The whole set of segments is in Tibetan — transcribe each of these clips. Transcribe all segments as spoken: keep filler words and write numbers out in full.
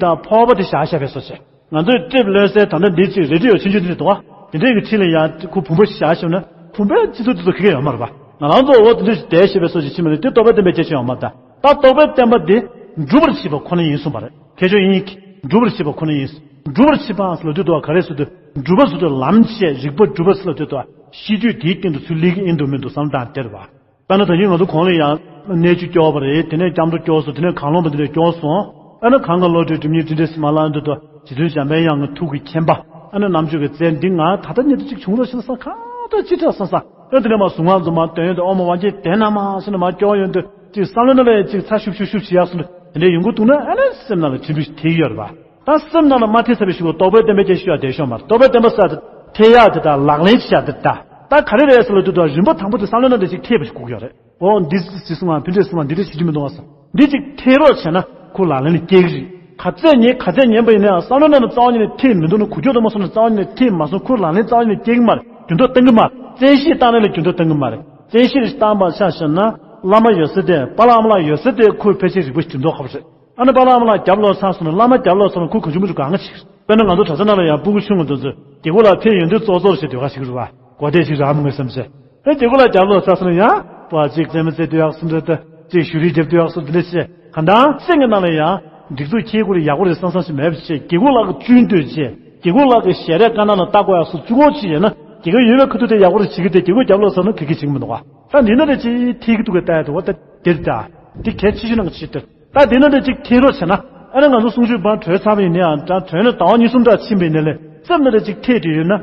དང་ཕོར་པ་དེ་བཞག་བཞག་པའི་བཟོ་བྱས། ང་ཚོས་ཀྲིབ་ལོན་སའི་ད་ལྟ་འདི་ཅིག་རེ་ཌི་ཡོ་ཆུང་ཆུང་འདི་འདུག་བ། དེ་འདྲའི་གི་འཁྲིས་ལ་ཡང་ཁོ་བུམ་པ་ཞིག་བཞག་ཤོག་ན་བུམ་པའི་སྤྱི་ཚོགས་དེ་ཚོ་ག་གེ་ཡོད་མ་རེད་པ། ང་རང་ཚོ་འོ་དེ་འདྲ་ཞིག་བསྡད་ཤེས་པའི་བཟོ་ཞིག་ཕྱིན་པ་རེད། དེ་རྟོགས་པའི་བསྟན་པའི་སྐྱེས་ཆེན་ཡོད་མ་རེད། ད་རྟོགས་པའི་བསྟན་པ་འདི་སྒྲུབ་པར་བྱེད་པ་ཁོ་ན་ཡིན་གསུངས་པ་རེད། མཁས་མཆོག་དབྱིག་གཉེན་གྱིས་སྒྲུབ་པར་བྱེད་པ་ཁོ་ན་ཡིན། སྒྲུབ་པར་བྱེད་པ་ཟེར་ལབ་དུས་དུ་ག་རེ་ཟེར་དུས་སྒྲུབ་པ་ཟེར་དུས་ལམ་བྱས་རིག་པ་སྒྲུབ་པ་ཟེར་ལབ་དུས་དུ་ཤེས་རྒྱུད་དེའི་སྟེང་དུ་ཚུར་སླེབས་ཀྱི་ཡིན་འདུག་མི་འདུག་བསམ་བློ་བཏང་དེ་རེད་པ། དཔེར་ན་ད་གིན་ང་ཚོ་གོང་ལ་ཡང་གནས་ཆུ་སྐྱོར་བ་རེད། དེ་ནས་སྐྱབས་འགྲོ་སྐྱོར་སོང་། དེ་ནས་གངས་ཀ་ལོ་ཏྲི་སྐྱོར་སོང་། ཨ་ནི་གངས་ཀ་ལོ་ཏྲི་སྒྲུབ་གཉེར་དྲིན་དྲན་ཟེར་མ་ལབ་འདུག་དོ། རྗེ་བཙུན་འཇམ་པའི་དབྱངས་ཀྱི་ཐུགས་ཀྱི་མཁྱེན་པ། ཨ་ནི་རྣམ་དཔྱོད་ཀྱི་རྩལ་འདི་ང་ད་ལྟ་ཉིད་དུ་གཅིག་བྱུང་རོགས་ཞེས་ས་ཁ་ཏོ་ཅི་ཁྲག་སང་ས། ཨ་དེ་ནས་མ་གཟུངས་སྔགས་འདི་མ་འདོན་ཡོད་དེ་ཨོ་མ་ཝང་ཀྱེ་དེ་ན་མ་ཟེར་ནས་མ་སྐྱོར་ཡོང་དུས་གཅིག་བསམ་བློ་ནང་ལ་ཡང་གཅིག་ཚ་ཤུབ་ཤུབ་ཤུབ་བྱེད་ཡག་སོང་དུས་དེ་འདྲའི་ཡོང་གི་འདུག་ན་ཨ་ནི་སེམས་ནང་ལ་དྲན་པ་ཞིག་དེ་ཡོད་རེད་པ། ད་སེམས་ནང་ལ་མ་ཐེབས་ཚར་བའི་གཞུག་གུ་རྟོགས་པའི་བསྟན་པའི་སྐྱེས་ཆེན་ཡང་བསྡད་ཤོག་མ་རེད། རྟོགས་པའི་བསྟན་པ་ཟེར་དེ་ཐེབས་ཡག་དེ་དང་ལག་ལེན་བྱེད་ཡག་དེ་དང་ད་ག་རེ་རེད་ཟེར་ལབ་དུས་ད་རིམ་པ་དང་པོ་དེ་བསམ་བློ་ནང་དེ་ཅིག་ཐེབས་པ་ཞིག་དགོས་ཀྱི་ཡོད་རེད། ཨོ་འདི་ཟེར་སོང་ང་ཕན་འབྲས་སོང་ང་འདི་འདྲ་བྱེད་རྒྱུ་མི་འདུག་ཨ་སོང་། འདི་ཅིག་ཐེབས་རོགས་བྱས་ན་ཁོ་ལག་ལེན་ལ་སྐྱེལ་གི་རེད། ག་ཚད་ཉན་ག་ཚད་ཉན་པ་ཡིན་ནའང་བསམ་བློ་ནང་ལ་རྩ་བ་ཉིད་ནས་ཐེབས་མི་འདུག་ན་འགུལ་སྐྱོད་དུ་མ་སོང་ན་རྩ་བ་ཉིད་ནས་ཐེབས་མ་སོང་ཁོ་ལག་ལེན་རྩ་བ་ཉིད་ནས་སྐྱེལ་གི་མ་རེད། འགྱུར་ལྡོག་གཏང་གི་མ་རེད། བཙན་ཤེད་བཏང་ནས་ལ་འགྱུར་ལྡོག་གཏང་གི་མ་རེད། བཙན་ཤེད་བཏང་པ་ཆ་བཞག་ན་བླ་མ་ཡོད་ས་དེ་པཱ་ལགས་ཨ་མ་ལགས་ཡོད་ས་དེ་ཁོས་ཕལ་ཆེར་རིག་པ་ཞིག་འགྲིམ་མདོག་ཁ་པོ་རེད། ཨ་ནི་པཱ་ལགས་ཨ་མ་ལགས་རྒྱབ་ལོག་ཚར་སོང་ན་བླ་མ་རྒྱབ་ལོག་ཚར་ན་ཁོ་གང་བྱུང་མི་འགྲོ་གང་ག་ཅིག་རེད། དཔེར་ན་ང་ཚོ་གྲྭ་ས་ནང་ལ་ཡང་སྤུ་གུ་ཆུང་ངུ་དེ་ཚོས་དགེ་སྐོས་ལགས་ཕེབས་ཡོང་དུས་ཙོག་ཙོག་ཞེས་ཟློས་གར་ཞིག་རུ་བ་གོ་བདེ་ཞིག་རག་མི་དགོས་བསམ་བྱས། ཨེ་དགེ་སྐོས་ལགས་རྒྱབ་ལོག་ཚར་སོང་ན་ཡང་པ་གཅིག་རྩེད་མོ་རྩེ་སྡོད་ཡག་སུ་འདྲ་ད་གཅིག་ཞུ་རིལ་རྒྱབ་སྡོད་ཡག་སུ་འདི་འདྲ་བྱས་གང་ལྟར་སེམས་ཀྱི་ནང་ལ་ཡང་སྒྲིག་འཛུགས་འཁྱེར་དགོས་རེད་ཡག་པོ་རེད་བསམ་བསམ་ཞིག་མེད་པ་བྱས་དགེ་སྐོས་ལགས་ཀྱི་བཅུད་འདོད་བྱས་དགེ་སྐོས་ལགས་ཀྱི་ཞལ་རས་དཀར་ནག་ལ་ལྟ་དགོས་ཡག་སུ་བཅུ་གོ་ཅིག་ཡོད་ན་དགེ་སྐོས་ཡོད་པའི་ཁ་ཐུག་དེ་ཡག་པོ་རེད་བྱེད་ཀྱི་དེ་དགེ་སྐོས་རྒྱབ་ལོག་ཚར་ན་ག་གི་བྱེད་ཀྱི་མི་འདུག་ག་ད་འདི་ན་རེ་ཅིག་ཐིག་གི་འདུག་ག་ལྟ་ཡག་འདུག་བ་ད་དེ་རེད་ད། འདི་གལ་ཆེ་ཤོས་ནང་གི་ཆེད་དུ། ད་དེ་ན་འདྲ་ཅིག་ཐེབས་རོགས་བྱས་ན། ཨ་ནི་ང་ཚོ་གསུང་ཆོས་བར་གྲོལ་ཚར་བ་ཡིན་ན་ཡང་ད་གྲོལ་ནས་ཟླ་བ་གཉིས་གསུམ་འདྲ་ཕྱིན་པ་ཡིན་ན་ལས་རྩེབ་ན་འདྲ་ཅིག་ཐེབས་བསྡད་ཡོད་ན་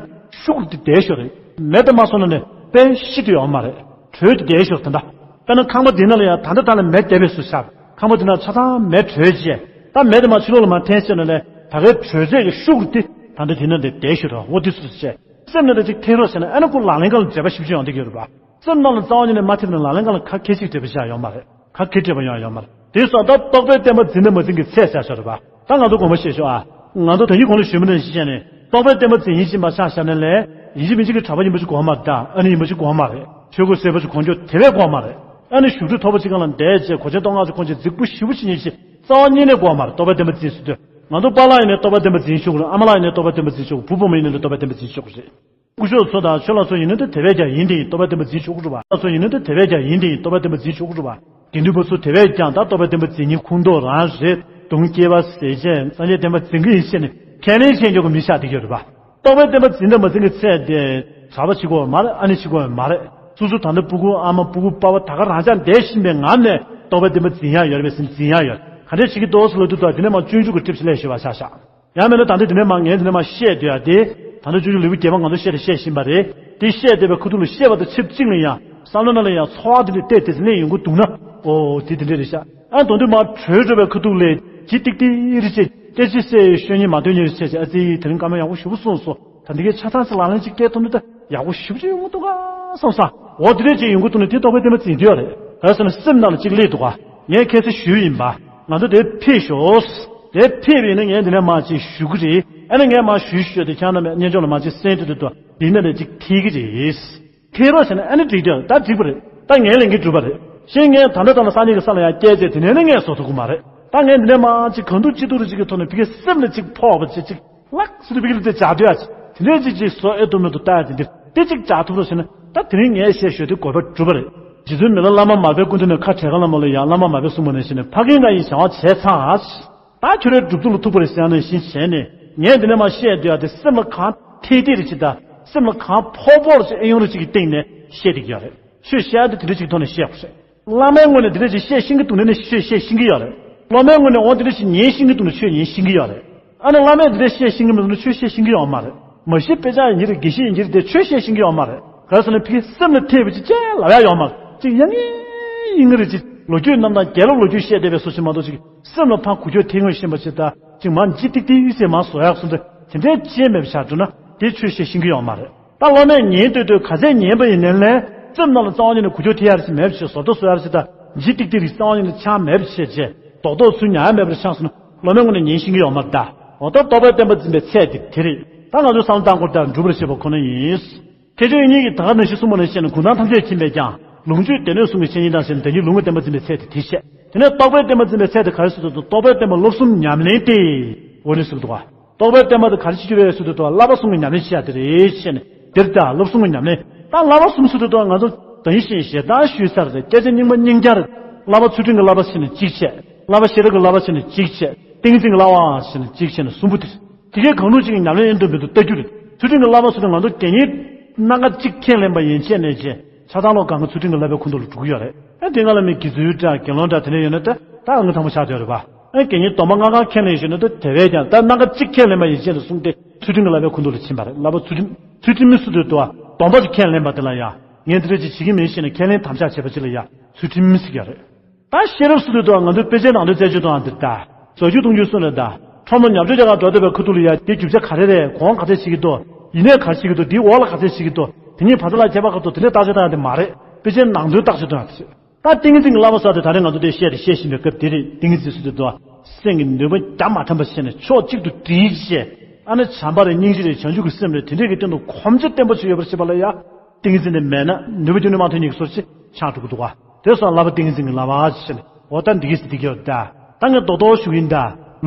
ཤུགས་དེ་བསྡད་ཤོག་རེད། མེད་དུ་མ་སོང་ན་ནས་དཔེ་ཤི་དུ་ཡོད་མ་རེད། གྲོལ་དུ་བསྡད་ཤོག་ད་ལྟ། དཔེར་ན་ཁང་པ་འདི་ན་ལ་ཡང་ད་ལྟ་ད་ལ་མེ་བསྡད་པའི་བཟོ་ཤར། ཁང་པ་འདི་ན་ཆ་ཚང་མེ་གྲོལ་རྗེས་ད་མེ་དེ་མ་ཕྱི་ལོགས་ལ་མ་འཐེན་ཤོག་ན་ལས་ད་གའི་གྲོལ་རྫས་ཀྱི་ཤུགས་དེ་ད་ལྟ་དེ་ན་འདྲ་བསྡད་ཤོག་རེད། འོ་དེ་བཟོ་བྱས། རྩེབ་ན་འདྲ་ཅིག་ཐེབས་རོགས་བྱས་ན་ཨ་ནི་ཁོ་ལག་ལེན་སྒང་ལ་འབྲེལ་བ་ཞིབ་ཅིག་ཡོང་བསྡད་ཀྱི་ཡོད་རེད་པ། སེམས་ནང་ལ་རྩ་བ་ཉིད་ནས་མ་ཐེབས་ན་ལག་ལེན་སྒང་ལ་ཁ་གད་ཅིག་འབྲེལ་བ་བཞག་ཡོད་མ་རེད། ཁ་གད་འབྲེལ་བ་ཡོང་ཡོད་མ་རེད། དེ་སོགས་ད་རྟོགས་པའི་བསྟན་པ་འཛིན་དང་མ་འཛིན་གྱི་ཚད་ཟེར་ཤོག་རེད་པ། ད་ང་ཚོ་དགོངས་པ་བཞེས་ཤོག་ཨ། ང་ཚོ་ད་ཡིན་གོང་ལ་ཞུས་མི་འདྲ་ཞིག་བྱས་ནས་རྟོགས་པའི་བསྟན་པ་འཛིན་ཡིན་ཕྱིན་པ་ཆ་བཞག་ན་ལས། ཡིན་གཅིག་མིན་གཅིག་གི་གྲྭ་པ་ཡིན་པ་ཞིག་དགོས་མ་རེད། ད་ཨ་ནི་ཡིན་པ་ཞིག་དགོས་མ་རེད། ཆོས་གོས་སེར་པོ་ཞིག་གོན་རྒྱུ་དེ་བས་དགོས་མ་རེད། ཨ་ནི་བཞུགས་ཁྲི་མཐོ་པོ་ཅིག་སྒང་ལ་བསྡད་རྗེས་གོས་ཆེན་སྟོད་འགག་ཅིག་གོན་རྗེས་རྫིག་པོ་ཞེ་པོ་ཅིག་ཉིད་ཅིག་རྩ་བ་ཉིད་ནས་དགོས་མ་རེད། རྟོགས་པའི་བསྟན་པ་འཛིན་ཟེར་དུས། ང་ཚོ་པཱ་ལགས་ཡིན་ནའི་རྟོགས་པའི་བསྟན་པ་འཛིན་ཆོག་གི་རེད། ཨ་མ་ལགས་ཡིན་ནའི་རྟོགས་པའི་བསྟན་པ་འཛིན་ཆོག་གི་རེད། བུ་བུ་མོ་ཡིན་ནའི་རྟོགས་པའི་བསྟན་པ་འཛིན་ཆོག་གི་རེད། སྐུ་ཞབས་ཚོ་དང་ཆོས་ལ་སོགས་ཡིན་ནའི་དེ་བས་ཀྱང་ཡིན་དེ་ཡིན་རྟོགས་པའི་བསྟན་པ་འཛིན་ཆོག་གི་རེད་པ། ལ་སོགས་ཡིན་ནའི་དེ་བས་ཀྱང་ཡིན་དེ་ཡིན་རྟོགས་པའི་བསྟན་པ་འཛིན་ཆོག་གི་རེད་པ། དགེ་འདུན་པ་ཚོ་དེ་བས་ཀྱང་ད་རྟོགས་པའི་བསྟན་པ་འཛིན་མཁན་ཁུངས་གཏོགས་རང་རེད། གདུང་སྐྱེ་བ་ཟས་བཅད་སངས་རྒྱས་བསྟན་པ་འཛིན་གྱི་ཡིན་ཞེས་ནས་ཁས་ལེན་བྱེད་མཁན་གྱི་མི་ཆགས་བསྡད་ཀྱི་ཡོད་རེད་པ། རྟོགས་པའི་བསྟན་པ་འཛིན་དང་མ་འཛིན་གྱི་ཚད་དེ་གྲྭ་པ་གཅིག་པོ་མ་རེད། ཨ་ནེ་གཅིག་པོ་མ་རེད། སོ་སོ་ད་ལྟ་སྤུ་གུ་ཨ་མ་སྤུ་གུ་པ་ཕ་ད་ག་རང་ཅག་འདས་ཕྱིན་པའི་ངང་ནས་རྟོགས་པའི་བསྟན་པ་འཛིན་ཡག་ཡོད་རེད་པས་ཟེར་ན་འཛིན་ཡག་ཡོད་རེད། ག་འདྲས་བྱེད་ཀྱི་འདུག་ཟེར་ལབ་དུས་ད་དེ་ནས་མར་སྤྱོད་འཇུག་གི་ཊིབ་སི་ལས་ཞུ་བ་ཆ་བཞག་ཡང་མིན་ན་ད་ལྟ་དེ་ནས་མར་ངས་དེ་ནས་མར་བཤད་སྡོད་ཡ་དེ། ད་ལྟ་སྤྱོད་འཇུག་ལེའུ་བརྒྱད་པ་ང་ཚོ་བཤད་དེ་བཤད་བཞིན་པ་རེད། དེ་བཤད་བསྡད་པའི་ཁ་ཐུག་ལ་བཤད་པ་དང་ཆབས་ཅིག་ལ་ཡང་བསམ་བློ་ནང་ལ་ཡང་ཚོར་བ་དེ་འདྲ་ཏོག་ཙམ་སླེབས་ཡོང་གི་འདུག་ན། ཨོ་དེ་དེ་འདྲ་རེད་ཤག་ཨ་དོན་དུ་མར་གྲོལ་འགྲོ་བའི་ཁ་ཐུག་ལ་ལྗིད་ཏིག་ཏིག་རེ་བྱས་སྐད་ཆ་བཤད་ཤོད་ཉན་མ་ཐོན་ཉན་རེ་བྱས་བྱས་ཨ་ཙི་དེ་རིང་བཀའ་མོལ་ཡག་པོ་ཞེ་པོ་གསུངས་སོང་། ད་འདི་གའི་ཆ་ཚང་ཞིག་ལག་ལེན་ཅིག་བཀལ་ཐུབ་ན་ད་ཡག་པོ་ཞེ་པོ་ཅིག་ཡོང་གི་འདུག་ག་བསམ་ས། འོ་དེ་འདྲ་ཅིག་ཡོང་གི་འདུག་ན་དེ་རྟོགས་པའི་བསྟན་པ་འཛིན་རྒྱུ་རེད། ག་རེ་ཟེར་ན་སེམས་ནང་ལ་ཅིག་སླེབས་འདུག་ག་ངས་ཁ་སང་ཞུས་ཡིན་པ། ང་ཚོ་དེར་ཕེབས་ཤོག་དེར་ཕེབས་ཡིན་ན་ངས་འདི་ནས་མར་ཅིག་ཞུ་གི་རེད། ཨ་ནི་ངས་མར་ཞུས་ཞུས་ཏེ་ཁྱེད་རྣམ་པས་སྙན་ཅོག་ལ་མར་ཅིག་གསན་དུས་དུས་དུ་འདི་ནས་ནས་ཅིག་ཐེག་གི་རེད། ཐེག་རོགས་བྱས་ན་ཨ་ནི་འགྲིག་དུས་ད་འགྲིག་པ་རེད། ད་ངའི་ལས་འགན་འགྲུབ་པ་རེད། གཞན་ངས་ད་ལྟ་ད་ལ་སང་ཉིན་གྱི་ས་ལ་ཡང་བསྐྱལ་རྗེས་དེ་ནས་ནི་ངས་བཟོ་ཐུབ་ཀྱི་མ་རེད། ད་ངས་འདི་ནས་མར་ཅིག་གང་ཐུབ་ཅི་ཐུབ་རེ་ཅིག་གི་ཐོག་ནས་ཕ་གིའི་སེམས་ལ་ཅིག་ཕོག་པ་ཅིག་ཅིག་ལགས་སུ་དུ་བི་གི་ལི་ཏེ་ཇག་དུ་ཡ་ཅིག་དེ་འདྲའི་ཅིག་ཅིག་བཟོ་ཨེ་ཐུབ་མི་འདུག་ལྟ་ཡ་དེ་འདིར་དེ་ཅིག་ཇག་ཐུབ་རོགས་བྱས་ན་ད་དེ་རིང་ངས་བཤད་ཤོད་དེ་དགོས་པ་གྲུབ་པ་རེད། རྗེ་བཙུན་མི་ལ་བླ་མ་མར་པའི་སྐུ་མདུན་ནས་ཁ་བྲལ་ཁ་བླ་མ་ལ་ཡང་བླ་མ་མར་པས་གསུངས་པ་ནང་བཞིན་ནས་ཕ་རྒན་ང་ཡིས་བྱ་བ་བྱས་ཚར། ད་ཁྱོད་རའི་སྒྲུབ་ཐུབ་ལ་ཐུག་པ་རེད་ཟེར་ཡ་ནང་བཞིན་བྱས་ནས་ངས་འདི་ནས་མར་བཤད་སྡོད་ཡ་དེ་སེམས་ལ་གང་ཐེག་ཐེག་རེ་ཅིག་དང་སེམས་ལ་གང་ཕོག་ཕོག་རེ་ཅིག་ཨེ་ཡོང་རེ་ཅིག་གི་སྟེང་ནས་བཤད་བསྡད་ཀྱི་ཡོད་རེད། ཆོས་བཤད་ཡ་དེ་དེ་འདྲ་ཅིག་ཐོག་ནས་བཤད་དགོས་རེད། བླ་མའི་ངོས་ནས་འདི་འདྲ་ཅིག་བཤད་ཤེས་ཀྱི་འདུག་ན་ནི་ཆོས་བཤད་ཤེས་ཀྱི་ཡོད་རེད། སློབ་མའི་ངོས་ནས་འོ་འདི་འདྲ་ཅིག་ཉན་ཤེས་ཀྱི་འདུག་ན་ཆོས་ཉན་ཤེས་ཀྱི་ཡོད་རེད། ཨ་ནི་བླ་མས་འདི་འདྲ་བཤད་ཤེས་ཀྱི་མི་འདུག་ན་ཆོས་བཤད་ཤེས་ཀྱི་ཡོད་མ་རེད། མ་གཞི་དཔེ་ཆ་ཡིན་གྱི་རེད། དགེ་བཤེས་ཡིན་གྱི་རེད་དེ་ཆོས་བཤད་ཤེས་ཀྱི་ཡོད་མ་རེད། ག་རེ་ཟེར་ན་ཕ་གིའི་སེམས་ལ་ཐེབས་པ་ཅིག་ཅེས་ལབ་ཡ་ཡོད་མ་རེད། ཅིག་ཡ་ངའི་ཡིན་གྱི་རེད། ཅིག་ལོ་རྒྱུས་རྣམ་ཐར་རྒྱལ་རབས་ལོ་རྒྱུས་བཤད་བསྡད་པའི་བཟོ་ཞིག་མ་གཏོགས་ཅིག་སེམས་ལ་ཕར་འགུལ་སྐྱོད་ཐེབས་ངེས་ཤེས་པ་ཅིག་དང་ཅིག་མར་འཇིགས་ཏིག་ཏིག་ཟེར་མར་བཟོ་ཡག་སོང་ཙང་དེ་འདྲའི་ཅེས་མེད་པ་ཆགས་འགྲོ་ན་དེ་ཆོས་བཤད་ཤེས་ཀྱི་ཡོད་མ་རེད། ད་སློབ་མས་ཉན་ལྟོས་ལྟོས་ག་ཚད་ཉན་པ་ཡིན་ནའི་ལས་སེམས་ནང་ལ་རྩ་བ་ཉིད་ནས་འགུལ་སྐྱོད་ཐེབས་ཡ་རེ་ཞིག་མེད་པ་ཞིག་བཟོ་ལྟ་བཟོ་ཡ་རེ་ཞིག་དང་འཇིགས་ཏིག་ཏིག་རེ་རྩ་བ་ཉིད་ནས་ཆགས་མེད་པ་བྱས་རྗེས་རྡོག་རྡོག་ཚུར་ཉར་ཡ་མེད་པར་ཆགས་སོང་ན་སློབ་མའི་ངོས་ནས་ཉན་ཤེས་ཀྱི་ཡོད་མ་རེད་ད། འོ་ད་རྟོགས་པའི་བསྟན་པ་འཛིན་པའི་ཚད་དེ་དེ་རེད། ད་ང་ཚོས་བསམ་བློ་བཏང་དགོས་ད་འགྲུབ་པར་བྱེད་པ་ཁོ་ན་ཡིན། མཁས་མཆོག་དབྱིག་གཉེན་གྱིས་ད་ག་ནང་བཞིན་གསུངས་པ་ནང་བཞིན་གུང་ཐང་ཐམས་ཅད་མཁྱེན་པས་ཀྱང་ལོངས་སྤྱོད་སྡེ་སྣོད་གསུམ་གྱི་འཆད་ཉན་དང་ཟེར་ན་ད་གིན་ལུང་གི་བསྟན་པ་འཛིན་པའི་ཚད་དེ་དེ་བཤད། དེ་ནས་རྟོགས་པའི་བསྟན་པ་འཛིན་པའི་ཚད་དེ་ག་རེ་ཟེར་དུས། རྟོགས་པའི་བསྟན་པ་བསླབ་གསུམ་ཉམས་ལེན་ཏེ། འོ་ནི་ཟེར་འདུག་ག། རྟོགས་པའི་བསྟན་པ་དེ་ག་རེ་བྱེད་རྒྱུ་རེད་ཟེར་དུས། བསླབ་པ་གསུམ་གྱི་ཉམས་ལེན་བྱེད་ཡ་དེ་རེད་ཟེར་ནས། འདིར་ད་བསླབ་གསུམ་གྱི་ཉམས་ལེན། ད་བསླབ་པ་གསུམ་ཟེར་དུས་ང་ཚོ་ད་ཡིན་ཞིང་ཞེ་སྡང་ཞུས་ཚར་རེད། སྐད་ཆ་རྙིང་མ་རྙིང་རྒྱ་རེད། བསླབ་པ་ཚུལ་ཁྲིམས་ཀྱི་བསླབ་པ་ཟེར་ནས་གཅིག་བྱས། བསླབ་པ་ཤེས་རབ་ཀྱི་བསླབ་པ་ཟེར་ནས་གཅིག་བྱས། ཏིང་འཛིན་གྱི་བསླབ་པ་ཟེར་ནས་གཅིག་བྱས་ནས་གསུམ་པོ་དེ་རེད། དེ་གའི་གང་རུང་གཅིག་གི་ཉམས་ལེན་ཡིན་དུ་མི་འདུག་ལྟ་རྒྱུ་རེད། ཚུལ་ཁྲིམས་ཀྱི་བསླབ་པ་ཟེར་དུས་ང་ཚོ་དགེ་བསྙེན་སྣ་ཁ་གཅིག་ཁས་ལེན་པ་ཡན་ཆད་ནས་བྱས། ཆ་ཚང་ལོ་གང་གི་ཚུལ་ཁྲིམས་ཀྱི་བསླབ་པའི་ཁོངས་གཏོགས་ལ་འགྲོ་གི་ཡོད་རེད། ཨ་དེ་སྔ་ལ་མི་དགེ་ཚུལ་འདྲ་དགེ་སློང་འདྲ་དེ་འདྲ་ཡོད་ན་ད་ད་ཨང་དང་པོ་ཆགས་བསྡད་ཡོད་རེད་པ། ཨ་དགེ་བསྙེན་སྡོམ་པ་ལྔ་གང་ཁས་ལེན་ཞུས་ན་ད་དེ་བས་ཀྱང་ད་སྣ་ཁ་གཅིག་ཁས་ལེན་པ་ཡན་ཆད་ལ་གསུངས་ཏེ་ཚུལ་ཁྲིམས་ཀྱི་བསླབ་པའི་ཁོངས་གཏོགས་ལ་ཕྱིན་པ་རེད། བསླབ་པ་ཚུལ་ཁྲིམས་ཚུལ་ཁྲིམས་མི་སྲིད་དུ་དུ་བ་སྡོམ་པ་ཞིག་ཁས་ལེན་པ་དེ་ལ་ཡང་ངས་འདི་འདྲ་ཅིག་བྱེད་ཀྱི་མིན་ཞེས་ནས་ཁས་ལེན་དམ་བཅའ་བྱས་པ་ཅིག་ལ་ཡང་ཚུལ་ཁྲིམས་མི་སྲིད་ཀྱི་རེད། ད་ཤེས་རབ་སུ་དུ་དང་ང་ཚོའི་དཔེ་ཆའི་ནང་དོན་རྩད་གཅོད་དང་འདིར་ད། མཛོད་བརྒྱུད་དུང་ཕྱུར་གསུམ་ལས་ད། ཁྲོམ་ལ་ཉ་བྲོས་རྒྱ་གར་འགྲོ་བསྡད་པའི་ཁ་ཐུག་ལ་ཡ་དེ་རྒྱུ་ཆ་ག་རེ་རེད། གོང་ག་ཚད་བྱེད་ཀྱི་འདུག་ཡིན་ནའི་ག་རེ་བྱེད་ཀྱི་འདུག་དེའི་འོག་ལ་ག་ཚད་བྱེད་ཀྱི་འདུག་དེ་གཉིས་བར་ཐག་ལ་ཁྱད་པར་ག་འདུག་དེ་འདྲའི་བརྟག་དཔྱད་བཏང་ཡ་དེ་མ་རེད། དཔེ་ཆའི་ནང་དོན་བརྟག་དཔྱད་གཏོང་ཡ་དེ་རེད། ད་ཏིང་འཛིན་གྱི་བསླབ་པ་ཟེར་དེ་ད་རེས་ང་ཚོ་དེ་བཤད་དེ་བཤད་བཞིན་པའི་སྐབས་དེ་རེད། ཏིང་འཛིན་སུ་དུ་དུ་སེམས་ཀྱི་ནུས་པ་རྒྱ་མ་ཐམ་པ་བྱས་ནས་ཕྱོགས་གཅིག་ཏུ་སྒྲིལ་བྱས། ཨ་ནི་བྱམས་པ་རེད། སྙིང་རྗེ་རེད། བྱང་ཆུབ་ཀྱི་སེམས་རེད། དེ་འདྲས་ཀྱི་སྟེང་དུ་གོམས་གཤིས་བརྟན་པོ་ཞིག་ཡོད་པར་བྱེད་པ་ལ་ཡ། ཏིང་འཛིན་དེ་མེད་ན་ནུས་པ་རྒྱུ་ནི་མ་ཐོན་ཉིད་ཀྱི་སོར་ཆེ་ཆགས་འགྲོ་གི་འདུག་ག། དེ་སོགས་བསླབ་པ་ཏིང་འཛིན་གྱི་བསླབ་པ་ཞེས་ནས། འོ་ད་འདི་གིས་འདི་གི་ཡོད་ད། ད་ངས་རྡོག་རྡོག་ཞུ་གི་ཡིན་ད།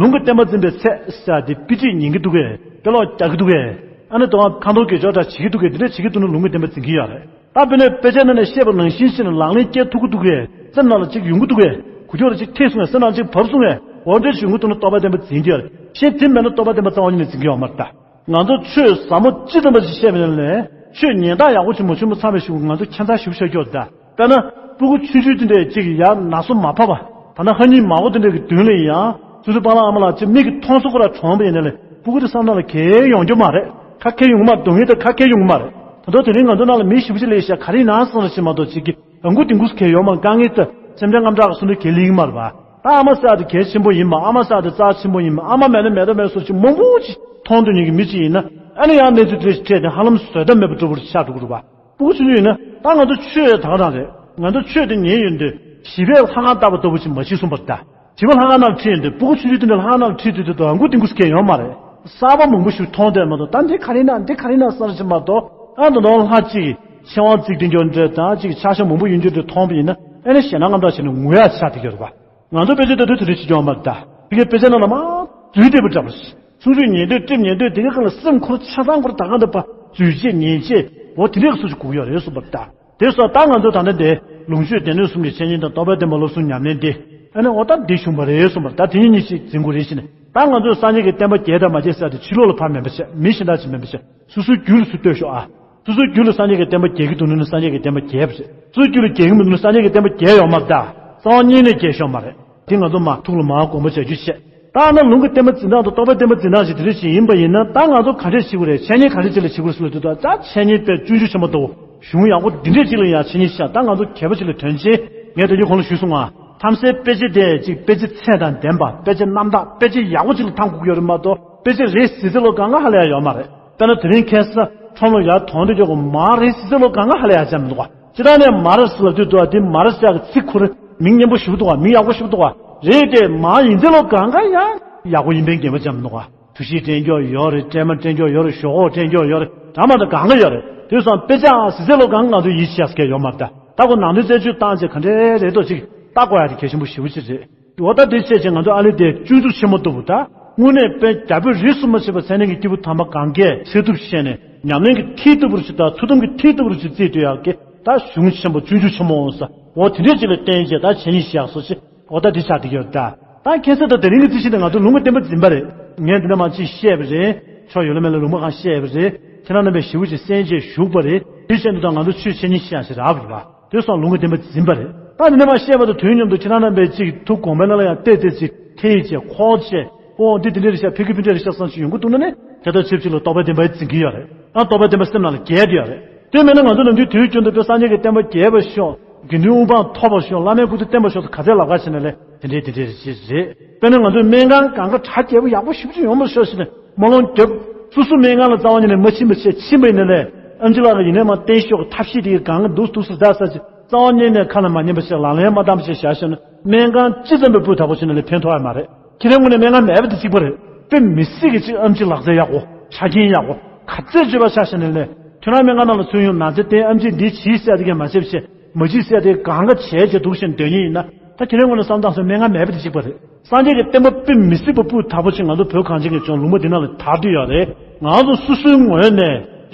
ལུང་གི་བསྟན་པ་འཛིན་པའི་ཚད་ཟེར་དེ་དཔེ་ཁྲིད་ཉན་གྱི་འདུག་གས། དཔེ་ཀློག་རྒྱག་གི་འདུག་གས། ཨ་ནི་དོ་ཁ་འདོན་དགེ་སྦྱོར་འདྲ་བྱེད་ཀྱི་འདུག་གས། འདི་འདྲ་བྱེད་ཀྱི་འདུག་ན་ལུང་གི་བསྟན་པ་འཛིན་གྱི་ཡོད་རེད། ད་དཔེར་ན་དཔེ་ཆ་ནང་ནས་བཤད་པ་ནང་བཞིན་བྱས་ནས་ལག་ལེན་སྐྱེལ་ཐུབ་ཀྱི་འདུག་གས། སེམས་ནང་ལ་ཅིག་ཡོང་གི་འདུག་གས། གོ་ཐོས་ལ་ཅིག་ཐེབས་སོང་ངས། སེམས་ནང་ཅིག་བབས་སོང་ངས། འོ་འདྲ་ཞིག་ཡོང་གི་འདུག་ན་རྟོགས་པ་བརྟན་པ་འཛིན་གྱི་ཡོད་རེད། གཞན་དེ་མེད་ན་རྟོགས་པ་བརྟན་པ་རྩ་བ་ཉིད་ནས་འཛིན་གྱི་ཡོད་མ་རེད་ད། ང་ཚོ་ཆོས་ཟབ་མོ་ཅི་ཙམ་པ་ཞིག་བཤད་པ་ཡིན་ནའི། ཆོས་ཉན་སྟངས་ཡག་པོ་ཅིག་མ་བྱུང་མ་ཚང་བའི་གཞུག་གུ་ང་ཚོ་ཁྱད་མཚར་ཞིག་ཤར་ཀྱོག་ད། དཔེར་ན། སྤུ་གུ་ཆུང་ཆུང་དེ་འདྲས་ཅིག་ཡར་ན་སོ་མ་ཕབ་པ། ད་ནི་ཧ་ཉིན་མ་འོ་དེ་འདྲས་ཀྱི་མདུན་ལ་ཡང་སོ་སོའི་པཱ་ལགས་ཨ་མ་ལགས་ཅིག་མིག་གིས་མཐོང་སོང་ཁོ་ར་གྲོངས་པ་ཡིན་ནའི་ལས། སྤུ་གུ་དེ་བསམ་ན་ལ་གལ་ཡོང་རྒྱུ་མ་རེད། ཁ་སྐད་ཡོང་གི་མ་རེད། སྡུག་བསྔལ་དེ་ཁ་སྐད་ཡོང་གི་མ་རེད། ད་དུང་དེ་རིང་ང་ཚོ་ནང་ལ་མི་ཞེ་པོ་ཅིག་སླེབས་ཤག་ག་རེ་ཡིན་ན་བསམ་ར་ཅིག་མ་གཏོགས་ཅིག་གི་ཨ་ཁུ་དེ་འགུགས་སུ་གལ་ཡོང་མ། དཀའ་ངལ་དེ་སེམས་ཅན་དངངས་སྐྲག་གི་སོང་དུས་གལ་ལེགས་མ་རེད་པ། ད་ཨ་མ་ཟེར་དེ་གལ་ཆེན་པོ་ཡིན་པ། ཨ་མ་ཟེར་དེ་རྩ་ཆེན་པོ་ཡིན་པ། ཨ་མ་མེད་ན་མེད་དང་མེད་སོགས་ཅིག་མང་པོ་ཅིག་མཐོང་འདོད་མཁན་གྱི་མི་ཅིག་ཡིན་ན། ཨ་ནི་ཡང་གནས་ཚུལ་དེ་འདྲ་ཞིག་འཕྲད་དེ་ཧ་ལམ་བཟོད་ཐབས་མེད་པ་འདྲ་པོ་ཆགས་འགྲོ་གི་རེད་པ། སྤུ་གུ་ཆུང་ཆུང་ཡིན་ན་ད་ང་ཚོ་ཆོས་ད་ག་རང་རེད། ང་ཚོ་ཆོས་དེ་ཉན་ཡོང་དུས་བྱིས་པས་ལྷ་ཁང་བཏབ་པ་ལྟ་བུ་ཅིག་མ་བྱེད་གསུངས་པ་རེད་ད། བྱིས་པ་ལྷ་ཁང་ནང་ཁྲིད་ཡོང་དུས། སྤུ་གུ་ཆུང་ཆུང་དེ་འདྲ་ལྷ་ཁང་ནང་ཁྲིད་དུས་དེ་དང་མགོ་རྟིང་སྐུ་སྐད་ཡོང་མ་རེད། གསར་པ་མང་པོ་ཞིག་མཐོང་དེ་མ་གཏོགས། ད་འདི་ག་རེ་ན་འདི་ག་རེ་ན་བསམ་ཞིག་མ་གཏོགས། ཨ་ད་དུང་ལྷ་གཅིག་གིས་ཕྱེ་དབང་བརྩིགས་དེ་འགྱོ་འདྲ་དང་ཅིག་ཆ་ཤས་མང་པོ་ཡོང་རྒྱུ་འདྲ་མཐོང་པ་ཡིན་ན། ཨ་ནི་ཞེད་སྣང་དངངས་སྐྲག་བྱས་ནས་ངུ་ཡ་ཆགས་བསྡད་ཀྱི་ཡོད་རེད་པ། ང་ཚོ་དཔེ་ཆ་ལྟ་དུས་དེ་འདྲ་བྱེད་ཀྱི་ཡོད་མ་རེད་ད། དེ་གའི་དཔེ་ཆ་ནང་ལ་མར་འཛུལ་བསྡད་པ་འདྲ་པོ་ཞིག་ཆུང་ཆུང་ཉན་འདོད་ཀྲིབ་ཉན་འདོད་དེ་གའི་སྒང་ལ་སེམས་འཁོར་ཆ་ཚང་འཁོར་ད་ག་འདི་པ་འཛུལ་བྱེད་ཉན་བྱེད་འོ་དེ་འདྲའི་སུ་ཞིག་དགོས་ཀྱི་ཡོད་རེད་གསུངས་པ་རེད་ད། དེ་སོགས་ད་ང་ཚོ་ད་ལྟ་འདི་ལུང་ཕྱོགས་སྡེ་སྣོད་གསུམ་གྱི་འཆད་ཉན་དང་རྟོགས་པའི་བསྟན་པ་བསླབ་གསུམ་ཉམས་ལེན་འདི། ཨ་ནི་འོ་ད་འདི་བྱུང་བ་རེད་གསུངས་པ་རེད་ད། དེ་གཉིས་གཉིས་ཤིག་འཛིན་དགོས་རེད་ཟེར་ནས། ད་ང་ཚོས་སངས་རྒྱས་ཀྱི་བསྟན་པ་རྒྱས་དང་མ་རྒྱས་ཟེར་ཏེ་ཕྱི་ལོགས་ལ་ཕར་མིན་པ་བྱས། མི་གཞན་དག་ཅིག་མིན་པ་བྱས། སོ་སོའི་རྒྱུད་ལ་སུ་ལྟོས་ཤོག་ཨ། སོ་སོའི་རྒྱུད་ལ་སངས་རྒྱས་ཀྱི་བསྟན་པ་རྒྱས་ཀྱི་འདུག་ན་སངས་རྒྱས་ཀྱི་བསྟན་པ་རྒྱས་པ་རེད། སོ་སོའི་རྒྱུད་ལ་རྒྱས་ཀྱི་མི་འདུག་ན་སངས་རྒྱས་ཀྱི་བསྟན་པ་རྒྱས་ཡོད་མ་རེད་ད། རྩ་བ་ཉིད་ནས་རྒྱས་ཤོག་མ་རེད། དེ་ང་ཚོ་མ་ཐུགས་ལ་མར་དགོངས་པ་བཞག་རྒྱུ་བྱས། ད་ནི་ལུང་གི་བསྟན་པ་འཛིན་སྟངས་དང་རྟོགས་པའི་བསྟན་པ་འཛིན་སྟངས་ཞིག་དེ་འདྲ་ཞིག་ཡིན་པ་ཡིན་ན། ད་ང་ཚོ་ག་འདྲས་བྱེད་དགོས་རེད། འཆད་ཉན་ག་འདྲས་བྱེད་ལ་བྱེད་དགོས་རེད་ཟེར་ལ་དུས་ད། ད་འཆད་ཉན་དཔེ་སྤྱོད་འཇུག་ཆེན་མོ་དང་། གཞུང་ཡག་པོ་འདི་འདྲས་ཅིག་ལ་ཡང་འཆད་ཉན་བྱས། ད་ང་ཚོ་གལ་པོ་ཅིག་ལ་དོན་ཆེན། ངས་དེ་རིང་གོང་ལ་ཞུས་སོང་ང་། ཐམས་ཅད་དཔེ་ཆ་དེ་ཅིག་དཔེ་ཆ་ཚད་དང་ལྡན་པ། དཔེ་ཆ་རྣམ་དག་དཔེ་ཆ་ཡག་པོ་ཅིག་ལ་ཐང་དགོས་ཀྱི་ཡོད་རེད་མ་གཏོགས། དཔེ་ཆ་རེད་ཟེར་ཟེར་ལོ་གང་ག་ཧ་ལས་ཡ་ཡོད་མ་རེད། དཔེར་ན་དེ་རིང་ཁ་སང་ཁྲོམ་ལ་ཡར་དོང་དེ་འཇོག་གོ་མར་རེད་ཟེར་ཟེར་ལོ་གང་ག་ཧ་ལས་ཡ་ཅང་མི་འདུག་ག། སྤྱིར་བཏང་ནས་མར་ཟེར་ལབ་དུས་དུ་བ་དེ་མར་ཟེར་གི་ཚིག་ཁོ་རང་མིང་སྙན་པོ་ཞེ་པོ་འདུག་ག། མིང་ཡག་པོ་ཞེ་པོ་འདུག་ག། རེད་དེ་མར་ཡིན་ཟེར་ལོ་གང་ག་ཡང་ཡག་པོ་ཡིན་པའི་འགལ་མ་ཅང་མི་འདུག་ག། གྲུ་བཞི་སྤྲད་རྒྱུ་ཡོད་རེད། སྲན་མ་སྤྲད་རྒྱུ་ཡོད་རེད། ཞོག་ཁོག་སྤྲད་རྒྱུ་ཡོད་རེད། འདྲ་མ་འདྲ་གང་ག་ཡོད་རེད། དེ་སོང་དཔེ་ཆ་ཟེར་ཟེར་ལོ་གང་ག་ང་ཚོ་ཡིད་ཆེས་ཡག་ཟེར་མཁན་ཡོད་མ་རེད་ད། ད་ཁོ་ནང་དོན་རྩད་གཅོད་བཏང་བྱས་ག་འདྲས་རེད་འདུག་ཅིག་ལྟ་དགོས་ཡ་དེ་གལ་ཆེན་པོ་ཞེ་པོ་ཅིག་རེད། འོ་ད་དེ་བྱས་ཙང་ང་ཚོ་ཨ་ལེ་དེ་སྤྱོད་འཇུག་ཆེན་མོ་ལྟ་བུ་ད། དངོས་གནས་དཔེ་རྒྱ་བོད་རིགས་སུ་མ་ཕྱིན་པ་ཚད་ལྡན་གྱི་སྐྱེས་བུ་དམ་པ་གང་གས་ཚད་ཐུབ་བཤད་ནས། ཉམས་ལེན་གྱི་མཐིལ་ལྟ་བུར་ཅིག་དང་ཐུགས་དམ་གྱི་མཐིལ་ལྟ་བུར་ཅིག་བརྩིས་སྡོད་ཡག་གི་ད་གཞུང་ཆེན་པོ་སྤྱོད་འཇུག་ཆེན་མོ་འོང་ས། འོ་དེ་འདྲས་ཅིག་ལ་བརྟེན་བྱས་ད་འཆད་ཉན་བྱེད་ཡག་སོ་ཅིག་འོ་ད་དེ་ཆགས་བསྡད་ཀྱི་ཡོད་ད། ད་ཁ་སང་ད་དེ་རིང་གི་རྩིས་གཞི་དེ་ང་ཚོ་ལུང་གི་བསྟན་པ་འཛིན་པ་རེད། ངས་འདི་འདྲ་མང་ཅིག་བཤད་པ་རེད། ཕྱོགས་ཡོད་ལ་མེད་ལ་ལུང་པ་གང་བཤད་པ་རེད། ཁྱེད་རང་རྣམ་པས་ཞེ་པོ་ཅིག་གསན་བྱས་བཞུགས་པ་རེད། དེ་བཤད་འདུག་ད་ང་ཚོ་ཆོས་འཆད་ཉན་བཤད་ཡག་ཞིག་རག་པ་རེད་པ། དེ་སོང་ལུང་གི་བསྟན་པ་འཛིན་པ་རེད། ད་འདི་འདྲ་མང་བཤད་པ་དང་དུས་མཉམ་དུ་ཁྱེད་རང་རྣམ་པས་ཅིག་ཐུགས་དགོངས་པའི་ནང་ལ་ཡང་བལྟས་བལྟས་ཅིག་ཐེ་ཡིས་བྱས་ཁོག་བྱས། ཨོ་འདི་འདི་འདྲ་རེད་ཤག་ཕ་གི་ཕ་འདྲ་རེད་ཤག་བསམ་ཞིག་ཡོང་གི་འདུག་ན་ནི། དེ་ལྟར་ཆབས་ཅིག་ལ་རྟོགས་པའི་བདེན་པ་འཛིན་གྱི་ཡོད་རེད། ཨ་རྟོགས་པའི་བདེན་པ་སེམས་ནང་ལ་རྒྱས་བསྡད་ཡོད་རེད། དེ་མིན་ན་ང་ཚོ་ནམ་རྒྱུན་དུས་རྒྱུན་དུ་དཔེ་སངས་རྒྱས་ཀྱི་བསྟན་པ་རྒྱས་པར་ཤོག་དགེ་འདུན་དབུ་འཕང་མཐོ་བར་ཤོག་བླ་མའི་སྐུ་ཚེ་བརྟན་པར་ཤོག་ཟེར་ག་ཚད་ལབ་ག་ཞེ་ན་ལས་དེ་འདྲའི་དེ་འདྲའི་རེད་ཅེས་རེད། དཔེར་ན་ང་ཚོའི་སྨན་ཁང་གང་ག་གྲ་རྒྱས་པོ་ཡག་པོ་ཞེ་པོ་ཅིག་ཡོང་བར་ཤོག་ཟེར་ནས་སྨོན་ལམ་རྒྱབ། སོ་སོ་སྨན་ཁང་ལ་རྩ་བ་ཉིད་ནས་མ་ཕྱིན་པ་བྱས། ཕྱིན་པ་ཡིན་ན་ལས་ཨེམ་ཆི་ལགས་ཀྱིས་ཡིན་ནའི་མར་བསྟན་ཤོག་ཐབས་ཤེས་དེ་གང་ག་འདུག་འདུག་ཟེར་ད་ཟེར་ཅིག་རྩ་བ་ཉིད་ནས་ཁ་ལ་མ་ཉན་པ་བྱས། ལག་ལེན་མ་བསྟན་པ་བྱས་བཞག་ཤེ་ན། སྨན་ཁང་ཅི་ཙམ་པའི་སྤུས་དག་པོ་བྱས་ན་ལས་ཕན་ཐོགས་ཡ་མ་རེད། ཁྱེད་རང་ངོས་ནས་སྨན་ཁང་མེད་པ་དེ་གཅིག་པ་རེད། དཔེ་མི་སྲིད་ཀྱི་ཅིག་ཨེམ་ཆི་ལག་རྩལ་ཡག་པོ། ཆ་རྐྱེན་ཡག་པོ། ག་ཚད་སྤྱོད་པ་ཆ་བཞག་ན་ལས། ཁྱོད་རང་སྨན་ཁང་ནང་ལ་ཚུར་ཡོང་ན་ཚ་བསྟན། ཨེམ་ཆི་འདི་བྱིས་ཟེར་དེ་གས་མ་བྱེད་བྱེད། མ་བྱིས་ཟེར་དེ་གང་ག་བྱས་བྱས་འདུག་ཤེ་ན་སྡོད་མཁན་ཡིན་ན། ད་དེ་རིང་ངོ་ནས་བསམ་བཏང་སོང་། གནད་འགག་མེད་པ་དེ་གཅིག་པ་རེད། སངས་རྒྱས་ཀྱི་བསྟན་པ་སྤེལ་མི་སྲིད་པ་སྤུས་དག་པོ་ཅིག་ང་ཚོ་བོད་གངས་ཅན་གྱི་ལྗོངས་ལུང་པ་འདི་ནང་ལ་དར་དུ་ཡོད་རེད། ང་ཚོ་སོ་སོའི་ངོས་ནས་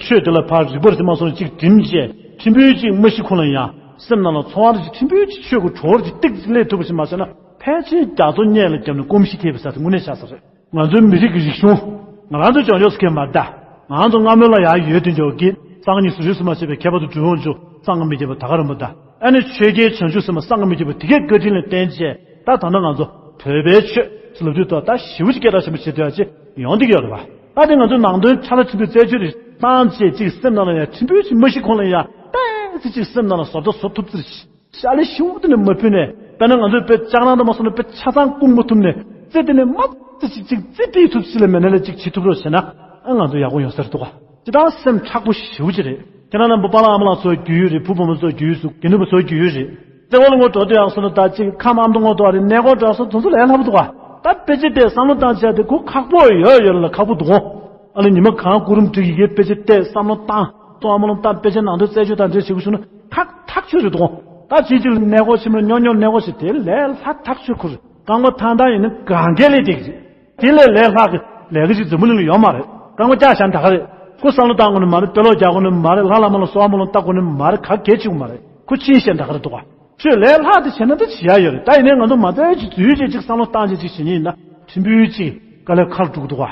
ཆོས་འདི་ལ་ཕར་རིག་པ་རེད་ཟེར་མ་སོང་ཅིག་འགྲིམ་བྱས་ཕྲན་བུ་ཅིག་མ་གཞི་ཁོ་ལ་ཡང་སེམས་ནང་ལ་ཚོར་བ་ཅིག་ཕྲན་བུ་ཅིག་ཆོས་ཀྱི་གྲོགས་ཅིག་ཏིག་ཙམ་སླེབས་ཐུབ་པ་ཞིག་མ་བྱས་ན། ཕལ་ཆེར་རྒྱ་མཚོ་སྔོན་ལ་བརྒྱབ་ནས་སྐོམ་གཞིས་ཐེབས་པའི་ས་དེ་དངོས་གནས་ཆགས་ས་རེད། ང་ཚོའི་མི་རིགས་ཀྱི་རིག་གཞུང་། ང་རང་ཚོ་བྱང་ཕྱོགས་སུ་ཁེལ་མ་ད། ང་ཚོ་སྔ་མོ་ལ་ཡར་ཡོད་དུས་འཇོག་གི་གསང་སྔགས་གཉིས་སུ་རིས་སུ་མ་ཆད་པའི་ཁྱད་པར་དུ་གྲུབ་འོང་ཆུ་གསང་སྔགས་མི་རྒྱལ་བ་ད་ག་རིན་པོ་ད། ཨ་ནི་ཆོས་རྒྱལ་བྱང་ཆུབ་སེམས་དཔའ་གསང་སྔགས་མི་རྒྱལ་བ་དེ་གའི་བཀའ་དྲིན་ལ་བརྟེན་བྱས་ད་ད་ལྟ་ང་ཚོ་བོད་པའི་ཆོས་ལབ་དུས་ད་ད་ཞེ་པོ་ཅིག་སྐད་གྲགས་ཆེན་པོ་བྱེད་ཐུབ་ཡ་ཅིག་ཡོང་བསྡད་ཀྱི་ཡོད་རེད་བ། ད་དེ་ང་ཚོའི་ནང་དོན་ཕྲ་ལ་ཆེན་པོའི་རྩད་གཅོད་རེ་བཏང་བྱས་ཅིག་སེམས་ནང་ལ་ཡང་ཕྲན་བུ་ཅིག་མ་གཞི་ཁོ་ལ་ཡང་ཏོག་ཙམ་ཅིག་སེམས་ནང་ལ་བཟོ་ལྟ་བཟོ་ཐུབ་ཚུལ་ཤ་ལེ་ཤུ་དེ་ནས་མ་ཕུལ་ནས། དཔེར་ན་ང་ཚོས་དཔེ་ལྕགས་རང་དུ་མ་སོང་ན་དཔེ་ཆ་ཚང་བསྐུང་མ་ཐུབ་ནས། རྩེ་དེ་ནས་མ་རྩེ་ཅིག་ཅིག་རྩེ་ཕུད་ཐུབ་ཅིག་ལ་མེད་ན་ལས་ཅིག་བྱེད་ཐུབ་རོགས་བྱས་ན། ཨ་ང་ཚོ་ཡག་པོ་ཡོང་ས་རེད་འདུག་ག་ཅི་ལྟར་སེམས་མཁྲེགས་པོ་ཞེ་པོ་ཅིག་རེད། ཁྱེད་རང་རྣམ་པ་པཱ་ལགས་ཨ་མ་ལགས་ཚོའི་རྒྱུས་ཡོད་རེད། བུ་བུ་མོ་ཚོའི་རྒྱུས་ཡོད་རེད། དགེ་འདུན་པ་ཚོའི་རྒྱུས་ཡོད་རེད། རྩེ་བ་ལ་ངོ་འགྲོ་དུས་ཡང་སོང་ན་ད་ཅིག་ཁམས་ཨ་མདོ་ངོ་འགྲོ་བ་རེད། གནས་སྐོར་འགྲོ་སོང་དེ་ཚོ་ལས་སླ་པོ་འདུག་ག་ད་དཔེ་ཆ་བལྟས་བསམ་བློ་བཏང་བྱས་དེ་ཁོ་ཁག་པོ་ཡོད་ཡོད་ལ་ཁག་པོ་འདུག་གོ་ཨ་ནི་ཉི་མ་གང་གུ་རུམ་བསྒྲིགས་ཡི་གེ་དཔེ་ཆ་བལྟས་བསམ་བློ་བཏང་། ཏོག་ཨ་མ་ལོང་བཏང་དཔེ་ཆ་ནང་དོན་རྩད་གཅོད་དང་འབྲེལ་བྱེད་དགོས་བྱུང་ན་ཁག་ཐག་ཆོད་རེད་དོ། ད་ཅིའི་ཕྱིར་གནས་སྐོར་ཕྱིན་ན་ཉོག་ཉོག་གནས་སྐོར་ཞིག་དེ་ལས་ལྷག་ཐག་ཆོད་ཁུར། རྐང་པ་ཐང་ཐང་ཡིན་ན་གང་གལ་ལས་འགྲིག་རེད། དེ་ལས་ལས་ལྷག་གི་ལས་ཀ་ཞིག་འཛམ་བུ་གླིང་ལ་ཡོད་མ་རེད། རྐང་པ་བཀྱག་བཞག་ད་ག་རེད། ཁོ་བསམ་བློ་བཏང་དགོས་ནི་མ་རེད། དཔེ་ཀློག་རྒྱག་དགོས་ནི་མ་རེད། ལྷ་བླ་མ་ལ་གསོལ་བ་སྨོན་ལམ་བཏབ་དགོས་ནི་མ་རེད། ག་གལ་ཆེ་གི་མ་རེད། ཁོ་ཕྱིན་ཤེས་ད་ག་རེད་འདུག་ག་ཆོས་ལས་ལྷག་དེ་བྱས་ན་ད་བྱེད་ཡ་ཡོད་རེད། ད་ཡིན་ནའི་ང་ཚོ་མ་རྩ་ཅིག་འཛུལ་བྱས་ཅིག་བསམ་བློ་བཏང་བྱས་ཅིག་བྱེད་ཉིན་ཡིན་ན་ཕྲན་བུ་ཅིག་དཀའ་ལས་ཁག་འགྲོ་གི་འདུག་ག་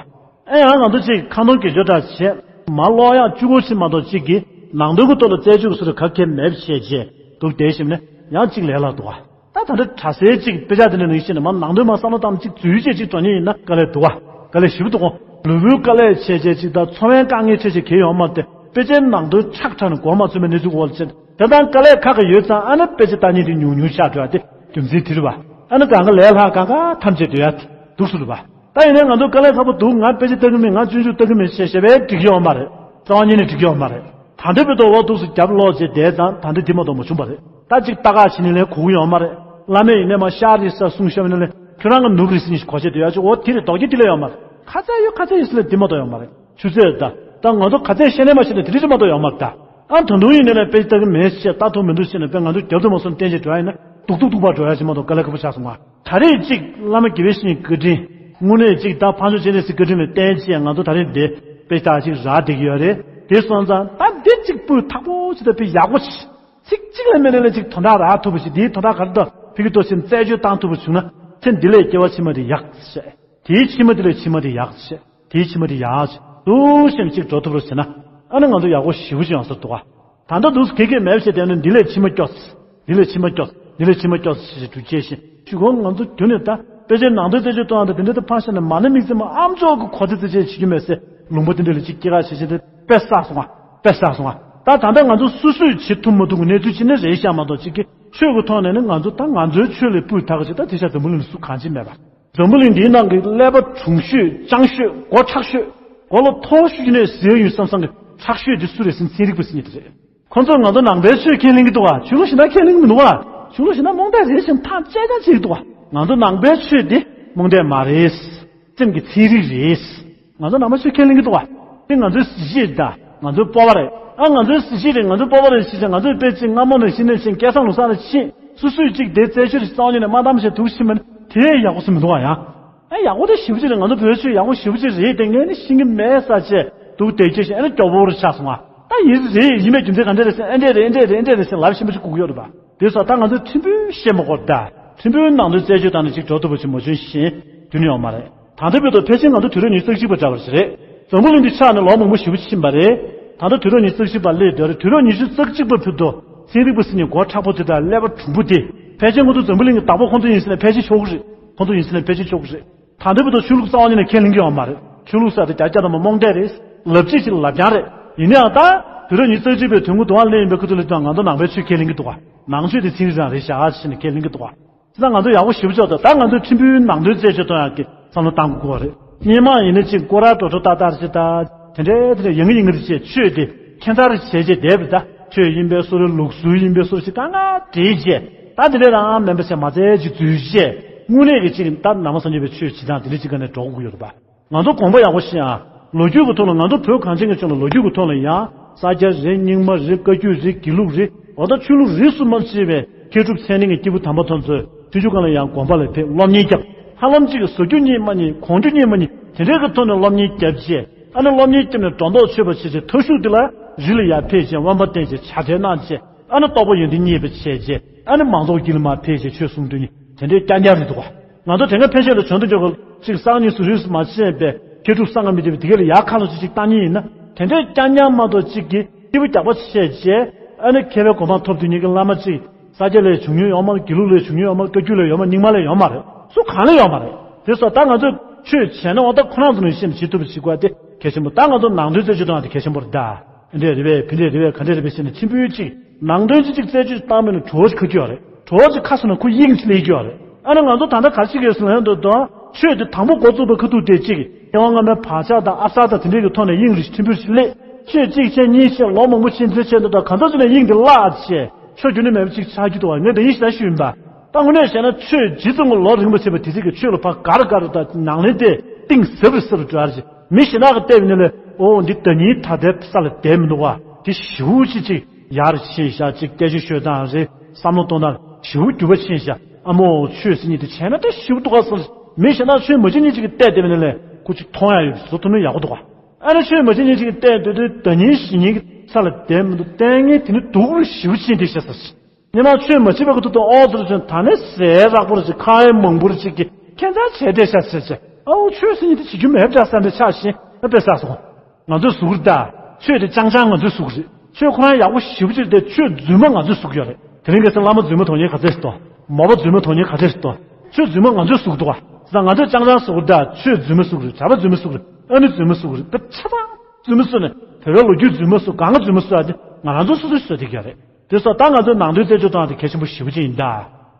ཨེ་ཡང་ང་ཚོ་ཅིག་ཁ་འདོན་དགེ་སྦྱོར་འདྲ་བྱས་མ་ཀློག་ཡག་གཅིག་པོ་ཅིག་མ་གཏོགས་ཅིག་གི་ནང་དོན་གྱི་ཐོག་ལ་རྩད་གཅོད་ཀྱི་སུ་རེ་ག་གེ་མེད་བྱས་རྗེས་འདུག་བསྡད་ཞིམ་ནས་ཡང་ཅིག་ལས་སླ་འདུག་ག་ད་ད་ལྟ་གྲྭ་སའི་ཅིག་དཔེ་ཆ་དེ་འདྲ་ནང་བཞིན་ནས་མ་ནང་དོན་མ་བསམ་བློ་བཏང་ཅིག་འཛུལ་བྱས་ཅིག་འགྲོ་ཉེན་ཡིན་ན་དཀའ་ལས་འདུག་ག་དཀའ་ལས་ཞིབ་འདུག་གོ་ལུས་པོའི་དཀའ་ལས་བྱས་བྱས་ཅིག་དང་འཚོ་བའི་དཀའ་ངལ་འཕྲད་བྱས་གལ་ཡོང་མ་སྟེ་དཔེ་ཆའི་ནང་དོན་ཁྲག་ཁྲག་ནས་གོ་མ་ཚོད་པའི་གནས་ཚུལ་འོག་ལ་ཕྱིན། དེ་དང་དཀའ་ལས་ཁག་གི་ཡོད་ཙང་ཨ་ན་དཔེ་ཆ་ལྟ་ཉིན་དེ་ཉུང་ཉུང་ཆགས་འགྲོ་ཡ་དེ་རྒྱུ་མཚན་དེ་རེད་བ། ཨ་ན་གང་ག་ལས་ལྷག་གང་ག་ཐམས་ཅད་འདོད་ཡ་དེ་འདུག་སུ་རེད་བ། ད་ཡིན་ནའི་ང་ཚོ་དཀའ་ལས་ཁག་པོ་འདུག་ང་དཔེ་ཆ་ལྟ་གི་མིན། ང་སྤྱོད་འཇུག་ལྟ་གི་མིན་ཞེས་བཤད་པས་འགྲིག་གི་ཡོད་མ་རེད། རྩ་བ་ཉིད་ནས་འགྲིག་གི་ཡོད་མ་རེད། ད་འདི་བོད་དུ་འོ་འདུག་སུ་རྒྱབ་ལོག་བྱས་བསྡད་ཙང་ད་འདི་དེ་མ་གཏོགས་མ་བྱུང་བ་རེད། ད་ཅིག་ལྟ་ག་བྱེད་ནི་ལས་གོ་གི་ཡོད་མ་རེད། བླ་མས་ཡིན་ནའི་མ་ཤར་རེད་ས་གསུང་ཤོར་བ་ནི་ལས་ཁྱོད་རང་གི་ནུབ་རེད་ཟེར་ནས་གོ་ཆེད་དུ་ཡ་ཅིག་འོ་དེ་རེད་ལྡོག་རྒྱུ་དེ་ལས་ཡོད་མ་རེད། ཁ་ཚ་ཡོད་ཁ་ཚ་ཡོད་ཟེར་ལས་དེ་མ་གཏོགས་ཡོད་མ་རེད། ཆུ་ཚོད་ད། ད་ང་ཚོ་ག་ཚད་བཤད་ནས་མ་བཤད་ན་དེ་འདྲ་ཅིག་མ་གཏོགས་ཡོད་མ་རེད་ད། ཨ་ད་དུང་ཡིན་ནའི་ལས་དཔེ་ལྟ་གི་མེད་ཅེས་ད་ཐུག་མི་འདུག་ཅེས་ནས་དཔེ་ང་ཚོ་རྒྱབ་ཏུ་མ་སོང་བསྟན་ཅིག་འགྲོ་ཡ་ཡིན་ན་སྡུག་སྡུག་སྡུག་པ་འགྲོ་ཡ་ཅིག་མ་གཏོགས་དཀའ་ལས་ཁག་པོ་ཆགས་སོང་ང་། ད་རེས་ཅིག་བླ་མ་དགེ་བའི་བཤེས་གཉེན་བཀའ་དྲིན། དངོས་གནས་ཅིག་ད་ཕར་ཕྱོགས་སྤྱན་རས་གཟིགས་བཀའ་དྲིན་ལ་བརྟེན་བྱས་ང་ཚོ་ད་རེས་འདི་དཔེ་ལྟ་ཅིག་རག་བསྡད་ཀྱི་ཡོད་རེད། དེ་སོང་ཙང་ད་འདི་ཅིག་སྤུས་དག་པོ་ཅིག་ད་དཔེ་ཡག་པོ་ཅིག་ཚིག་གཅིག་ལས་མེད་ནས་ལས་ཅིག་དོན་དག་རག་ཐུབ་པ་ཞིག་དེའི་དོན་དག་ག་རེ་ད་ཕ་གི་ཏོ་ཞིག་རྩད་གཅོད་བཏང་ཐུབ་པ་བྱུང་ན་ཚེ་འདི་ལས་སྐྱེ་བ་ཕྱི་མ་དེ་ཡག་བྱས། དེའི་ཕྱི་མ་དེ་ལས་ཕྱི་མ་དེ་ཡག་བྱས། དེའི་ཕྱི་མ་དེ་ཡག་བྱས། འདུག་སེམས་གཅིག་འགྲོ་ཐུབ་རོགས་བྱས་ན། ཨ་ནི་ང་ཚོ་ཡག་པོ་ཞེ་པོ་ཅིག་ཡོང་ས་འདུག་ག་ད་ལྟ་འདུག་སེ་གེ་གེ་མེད་བྱས་བསྡད་ན་འདི་ལས་ཕྱི་མ་སྐྱོ། འདི་ལས་ཕྱི་མ་སྐྱོ། འདི་ལས་ཕྱི་མ་སྐྱོ་ཞེས་འདུག་སྐྱེ་བཞིན་ཞུ་གོ་ང་ཚོ་རྒྱུན་ནས་ད་དཔེ་ཆའི་ནང་དོན་རྩད་གཅོད་གཏོང་ཡག་ད་དེ་འདྲ་ད་ཕར་བཞག་ནས་མ་ཎི་དམིགས་བརྩེ་མ་ཨ་མཆོག་གི་གོ་ཚེ་རྩེ་ཆེན་བྱེད་རྒྱུ་མེད་ཟེར་ལུང་པ་དེ་འདྲ་ལ་ཅིག་སྐྱེ་ཁ་བྱེད་བྱེད་དེ་དཔེ་བསགས་སོང་ང་། དཔེ་བསགས་སོང་ང་། ད་ད་ལྟ་ང་ཚོ་སོ་སོས་བྱེད་ཐུབ་མ་ཐུབ་ཀྱི་གནས་ཚུལ་ཅིག་ནི་རེད་ཤག་མ་གཏོགས་ཅིག་གི་ཆོས་ཀྱི་ཐོག་ནས་ནི་ང་ཚོ་ད་ང་ཚོའི་ཆོས་ལས་སྤུས་དག་གི་ཅིག་ད་དེ་ཤ་འཛམ་བུ་གླིང་ལ་སུ་གང་ཅི་མེད་པ། འཛམ་བུ་གླིང་འདིའི་ནང་གི་ཀླད་པ་གྲུང་ཤོས་སྤྱང་ཤོས་མགོ་མཁྲེགས་ཤོས་མགོ་ལ་མཐོ་ཤོས་ཀྱི་ནས་ཟེར་ཡོད་བསམ་བསམ་གི་མཁྲེགས་ཤོས་འདི་སུ་རེད་ཟེར་ན་ཚན་རིག་པ་ཟེར་མཁན་དེ་རེད། ཁོང་ཚོས་ང་ཚོ་ནང་པའི་ཆོས་ཁས་ལེན་གྱི་འདུག་བ། ཆོས་ལུགས་གཞན་དག་ཁས་ལེན་གྱི་མི་འདུག་བ། ཆོས་ལུགས་གཞན་དག་རྨོངས་དད་རེད་ཟེར་ཐག་བཅད་རྐྱང་བྱེད་ཀྱི་འདུག་བ། ང་ཚོ་ནང་པའི་ཆོས་འདི་རྨོངས་དད་མ་རེད། སེམས་ཀྱི་ཚན་རིག་རེད། ང་ཚོ་ནང་པའི་ཆོས་ཁས་ལེན་གྱི་འདུག་བ། དེ་ང་ཚོའི་གཟི་བརྗིད་རེད་ད། ང་ཚོའི་སྤོབས་པ་རེད། ཨ་ང་ཚོའི་གཟི་བརྗིད་རེད། ང་ཚོའི་སྤོབས་པ་རེད་ཞེས་བྱས་ང་ཚོའི་དཔེ་ཅིག་སྔ་མོ་ནས་ཤི་ནས་ཕྱིན་སྐལ་བཟང་ལུགས་བཟང་ནས་ཕྱིན་སོ་སོས་ཅིག་དེ་རྩད་ཆོད་རེ་རྩ་བ་ཉིད་ནས་མ་བཏང་བྱས་འདུག་ཕྱིན་མིན་དེ་ཡག་པོ་སུ་མི་འདུག་བ་ཡང་། ཨ་ཡག་པོ་དེ་ཞེ་པོ་ཅིག་རེད། ང་ཚོ་བོད་ཆོས་ཡག་པོ་ཞེ་པོ་ཅིག་རེད་དེ་ངས་ནི་ཤེས་ཀྱི་མེད་ས་བྱས་འདུག་དེ་སྐྱེ་ཞིང་ཨ་ནི་སྐྱོ་བོ་རུ་ཆགས་སོང་ང་། ད་ཡིན་རེད་ཡིན་པའི་རྒྱུ་མཚན་ག་འདྲ་རེད་ཟེར་ཨེ་འདྲས་རེད་ཨེ་འདྲས་རེད་ཨེ་འདྲས་རེད་ཟེར་ལབ་ཤེས་པོ་ཅིག་དགོས་ཀྱི་ཡོད་རེད་པ། དེ་སོགས་ད་ང་ཚོས་ཕྲན་བུ་བཤད་མ་དགོས་ད། ཕྲན་བུའི་ནང་དོན་རྩད་གཅོད་བཏང་ནས་ཅིག་འགྲོ་ཐུབ་པ་ཅིག་མ་བྱུང་ཞིང་རྒྱུན་ཡོད་མ་རེད། ད་ལྟ་བར་དུ་ཕལ་ཆེར་ང་ཚོ་དུས་རབས་ཉི་ཤུ་རྩ་གཅིག་པ་འདྲ་བ་ཞིག་རེད། འཛམ་བུ་གླིང་འདི་ཆགས་ནས་ལོ་མང་པོ་ཞེ་པོ་ཕྱིན་པ་རེད། ད་ལྟ་དུས་རབས་ཉི་ཤུ་རྩ་གཅིག་པ་སླེབས་དུས་རེད། དུས་རབས་ཉི་ཤུ་རྩ་གཅིག་པ་བར་དུ་ཚན་རིག་པ་ཟེར་མཁན་མགོ་མཁྲེགས་པོ་དེ་དང་ཀླད་པ་གྲུང་པོ་དེ་ཕལ་ཆེར་ང་ཚོ་འཛམ་བུ་གླིང་གི་བདག་པོ་ཁོང་ཚོ་ཡིན་ཟེར་ན་ཕལ་ཆེར་ཆོག་གི་རེད། ཁོང་ཚོ་ཡིན་ཟེར་ན་ཕལ་ཆེར་ཆོག་གི་རེད། ད་ལྟ་བར་དུ་ཆོས་ལུགས་རྩ་བ་ཉིད་ནས་ཁས་ལེན་གྱི་ཡོད་མ་རེད། ཆོས་ལུགས་ཟེར་དེ་རྒྱ་སྐད་དུ་རྨོངས་དད་རེད། ལབ་བྱེད་ཅིག་ལབ་རྐྱང་རེད། ཡིན་ནའང་ད་དུས་རབས་ཉི་ཤུ་རྩ་གཅིག་པའི་དུས་འགོ་དུ་བ་སླེབས་ཡིན་པའི་ཁུ་ཐུ་ལ་ང་ཚོ་ནང་པའི་ཆོས་ཁས་ལེན་གྱི་འདུག་ག་ནང་ཆོས་དེ་ཚན་རིག་རང་རེད་བཞག་ཨ་ཟེར་ནས་ཁས་ལེན་གྱི་འདུག་ག་ད་ང་ཚོ་ཡག་པོ་ཞེ་པོ་ཅིག་འདུག་ད་ང་ཚོ་ཕྲན་བུའི་ནང་དོན་རྩད་གཅོད་གཏོང་ཡག་གི་བསམ་བློ་བཏང་དགོས་པ་རེད། སྔོན་མ་ཡིན་ན་ཅིག་སྐོར་ར་འགྲོ་འགྲོ་ལྟ་ལྟ་རེ་བྱེད་ད། དེ་འདྲའི་དེ་འདྲ་ཡང་ཡང་རེ་བྱེད་ཆོས་དེ་ཁྱད་མཚར་རེ་བྱས་བྱས་བསྡད་པ་ད། ཆོས་ཡིན་པའི་བཟོ་འདྲ་ལུགས་སྲོལ་ཡིན་པའི་བཟོ་འདྲ་ཞིག་གང་ག་བྲིས་བྱས། ད་དེ་འདྲའི་རང་མེད་པ་བྱས་མ་ཚད་ཅིག་འཛུལ་བྱས། དངོས་གནས་ཀྱི་ཅིག་ད་ནང་པ་སངས་རྒྱས་པའི་ཆོས་བྱེད་སྟངས་དེ་འདྲ་ཅིག་ག་ནས་འགྲོ་དགོས་ཀྱི་ཡོད་རེད་པ། ང་ཚོ་དགོངས་པ་ཡག་པོ་བཞེས་ཨ། ལོ་རྒྱུས་ཀྱི་ཐོག་ལ་ང་ཚོ་བོད་གངས་ཅན་གྱི་ལྗོངས་ལ་ལོ་རྒྱུས་ཀྱི་ཐོག་ལ་ཡང་ས་སྐྱ་རེད། རྙིང་མ་རེད། བཀའ་བརྒྱུད་རེད། དགེ་ལུགས་རེད། འོ་ད་ཆོས་ལུགས་རིས་སུ་མ་ཆད་པའི་མཁས་གྲུབ་མཚན་ལྡན་གྱི་སྐྱེས་བུ་དམ་པ་དེ་ཚོས་ ཆུང་ཆུང་སྒང་ལ་ཡང་དགོན་པ་ལ་ཕེབས་སློབ་གཉེར་བརྒྱབ། ཧ་ལམ་གཅིག་གིས་བཟོ་རྒྱུ་རྙེད་མ་རྙེད་གོན་རྒྱུ་རྙེད་མ་རྙེད་དེ་འདྲའི་གི་ཐོག་ནས་སློབ་གཉེར་བརྒྱབ་རྗེས་ཨ་ནི་སློབ་གཉེར་བརྒྱབ་ནས་སྒྲོ་འདོགས་ཆོད་པ་བྱས་རྗེས་མཐོ་ཤོས་དེ་ལ་རི་ལ་ཡར་ཕེབས་བྱས་དབེན་པ་བསྟེན་བྱས་ཕྱག་འཚལ་གནང་བྱས་ཨ་ནི་རྟོགས་པ་ཡོན་ཏན་རྙེད་པ་བྱས་རྗེས་ཨ་ནི་མང་ཚོགས་དཀྱིལ་ལ་མར་ཕེབས་བྱས་ཆོས་གསུང་དུས་ནི་དེ་འདྲའི་རྐྱང་རྐྱང་རེད་འདུག་ག་ང་ཚོ་དེ་སྔ་ཕན་ཆད་ལ་བྱོན་དུ་འཇོག་གི་གཅིག་སང་ཉིན་སུ་རིས་མ་ཤེས་པའི་མཁས་གྲུབ་སངས་མི་འདུག་པའི་དེ་ག་ལ་ཡར་ཁ་ལོ་ཅིག་ཅིག་བཏང་ཉིན་ཡིན་ན་དེ་འདྲའི་རྐྱང་རྐྱང་མ་གཏོགས་གཅིག་གིས་སྐྱིད་པོ་རྒྱག་པ་བྱས་རྗེས་ཨ་ནི་མཁས་པའི་གོ་འཕང་ཐོབ་དུས་ཉིན་གྱི་བླ་མ་གཅིག་ས་སྐྱ་ལས་བྱུང་མྱོང་ཡོད་མ་རེད། དགེ་ལུགས་ལས་བྱུང་མྱོང་ཡོད་མ་རེད། བཀའ་བརྒྱུད་ལས་ཡོད་མ་རྙིང་མ་ལས་ཡོད་མ་རེད། སུ་གང་ལས་ཡོད་མ་རེད། དེ་སོགས་ད་ང་ཚོས་ཆོས་བྱས་ན་འོ་ད་ཁོ་རང་ཚོ་ནས་ཤེས་ནས་བྱེད་ཐུབ་པ་བྱེད་དགོས་དེ་གལ་ཆེན་པོ། ད་ང་ཚོ་ནང་དོན་རྩད་གཅོད་གཏོང་བ་དེ་གལ་ཆེན་པོ་རེད་ད། འདི་འདྲས་རེད་པས་ཕི་འདྲས་རེད་པས་ག་འདྲས་རེད་པས་ཟེར་ནས་ཆེན་པོའི་གཅིག་ནང་དོན་གཅིག་གཅིག་རྩད་གཅོད་བཏང་མེད་ན་བྲོ་བ་ཞིག་ཁ་རྒྱུ་ཡོད་རེད། བྲོ་བ་ཞིག་ཁ་སོང་ན་ཁོ་དབྱིངས་ཅིག་སླེབས་རྒྱུ་ཡོད་རེད། ཨ་ནི་ང་ཚོ་ད་ལྟ་ག་རེ་བྱེད་ཀྱི་ཡོད་ཟེར་ན་ཡང་འདོད་དོ། ཆོས་དེ་དང་པོ་འགོ་བཙུགས་པའི་ཁ་ཐུག་དེ་གཅིག་སྐྱེ་བ་སྔ་མའི་བག་ཆགས་དང་ཨ་གསར་དང་དེ་འདྲས་ཀྱི་ཐོག་ནས་དབྱིངས་རིག་ཕྲན་བུ་ཞིག་སླེབས། ཆོས་གཅིག་བྱས་གཉིས་བྱས་ལོ་མང་པོ་ཕྱིན་ཚེ་ཆོས་འདི་དག་གང་ཚོད་ཅིག་ནས་དབྱིངས་དེ་བརླག་བྱས་ཆོས་རྒྱུན་ནས་མེད་པ་ཅིག་ཆགས་རྒྱུ་འདུག་བ། ངས་འདི་ཡིན་ཞེ་ན་ཞུས་ཡིན་པ། ད་དངོས་གནས་བཤད་ན་ཆོས་ཇི་ཙམ་གྱི་ལོ་རིང་པོ་བྱས་པ་དེ་ཚིག་གི་ཆོས་ལ་ཕར་གར་གར་དང་ནང་ལེན་དེ་གཏིང་ཟབ་རུ་ཟབ་རུ་འགྲོ་ཡ་རེད། མི་ཞེ་དྲག་གི་བལྟས་པ་ནི་ལས་ཨོ་འདི་ཟླ་ཉིན་ད་ལྟའི་ས་ལ་བསྡད་མི་འདུག་བ། དེ་ཞེ་པོ་ཅིག་ཅིག་ཡར་ཕྱིན་ཤག་ཅིག་སྐད་ཆ་ཤོད་སྟངས་རེད། བསམ་བློ་གཏོང་སྟངས་ཞེ་པོ་འགྱུར་བ་ཕྱིན་ཤག་ཨ་མོ་ཆོས་ཟེར་མཁན་དེ་བྱས་ན་ད་ཞེ་པོ་འདུག་ག་ཟེར། མི་ཞེ་དྲག་ཆོས་མ་བྱེད་མཁན་ཅིག་གིས་བལྟས་བསྡད་པ་ནི་ལས་ཁོ་ཅིག་མཐོང་ཡ་ཡོད་བཟོ་ཐུབ་ན་ཡག་པོ་འདུག་ག་ཨ་ནི་ཆོས་མ་བྱེད་མཁན་ཅིག་གིས་བལྟས་སྡོད་དུས་ཟླ་ཉིན་བཞི་ཉིན་གྱི་ས་ལ་བསྡད་མི་འདུག་ལྟས་ངན་དེ་ནི་སྡུག་རུ་ཞེ་པོ་ཕྱིན་བསྡད་ཤག་ཟེར། ཉི་མ་ཆོས་མ་བྱེད་པའི་ཁ་ཐུག་ཏུ་ཨོ་ཟེར་བྱུང་ད་ནི་ཟས་རག་པོ་རེ་ཅིག་ཁ་ཡ་མང་པོ་རེ་ཅིག་གིས་ཁྱད་མཚར་བྱས་བསྡད་ཤག་ཟེར་བྱས། ཨའོ་ཆོས་ཟེར་མཁན་དེ་བྱེད་རྒྱུ་མེད་པ་འདྲ་བསམ་པའི་ཆགས་ཤིང་ཨ་དཔེ་བསགས་སོང་། ང་ཚོའི་གཟུགས་རེད་ད། ཆོས་དེ་རྐྱང་རྐྱང་ང་ཚོའི་གཟུགས་རེད། ཆོས་ཁོ་རང་ཡག་པོ་ཞེ་པོ་ཅིག་རེད་དེ་ཆོས་རྫུན་མ་ང་ཚོའི་གཟུགས་ཡོད་རེད། དེ་རིང་ཁ་སང་བླ་མ་རྫུན་མ་མཐོང་མཁན་ག་ཚད་ཞིག་འདུག་མོས་པ་རྫུན་མ་མཐོང་མཁན་ག་ཚད་ཞིག་འདུག་ཆོས་རྫུན་མ་ང་ཚོའི་གཟུགས་འདུག་བ། ད་ང་ཚོས་རྐྱང་རྐྱང་གཟུགས་རེད་ད། ཆོས་རྫུན་མའི་གཟུགས་རེད། གྲྭ་པ་རྫུན་མའི་གཟུགས་རེད། ཨ་ནི་རྫུན་མའི་གཟུགས་རེད། ད་ཆ་ཚང་རྫུན་མ་བཟོས་ནས་བོད་པའི་ལོ་རྒྱུས་རྫུན་མ་བཟོས་གང་ག་རྫུན་མ་བཟོས་ཨ་དེ་ང་རང་ཚོ་སོ་སོས་བཟོས་བསྡད་ཀྱི་ཡོད་རེད། དེ་སོགས་ད་ང་ཚོས་ནང་དོན་རྩད་གཅོད་གཏོང་ཡ་དེ་གལ་ཆེན་པོ་ཞེ་པོ་ཅིག་ཡིན་ད།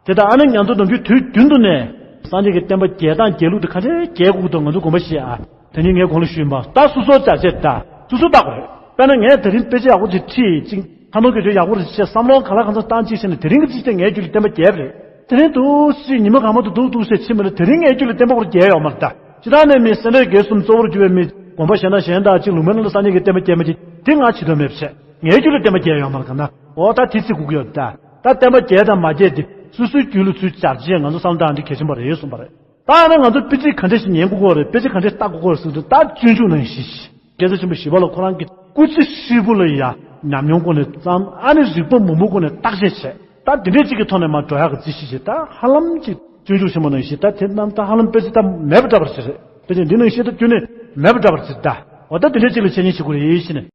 དེ་ལྟར་ཨ་ནི་ང་ཚོ་ནམ་རྒྱུན་དུས་རྒྱུན་དུ་ནས་སངས་རྒྱས་ཀྱི་བསྟན་པ་རྒྱས་སྟངས་རྒྱས་ལུགས་དེ་ག་འདྲའི་རྒྱས་དགོས་ཀྱི་འདུག་ང་ཚོ་དགོངས་པ་བཞེས་ཨ། དེ་ནི་ངས་གོང་ལ་ཞུས་པ་ལྟར་སོ་སོར་བྱ་བྱེད་ལྟ། སོ་སོ་ལྟ་དགོས་རེད། དཔེར་ན་ངས་དེ་རིང་དཔེ་ཆ་ཡག་པོ་ཅིག་ཁྲིད་ཅིག་ཁ་ནང་གི་ཆོས་ཡག་པོ་རེད་ཅེས་བསམ་བློ་ག་ལ་གང་འཚམ་བཏང་ཅིག་བྱས་ནས་དེ་རིང་གི་ཅིག་དེ་ངའི་རྒྱུད་ལ་བསྟན་པ་རྒྱས་པ་རེད། དེ་རིང་འདུག་སེ་ཉི་མ་གང་མ་འདུག་འདུག་འདུག་སེ་ཕྱིན་པ་ན་དེ་རིང་ངའི་རྒྱུད་ལ་བསྟན་པ་སྐོར་རྒྱས་ཡོད་མ་རེད་ད། སྤྱིར་བཏང་ནས་མི་སེ་འབྲས་དགེ་གསུམ་གཙོ་བོར་གྱུར་པའི་མི་དགོན་པ་གཞན་དང་གཞན་དང་གཅིག་ལུང་པའི་ནང་ལ་སངས་རྒྱས་ཀྱི་བསྟན་པ་རྒྱས་མ་རྒྱས་དེ་ང་བྱེད་དོན་མེད་པ་བྱས། ངའི་རྒྱུད་ལ་བསྟན་པ་རྒྱས་ཡོད་མ་རེད་ག་ན། འོ་ད་དེ་ཚིག་གོ་གི་ཡོད་ད། ད་བསྟན་པ་རྒྱས་དང་མ་རྒྱས་དེ་སོ་སོའི་རྒྱུད་ལ་ཚུར་སྦྱར་རྗེས་ང་ཚོ་བསམ་བློ་བཏང་འདི་གལ་ཆེན་པོ་རེད་གསུངས་པ་རེད། ད་ནི་ང་ཚོ་དཔེ་ཆ་ག་འདྲ་ཞིག་ཉན་དགོས་ཀྱི་རེད། དཔེ་ཆ་ག་འདྲ་ལྟ་དགོས་ཀྱི་རེད་ཟེར་དུས་ད་སྤྱོད་འཇུག་ནང་བཞིན་ཞིག་རྒྱལ་སྲས་ཆེན་པོ་ཞི་བ་ལྷ་ཁོ་རང་གི་སྐུ་ཚེ་ཧྲིལ་པོ་ལ་ཡང་ཉམས་མྱོང་སྒོ་ནས་བརྩམས། ཨ་ནི་རིག་པ་མང་པོའི་སྒོ་ནས་བརྟག་དཔྱད་བྱས། ད་འདི་འདྲའི་གཅིག་གི་ཐོག་ནས་མར་འགྲོ་ཡག་གི་རྩིས་གཞི་བྱས། ད་ཧ་ལམ་གཅིག་སྤྱོད་འཇུག་ཆེན་མོ་ནང་བཞིན་ད་དེ་རྣམས་ད་ཧ་ལམ་དཔེ་ཆ་ད་མེད་པ་འདྲ་པོ་ཞིག་རེད། དཔེ་ཆ་འདི་ནང་བཞིན་ད་ཁྱོན་ནས་མེད་པ་འདྲ་པོ་ཞིག་ད། འོ་ད་འདི་འདྲའི་གཅིག་ལ་འཆད་ཉན་བྱེད་དགོས་རེད་ཟེར་ནས།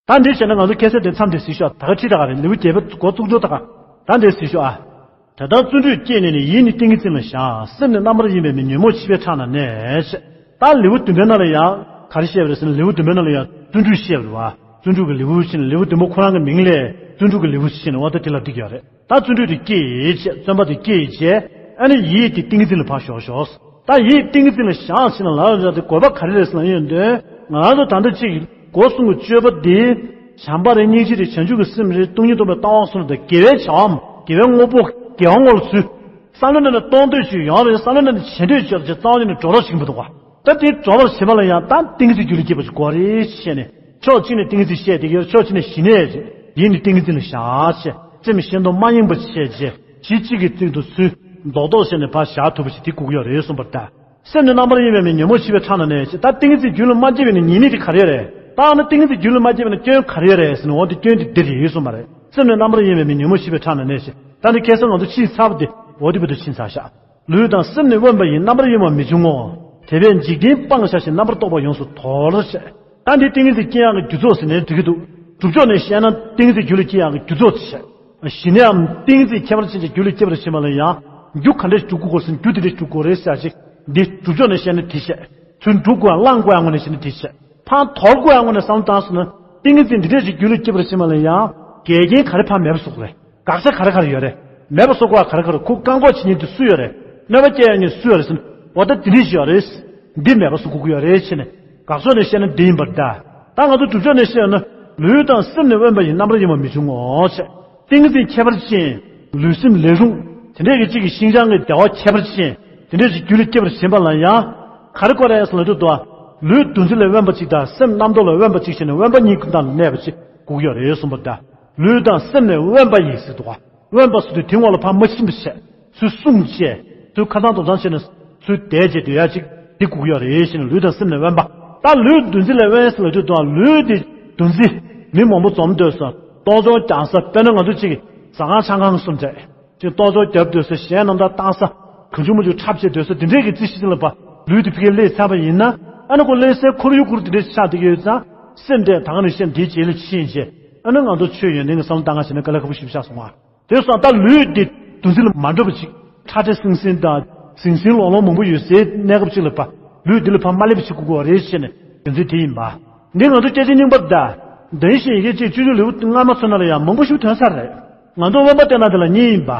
ད་འདི་བྱས་ན་ང་ཚོ་ཁ་སང་དེ་མཚམས་དེ་ཟིག་ཤོག་ད་ག་ཁྲིད་ད་ག་རེད། ལེའུ་བརྒྱད་པ་འགོ་བཙུགས་འགྲོ་ད་ག་ད་འདི་ཟིག་ཤོག་ཨ། དེ་ལྟར་བརྩོན་འགྲུས་བསྐྱེད་ནས་ནི། ཡིད་ནི་ཏིང་ངེ་འཛིན་ལ་བཞག་སེམས་ནི་རྣམ་པར་གཡེང་བའི་མི་ཉོན་མོངས་ཕྱི་པའི་ཁྲག་ན་གནས་ཞེས། ད་ལེའུ་བདུན་པའི་ནང་ལ་ཡང་ག་རེ་བཤད་པ་རེད་ཟེར་ན། ལེའུ་བདུན་པའི་ནང་ལ་ཡང་བརྩོན་འགྲུས་བཤད་པ་རེད་བ། བརྩོན་འགྲུས་ཀྱི་ལེའུ་ཕྱིན་ལེའུ་བདུན་པ་ཁོ་རང་གི་མིང་ལས་བརྩོན་འགྲུས་ཀྱི་ལེའུ་ཕྱིན་བ་ད་དེ་ལ་འགྲིག་ཡོད་རེད། ད་བརྩོན་འགྲུས་དེ་བསྐྱེད་བྱས། བརྩོན་པ་དེ་བསྐྱེད་བྱས། ཨ་ནི་ཡིད་དེ་ཏིང་ངེ་འཛིན་ལ་ཕར་ཞོག་ཞོག་ད་ཡིད་ཏིང་ངེ་འཛིན་ལ་བཞག་ཟེར་ན་ལབ་ཡོད་དེ་དགོས་པ་ག་རེ་རེད་ཟེར་ན་ཡོད་དོན་ང་ཚོ་ད་ལྟ་གཅིག་སྒོ་གསུམ་གྱི་སྤྱོད་པ་འདི་བྱམས་པ་རེད། སྙིང་རྗེ་རེད། བྱང་ཆུབ་ཀྱི་སེམས་རེད། སྟོང་ཉིད་རྟོགས་པའི་ལྟ་བ་གསུམ་དང་དགེ་བའི་བྱ་བའམ་དགེ་བའི་དངོས་པོ་དགེ་བ་ངོ་ལ་ཚུལ། བསམ་བློ་ནང་ནས་གཏོང་འདོད་ཅིག་ཡོང་རེད། བསམ་བློ་ནང་ནས་བྱེད་འདོད་ཅིག་ཡོད་རེད། རྩ་བ་ཉིད་ནས་འགྲོ་རོགས་བྱེད་ཀྱི་མི་འདུག་ག་ད་དེ་སྒྲོལ་བར་བྱེད་པ་ལ་ཡང་ད་ཏིང་ངེ་འཛིན་རྒྱུད་ལ་སྐྱེ་བ་ཞིག་དགོས་རེད་ཅེས་ནས། ཕྱོགས་གཅིག་ནས་ཏིང་ངེ་འཛིན་བཤད་བསྡད་ཀྱི་ཡོད། ཕྱོགས་གཅིག་ནས་ཞི་གནས་རེད། ཡིད་ནི་ཏིང་ངེ་འཛིན་ལ་བཞག་བྱས། སེམས་ཤིན་ཏུ་མ་གཡེངས་པ་བྱས་རྗེས་གཞི་གཅིག་གི་སྟེང་དུ་ཚུར་རྡོག་རྡོག་བྱས་ནས་ཕར་བཞག་ཐུབ་པ་ཞིག་དེ་དགོས་ཀྱི་ཡོད་རེད་གསུངས་པ་རེད་ད། སེམས་ནི་རྣམ་པར་གཡེང་བའི་མི་ཉོན་མོངས་ཕྱི་པའི་ཁྲག་ན་གནས་ཞེས། ད་ཏིང་ངེ་འཛིན་རྒྱུད་ལ་མ་སྐྱེས་པའི་ནི་ཉེས་དམིགས་དེ་ག་རེ་རེད། ད་ནི་ཏིང་ངེ་འཛིན་རྒྱུད་ལ་མ་སྐྱེས་པའི་ནི་སྐྱོན་ག་རེ་རེད་ཟེར་ན། འོ་དེ་སྐྱོན་དེ་འདི་རེད་གསུངས་པ་རེད། སེམས་ནི་རྣམ་པར་གཡེང་བའི་མི་ཉོན་མོངས་ཕྱི་པའི་ཁྲག་ན་གནས་ཞེས། ད་ནི་ཁ་སང་ང་ཚོ་ཕྱིས་ཚར་བ་དེ་འོ་དེ་བར་དུ་ཕྱིན་ཚར་ཤག་ལུས་དང་སེམས་ནི་དབེན་པ་ཡིས། རྣམ་པར་གཡེང་བ་མི་འབྱུང་ངོ་། དེ་བས་འཇིག་རྟེན་སྤངས་བཞག་ཅིང་། རྣམ་པར་རྟོག་པ་ཡོངས་སུ་དོར་ཞེས། ད་འདི་ཏིང་ངེ་འཛིན་སྐྱེ་ཡག་གི་རྒྱུ་ཚོགས་ཟེར་ནའི་འགྲིག་གི་འདུག་སྒྲུབ་ཕྱོགས་ནས་བཤད་ན་ཏིང་ངེ་འཛིན་རྒྱུད་ལ་སྐྱེ་ཡག་གི་རྒྱུ་ཚོགས་དེ་བཤད། ཞི་གནས་འམ་ཏིང་ངེ་འཛིན་ཁྱད་པར་ཅན་གྱི་རྒྱུད་ལ་སྐྱེ་བར་བྱེད་པ་ལ་ཡང་རྒྱུ་ག་འདྲས་སྒྲུབ་དགོས་ཟེར་ན་རྒྱུ་དེ་འདྲས་སྒྲུབ་དགོས་རེད་ཟེར་ཅིག་འདི་སྒྲུབ་ཕྱོགས་ནས་བཤད་ན་དེ་བཤད། ཚུར་འགྲོ་དགོས་ཡང་བླང་དགོས་ཡང་ངོས་ནས་བཤད་ན་དེ་བཤད། ཕར་དོར་དགོས་ཡང་ངོས་ནས་བསམ་བློ་བཏང་སོང་ན་ཏིང་ངེ་འཛིན་འདི་འདྲས་ཀྱི་རྒྱུད་ལ་སྐྱེ་བར་བྱེད་པ་ལ་ཡང་འགལ་རྐྱེན་ག་རེ་ཕར་མེད་པ་བཟོ་དགོས་རེད། དགག་བྱ་ག་རེ་ག་རེ་ཡོད་རེད། མེད་པ་བཟོ་དགོས་པ་ག་རེ་ག་རེ། ཁོ་བཀག་འགོག་བྱེད་མཁན་དེ་སུ་ཡོད་རེད། གནོད་པ་སྐྱེལ་ཡག་མཁན་སུ་ཡོད་རེད་ཟེར་ན། འོ་ད་དེ་འདྲས་ཞིག་ཡོད་རེད། འདི་མེད་པ་བཟོ་དགོས་ཀྱི་ཡོད་རེད་ཅེས་ནས་དགག་ཕྱོགས་ནས་བཤད་ན་འདི་ཡིན་པར་གདའ། ད་ང་ཚོ་སྒྲུབ་ཕྱོགས་ནས་བཤད་ན་ལུས་དང་སེམས་ནི་དབེན་པ་ཡིས། རྣམ་པར་གཡེང་བ་མི་འབྱུང་ངོ་ཞེས། ཏིང་ངེ་འཛིན་ཁྱད་པར་ཅན། ལུས་སེམས་ལས་རུང་དེ་འདྲས་ཀྱི་གཅིག་གི་ཤིན་སྦྱངས་ཀྱི་བདེ་བ་ཁྱད་པར་ཅན་དེ་འདྲས་ཀྱི་རྒྱུད་ལ་སྐྱེ་བར་བྱེད་པ་ལ་ཡང་ག་རེ་དགོས་རེད་ཟེར་ན། དུ་དོ། ལུས་འདུ་འཛི་ལས་དབེན་པ་གཅིག་དང་སེམས་རྣམ་རྟོག་ལས་དབེན་པ་གཅིག་བྱས་ནས་དབེན་པ་གཉིས་ཀྱི་མདུན་ལ་གནས་པ་གཅིག་དགོས་ཀྱི་ཡོད་རེད་གསུངས་པ་རེད་ད། ལུས་དང་སེམས་ནི་དབེན་པ་ཡིས་ཟེར་འདུག་ག་དབེན་པ་ཟེར་དུས་དེ་ངོ་ལ་ཕར་མ་ཕྱིན་པ་བྱས། ཚུར་བསྲུང་བྱས། ཚུར་ཁ་སང་དོག་ཚང་བྱས་ནས་ཚུར་དེད་བྱས་སྡོད་ཡ་ཅིག་འདི་དགོས་ཀྱི་ཡོད་རེད་ཟེར་ནས། ལུས་དང་སེམས་ནི་དབེན་པ། ད་ལུས་འདུ་འཛི་ལས་དབེན་ཟེར་ལབ་དུས་དང་། ལུས་དེ་འདུ་འཛི། མི་མང་པོ་འཛོམས་སྡོད་ས། གཏོར་ཆོག་རྒྱག་ས། དཔེར་ན་ང་ཚོ་གཅིག་གི་ཟ་ཁང་ཆང་ཁང་གསུམ་བྱས། ཅིག་གཏོར་ཆོག་རྒྱབ་སྡོད་ས། གཞས་རྣམ་དག་བཏང་ས། གང་བྱུང་མང་བྱུང་འཁྲབ་བྱས་སྡོད་ས། དེ་འདྲས་ཀྱི་རྩིས་གཞི་ཅིག་ལ་ཕར་ལུས་དེ་ཕ་གིར་སླེབས་ཚར་བ་ཡིན་ན། ཨ་ནི་ཁོ་སླེབས་སའི་ཁོར་ཡུག་ཁུར་དེ་འདྲས་ཆགས་བསྡད་ཀྱི་ཡོད་ཙང་། སེམས་དེ་ད་ག་ནང་བཞིན་དེའི་རྗེས་ལ་ཕྱིན་བྱས། ཨ་ནི་ང་ཚོ་ཆོས་ཡོན་ཏན་གྱི་བསམ་བློ་བཏང་ག་བྱས་ན་དཀའ་ལས་ཁག་པོ་ཞེ་པོ་ཆགས་སོང་ང་། དེ་སོང་ཙང་ད་ལུས་འདི་འདུ་འཛི་ལ་མ་འགྲོ་བ་ཅིག་ཁྲ་ཁྲ་ཟིང་ཟིང་དང་ཟིང་ཟིང་ལོང་ལོང་མང་པོ་ཡོད་སའི་གནས་སྐབས་ཅིག་ལ་ཕར་ལུས་འདི་ལ་ཕར་མ་སླེབས་པ་ཅིག་དགོས་ཀྱི་རེད་ཟེར་ནས་རྒྱུ་མཚན་དེ་ཡིན་པ། འདི་ང་ཚོ་སྐད་ཆ་རྙིང་པ་ད། འདི་བཞིན་ཡི་གེ་གཅིག་སྤྱོད་འཇུག་ལེའུ་ལྔ་མ་ཚུན་ན་ལ་ཡང་མང་པོ་ཞིག་ཐོན་ས་རེད། ང་ཚོ་དབེན་པ་བསྟེན་སྟངས་དེ་ལ་གཉིས་ཡིན་པ།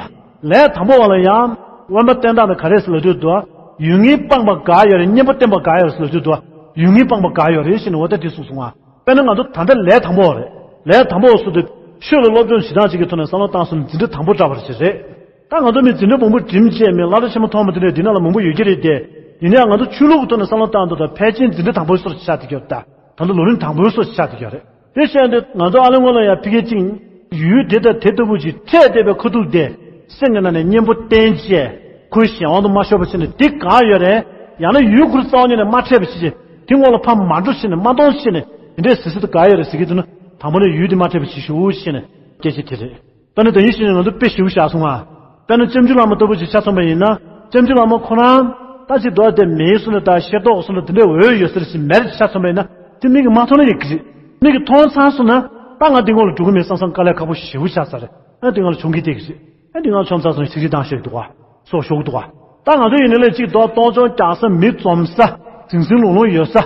ལས་དང་པོ་བ་ལ་ཡང་དབེན་པ་བསྟེན་སྟངས་དེ་ག་རེ་ཟེར་ལབ་དུས་དུ། ཡུལ་ངེས་སྤངས་པ་དགའ་ཡོད་རེད། གཉེན་པོ་བསྟེན་པ་དགའ་ཡོད་རེད་ཟེར་ལབ་དུས་དུ། ཡུལ་ངེས་སྤངས་པ་དགའ་ཡོད་རེད་ཟེར་ནས་འོ་ད་དེ་གསུངས་སོང་ང་། དཔེར་ན་ང་ཚོ་ད་ལྟ་ལས་དང་པོ་བ་རེད། ལས་དང་པོ་བ་སུ་དེ། ཆོས་ལ་སློབ་སྦྱོང་བྱེད་སྟངས་ཅིག་གི་ཐོག་ནས་བསམ་བློ་བཏང་སོང་ན་འཛིན་གྲྭ་དང་པོ་འདྲ་བ་ཞིག་རེད། ད་ང་ཚོ་མི་འཛིན་གྲྭ་མང་པོ་འགྲིམས་བྱས་མི་སློབ་གྲྭ་ཆེན་མོ་ཐོག་མ་དེ་འདྲའི་འདི་ནང་ལ་མང་པོ་ཡོད་ཀྱི་རེད་དེ། ཡིན་ནའང་ང་ཚོ་ཆོས་ལུགས་ཀྱི་ཐོག་ནས་བསམ་བློ་བཏང་འདུག་ད་ཕལ་ཆེར་འཛིན་གྲྭ་དང་པོའི་སོར་ཆགས་བསྡད་ཀྱི་ཡོད་ད། ད་ལྟ་ལོ་རིམ་དང་པོའི་སོར་ཆགས་བསྡད་ཀྱི་ཡོད་རེད། དེ་བྱས་ཏེ་ང་ཚོ་ཨ་ལེ་སྔོན་ལ་ཡང་ཕ་གི་གཅིག་ཡུལ་དེ་དང་དེ་ལྟ་བུ་ཅིག་འཕྲད་བསྡད་པའི་ཁ་ཐུག་དེ། སེམས་ཀྱི་ནང་ནས་གཉེན་པོ་བསྟེན་བྱས། ཁོའི་གཞན་དབང་དུ་མ་ཤོར་བ་བྱས་ནས་འདི་གང་ཡོད་རེད། ཡང་ན་ཡུལ་ཁུར་རྩ་བ་ཉིད་ནས་མ་འཕྲད་པ་བྱས་བྱས། དེ་སྔོན་ལ་ཕར་མ་འགྲོ་བྱས་ནས་མ་མཐོང་བྱས་ནས་དེ་འདྲའི་ཟེར་ས་དེ་གང་ཡོད་རེད་ཟེར་གྱི་འདུག་ན། དང་པོ་ནས་ཡུལ་དེ་མ་འཕྲད་པ་བྱེད་ཤོག་བྱས་ནས་སྐད་ཆ་དེ་རེད། དཔེར་ན་ད་ཡིན་ཞིག་ང་ཚོ་དཔེ་ཞིབ་བཞག་སོང་ང་། དཔེར་ན་ལྕམ་ཆུ་བླ་མ་ལྟ་བུ་ཞིག་ཆ་མཚོན་པ་ཡིན་ན། ལྕམ་ཆུ་བླ་མ་ཁོ་རང་ད་ཅིག་རྡོ་དེ་མེད་སོང་ན་ད་ཤེས་རྟོགས་སོང་ན་དེ་འདྲའི་འོས་ཡོད་ས་རེད་ཟེར་མེད་ཆ་མཚོན་པ་ཡིན་ན། དེ་མིག་གིས་མ་མཐོང་ན་ཡང་གི་རེད། མིག་གིས་མཐོང་ཚར་སོང་ན། ད་ང་འདི་སྔོན་ལ་འགྲོ་གི་མེད་བསམ་བསམ་དཀའ་ལས་ཁག་པོ་ཞེ་པོ་ཆགས་ས་རེད། ཨ་འདི་སྔོན་ལ་བྱུང་གི་བསྡད་ཀྱི་རེད། ཨ་འདི་སྔོན་ལ་བྱུང་ཚར་སོང་ན་ཚིག་གཅིག་བཏང་ཤེས་ཀྱི་འདུག་ག་སོགས་ཞུ་གི་འདུག་ག་ད་ང་ཚོ་ཡིན་ནའི་ལས་གཅིག་རྡོ་གཏོར་ཆོག་རྒྱག་ས། མི་འཛོམས་ས། ཟིང་ཟིང་ལོང་ལོང་ཡོད་ས།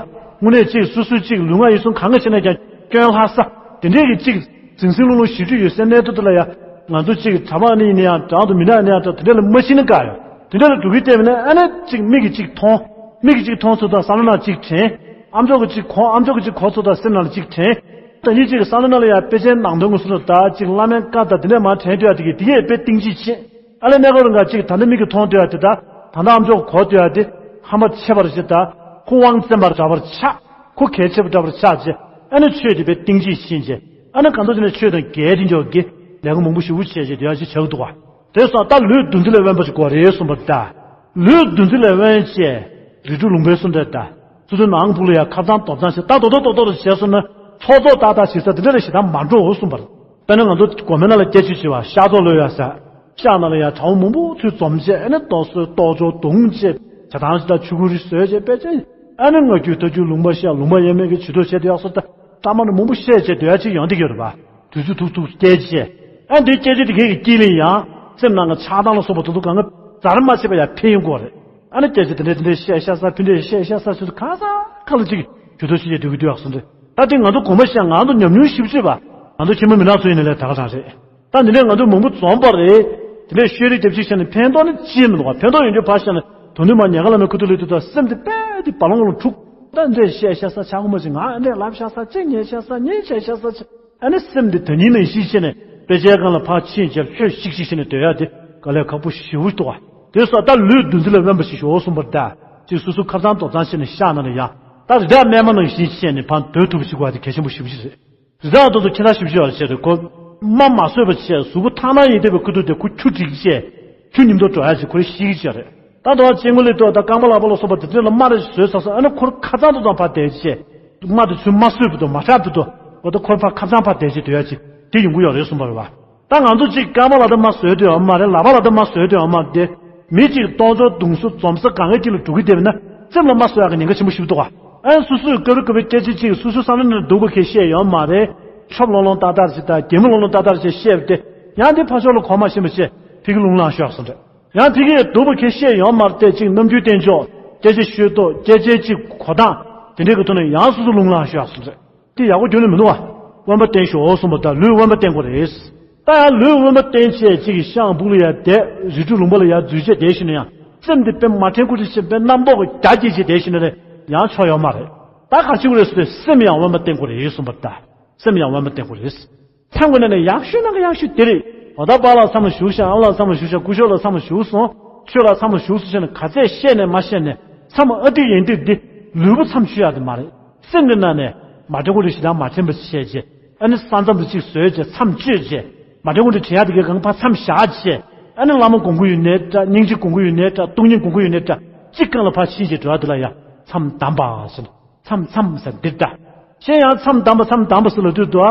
དངོས་གནས་གཅིག་སོ་སོའི་གཅིག་ལུས་ངག་ཡིད་གསུམ་གང་ག་བྱས་ན་ཀྱང་སྐྱོན་ལྷག་ས། དེ་འདྲས་ཀྱི་གཅིག་ཟིང་ཟིང་ལོང་ལོང་ཞེ་དྲག་ཡོད་སའི་གནས་སྟངས་དེ་ལ་ཡང་། ང་ཚོ་གཅིག་གྲྭ་པ་ནི་ཡིན་ན་ཡང་འདྲ་འདུག་མི་ནག་ནི་ཡང་འདྲ་དེ་འདྲས་ལ་མ་ཤེས་ན་དགའ་ཡོད། དེ་འདྲས་ལ་འགྲོ་གི་བལྟས་པ་ན་ཨ་ནི་གཅིག་མིག་གིས་གཅིག་མཐོང་། མིག་གིས་གཅིག་མཐོང་ཚོད་དང་བསམ་བློ་ནང་གཅིག་དྲན། ཨ་མཆོག་གིས་གཅིག་གོ། ཨ་མཆོག་གིས་གཅིག་གོ་ཚོད་དང་སེམས་ནང་ལ་གཅིག་དྲན། ད་ཉིད་གཅིག་གི་བསམ་བློ་ནང་ལ་ཡང་དཔེ་ཆའི་ནང་དོན་ངོ་སོ་ལ་ད་གཅིག་བླ་མའི་བཀའ་དང་དེ་འདྲས་མར་དྲན་སྡོད་ཡ་དེ་གི་དེ་ཡས་དཔེ་གཏིང་ཅིག་ཕྱིན། ཨ་ལས་གནས་སྐབས་རིང་ག་གཅིག་ད་ལྟ་མིག་གིས་མཐོང་སྡོད་ཡ་དེ་དང་ད་ལྟ་ཨ་མཆོག་གིས་གོ་སྡོད་ཡ་དེ་ཧམ་པ་ཆེ་བ་རེད་ཅེས་དང་ཁོ་དབང་བཙན་པ་འདྲ་བར་ཆགས། ཁོ་གལ་ཆེ་བ་འདྲ་བར་ཆགས་བྱས། ཨ་ནི་ཆོས་དེ་དཔེ་གཏིང་ཅིག་ཕྱིན་བྱས། ཨ་ནི་གང་ལྟར་བྱས་ན་ཆོས་དང་འགལ་ཏེ་འཇོག་གི་ལས་ཀ་མང་པོ་ཞེ་པོ་བྱས་བྱས་སྡོད་ཡ་ཅིག་ཆགས་འདུག་ག་དེ་སོང་ད་ལུས་འདུ་འཛི་ལས་དབེན་པ་ཞིག་དགོས་རེད་གསུངས་པ་རེད་ད། ལུས་འདུ་འཛི་ལས་དབེན་བྱས། རིགས་དྲུག་ལུང་པའི་སུ་འདྲ་ད། སོ་སོའི་ནང་ཕུག་ལ་ཡང་ཁ་ཚང་དོག་ཚང་བྱས། ད་རྡོག་རྡོག་རྡོག་རྡོག་རེ་བྱས་སོང་ན་ཚོགས་རྫོགས་ཏག་ཏག་བྱེད་ས་དེ་འདྲ་རེ་ཞེ་དྲག་མ་འགྲོ་འོ་གསུངས་པ་རེད། དཔེར་ན་ང་ཚོ་དགོན་པའི་ནང་ལ་སྐྱེ་ཆུ་བྱེད་པ་ཤག་ཐོག་ལོས་ཡོད་ས། ཤག་ནང་ལ་ཡང་གྲྭ་བ་མང་པོ་ཚུར་འཛོམས་བྱས། ཨ་ནི་རྡོ་སོལ་རྡོ་སྦྱོར་བརྡུང་བྱས། བྱ་ཐང་ཞིག་དང་ཆུ་ཁུ་རི་བཟོས་བྱས་དཔེ་ཆ། ཨ་ནི་སྔ་རྒྱུད་མཐའ་རྒྱུད་ལུང་པ་བཤད། ལུང་པ་དབྱེར་མེད་ཀྱི་ཇུས་གཏོགས་བྱས་དེ་ཡག་སོ་ད། གཏམ་མང་པོ་བཤད་བྱས་སྡོད་ཡ་ཅིག་ཡོང་བསྡད་ཀྱི་ཡོད་རེད་པ། དུས་ཚོད་ཐུག་ཐུག་སྐད་ཆ་བཤད། ཨ་འདིའི་སྐད་ཆ་དེ་གས་ཀྱི་དཀྱིལ་ལ་ཡང་སེམས་ནང་གི་ཆགས་སྡང་ལ་སོགས་པ་དེ་ཚོ་གང་ག་ཛར་མ་བྱས་པ་ཡང་འཕེལ་ཡོང་གི་རེད། ཨ་ནི་སྐད་ཆ་དེ་འདྲས་དེ་འདྲས་བཤད་ཤག་ས། ཕི་འདྲས་བཤད་ཤག་ས། ཚུལ་དུ་གང་ས་གང་ལ་ཅིག་ཇུས་གཏོགས་བྱེད་ཀྱི་སྡོད་ཀྱི་འདུག་ཡག་སོ་འདྲ། ད་དེ་ང་ཚོ་དགོངས་པ་བཞེས། ང་ཚོ་ཉམས་མྱོང་ཞིབ་ཞིབ་པ། ང་ཚོ་ཁྱིམ་མི་མི་ནག་ཚོ་ཡིན་ནའི་ལས་ད་ག་རང་རེད། ད་འདི་འདྲའི་ང་ཚོ་མང་པོ་འཛོམས་པ་རེད། དེ་འདྲའི་ཤོད་རིགས་རྒྱབ་ཅིག་བྱས་ནས་ཕན་ཐོགས་ནི་ཅི་མི་འདུག་ག་ཕན་ཐོགས་ཡོད་རྒྱུ་ཕར་བཞག་ནས་དོན་དུ་མ་ཉལ་ཁ་ལ་མའི་ཁུ་ཐུག་ལུས་དུས་ད་སེམས་དེ་དཔེ་དེ་བ་ལོང་ལོང་འཁྲུག་ད་འདྲས་བཤད་ཤག་ས། ཆག་སྒོ་མ་ཅིག་ང་འདྲས་ལབ་ཤག་ས། ཅིག་ཉལ་ཤག་ས། ཉལ་བྱས་ཤག་ས་ཅིག་ཨ་ནི་སེམས་དེ་ད་ཉིན་ནང་བཞིན་བྱས་ནས་དཔེ་ཆའི་སྒང་ལ་ཕར་ཕྱིན་བྱས་ལྷོད་ཤིག་ཤིག་བྱས་ནས་སྡོད་ཡ་དེ་དཀའ་ལས་ཁག་པོ་ཞེ་པོ་འདུག་ག་དེ་སོགས་ད་ལུས་འདུ་འཛི་ལས་དབེན་པ་ཞིག་ཞོག་གསུངས་པ་རེད་ད། ཅིག་སོ་སོ་ཁ་སང་དོག་ཚང་བྱས་ནས་ཤག་ནང་ལ་ཡ། ད་རི་དྭགས་རྨས་མ་ནང་བཞིན་བྱས་ནས་ཕར་སྡོད་ཐུབ་པ་ཞིག་དགོས་པ་དེ་གལ་ཆེན་པོ་ཞེ་པོ་ཅིག་རེད། རི་དྭགས་དེ་ཚོ་ཁྱེད་རང་ཞིབ་ཞིབ་བྱས་རེད། ཁོ་རྨ་མ་བཟོད་པ་བྱས། གཟུགས་པོ་ཐང་ནག་ཡིན་བསྡད་པའི་ཁུ་ཐུག་དེ་ཁོ་ཆུ་འགྲིག་བྱས། ཆུ་ཉིམ་ཐོག་འགྲོ་ཡ་ཞིག་ཁོ་རང་ཤི་གི་བྱས་རེད། ད་དོ་ཅན་གོ་ལི་ཐོག་ད་རྐང་པ་ལག་པ་ལ་སོགས་པ་དེ་ཚོ་ལ་རྨ་རེ་བཟོས་ཚར་སོང་། ཨ་ནི་ཁོ་རང་ཁ་ཚང་དུ་ཙམ་ཕར་བསྡད་བྱས། རྨ་དེ་ཚུར་མ་བཟོས་བུ་དོ་མ་ཧྲག་བུ་དོ། འོ་ད་ཁོ་རང་ཕར་ཁ་ཚང་ཕར་བསྡད་བྱས་སྡོད་ཡ་ཅིག་དེ་ཡོང་གི་ཡོད་རེད་གསུངས་པ་རེད་བ། ད་ང་ཚོ་གཅིག་རྐང་པ་ལ་ད་རྨ་བཟོས་དུས་ཡོད་མ་རེད། ལག་པ་ལ་ད་རྨ་བཟོས་དུས་ཡོད་མ་རེད། མི་གཅིག་གཏོང་ཚོགས་བརྡུང་ས་འཛོམས་ས་གང་ག་གཅིག་ལ་འགྲོ་གི་བསྡད་པ་ན་སེམས་ལ་རྨ་བཟོ་ཡག་གི་ཉེན་ཁ་ཆེན་པོ་ཞིག་འདུག་ག་ཨ་སོ་སོས་དཀའ་རུ་དཀའ་བའི་སྐད་ཆ་གཅིག་སོ་སོའི་བསམ་བློ་ནང་སྡུག་པ་གང་བཤད་ཡོད་མ་རེད། ཆོབ་ལོང་ལོང་ཏག་ཏག་ཅིག་དང་གད་མོ་ལོང་ལོང་ཏག་ཏག་ཅིག་བཤད་པ་དེ་ཡང་དེ་ཕར་ཕྱོགས་ལ་གོ་མ་ཤེས་པ་བྱས་ཕ་གི་རླུང་ལངས་ཤོར་སོང་རེད། ཡང་ཕ་གིའི་སྡུག་པ་གང་བཤད་ཡོད་མ་རེད་དེ་གཅིག་རྣམ་འགྱུར་བསྟན་ཕྱོགས་སྐད་ཆ་ཤོད་ཐོག་སྐད་ཆའི་གཅིག་གོ་སྟངས་དེ་འདྲའི་གི་ཐོག་ནས་ཡང་སོ་སོ་རླུང་ལངས་ཤོར་སོང་རེད། དེ་ཡག་པོ་ཁྱོན་ནས་མི་འདུག་བ། དབེན་པ་བསྟེན་ཤོག་གསུངས་པ་དང་ལུས་དབེན་པ་བསྟེན་དགོས་རེད། ད་ཡང་ལུས་དབེན་པ་བསྟེན་བྱས་གཅིག་གི་ཤངས་ཕུག་ལ་ཡར་བསྡད། རི་ཁྲོད་ལུང་པ་ལ་ཡར་འཛུལ་བྱས་བསྡད་ཤི་ན་ཡང་སེམས་དེ་དཔེ་མ་དྲན་དགོས་རེད་ཅེས་དཔེ་རྣམ་རྟོག་གི་རྒྱ་སྐྱེད་བྱས་བསྡད་ཤི་ན་རེད་ཡང་ཆོ་ཡོད་མ་རེད། ད་ག་ཅི་དགོས་རེད་ཟེར་ཏེ་སེམས་ཡང་དབེན་པ་བསྟེན་དགོས་རེད་གསུངས་པ་ད། སེམས་ཡང་དབེན་པ་བསྟེན་དགོས་རེད། མཚམས་ཀྱི་ནང་ནས་ཡག་ཤོས་ནང་གི་ཡག་ཤོས་དེ་རེད། འོ་ད་པཱ་ལགས་མཚམས་ལ་བཞུགས་ཤག་ཨ་མ་ལགས་མཚམས་ལ་བཞུགས་ཤག་སྐུ་ཞབས་ལགས་མཚམས་ལ་བཞུགས་སོང་། ཆོས་ལགས་མཚམས་ལ་བཞུགས་སོང་ཟེར་ནས་ག་ཚད་བཤད་ནས་མ་བཤད་ནས་མཚམས་ཨ་ཏི་ཡན་ཏིག་འདི་ལུས་པོ་མཚམས་ཆོད་ཡག་དེ་མ་རེད། སེམས་ཀྱི་ནང་ནས་མ་དྲན་དགོས་རེད་ཞེ་དྲག་མ་དྲན་པ་བྱས་རྗེས་ཨ་ནི་ས་མཚམས་དེ་གཅིག་བཟོས་རྗེས་མཚམས་གཅོད་རྗེས་མ་དྲན་དགོས་རེད་དྲན་ཡག་དེ་གའི་སྒང་ཕར་མཚམས་བཞག་རྗེས་ ཨ་ནི་བླ་མ་དགོངས་ཀྱི་ཡོད་ནའི་འདྲ། སྙིང་རྗེ་དགོངས་ཀྱི་ཡོད་ནའི་འདྲ། སྟོང་ཉིད་དགོངས་ཀྱི་ཡོད་ནའི་འདྲ། གཅིག་སྒང་ལ་ཕར་ཕྱིན་བྱས་འགྲོ་ཡ་དེ་ལ་ཡ་མཚམས་བསྡམས་པ་ཟེར། མཚམས་མཚམས་ཟེར་འདིར་འདྲ། གཞན་ཡང་མཚམས་བསྡམས་པ་མཚམས་བསྡམས་པ་ཟེར་ལབ་དུས་དུ།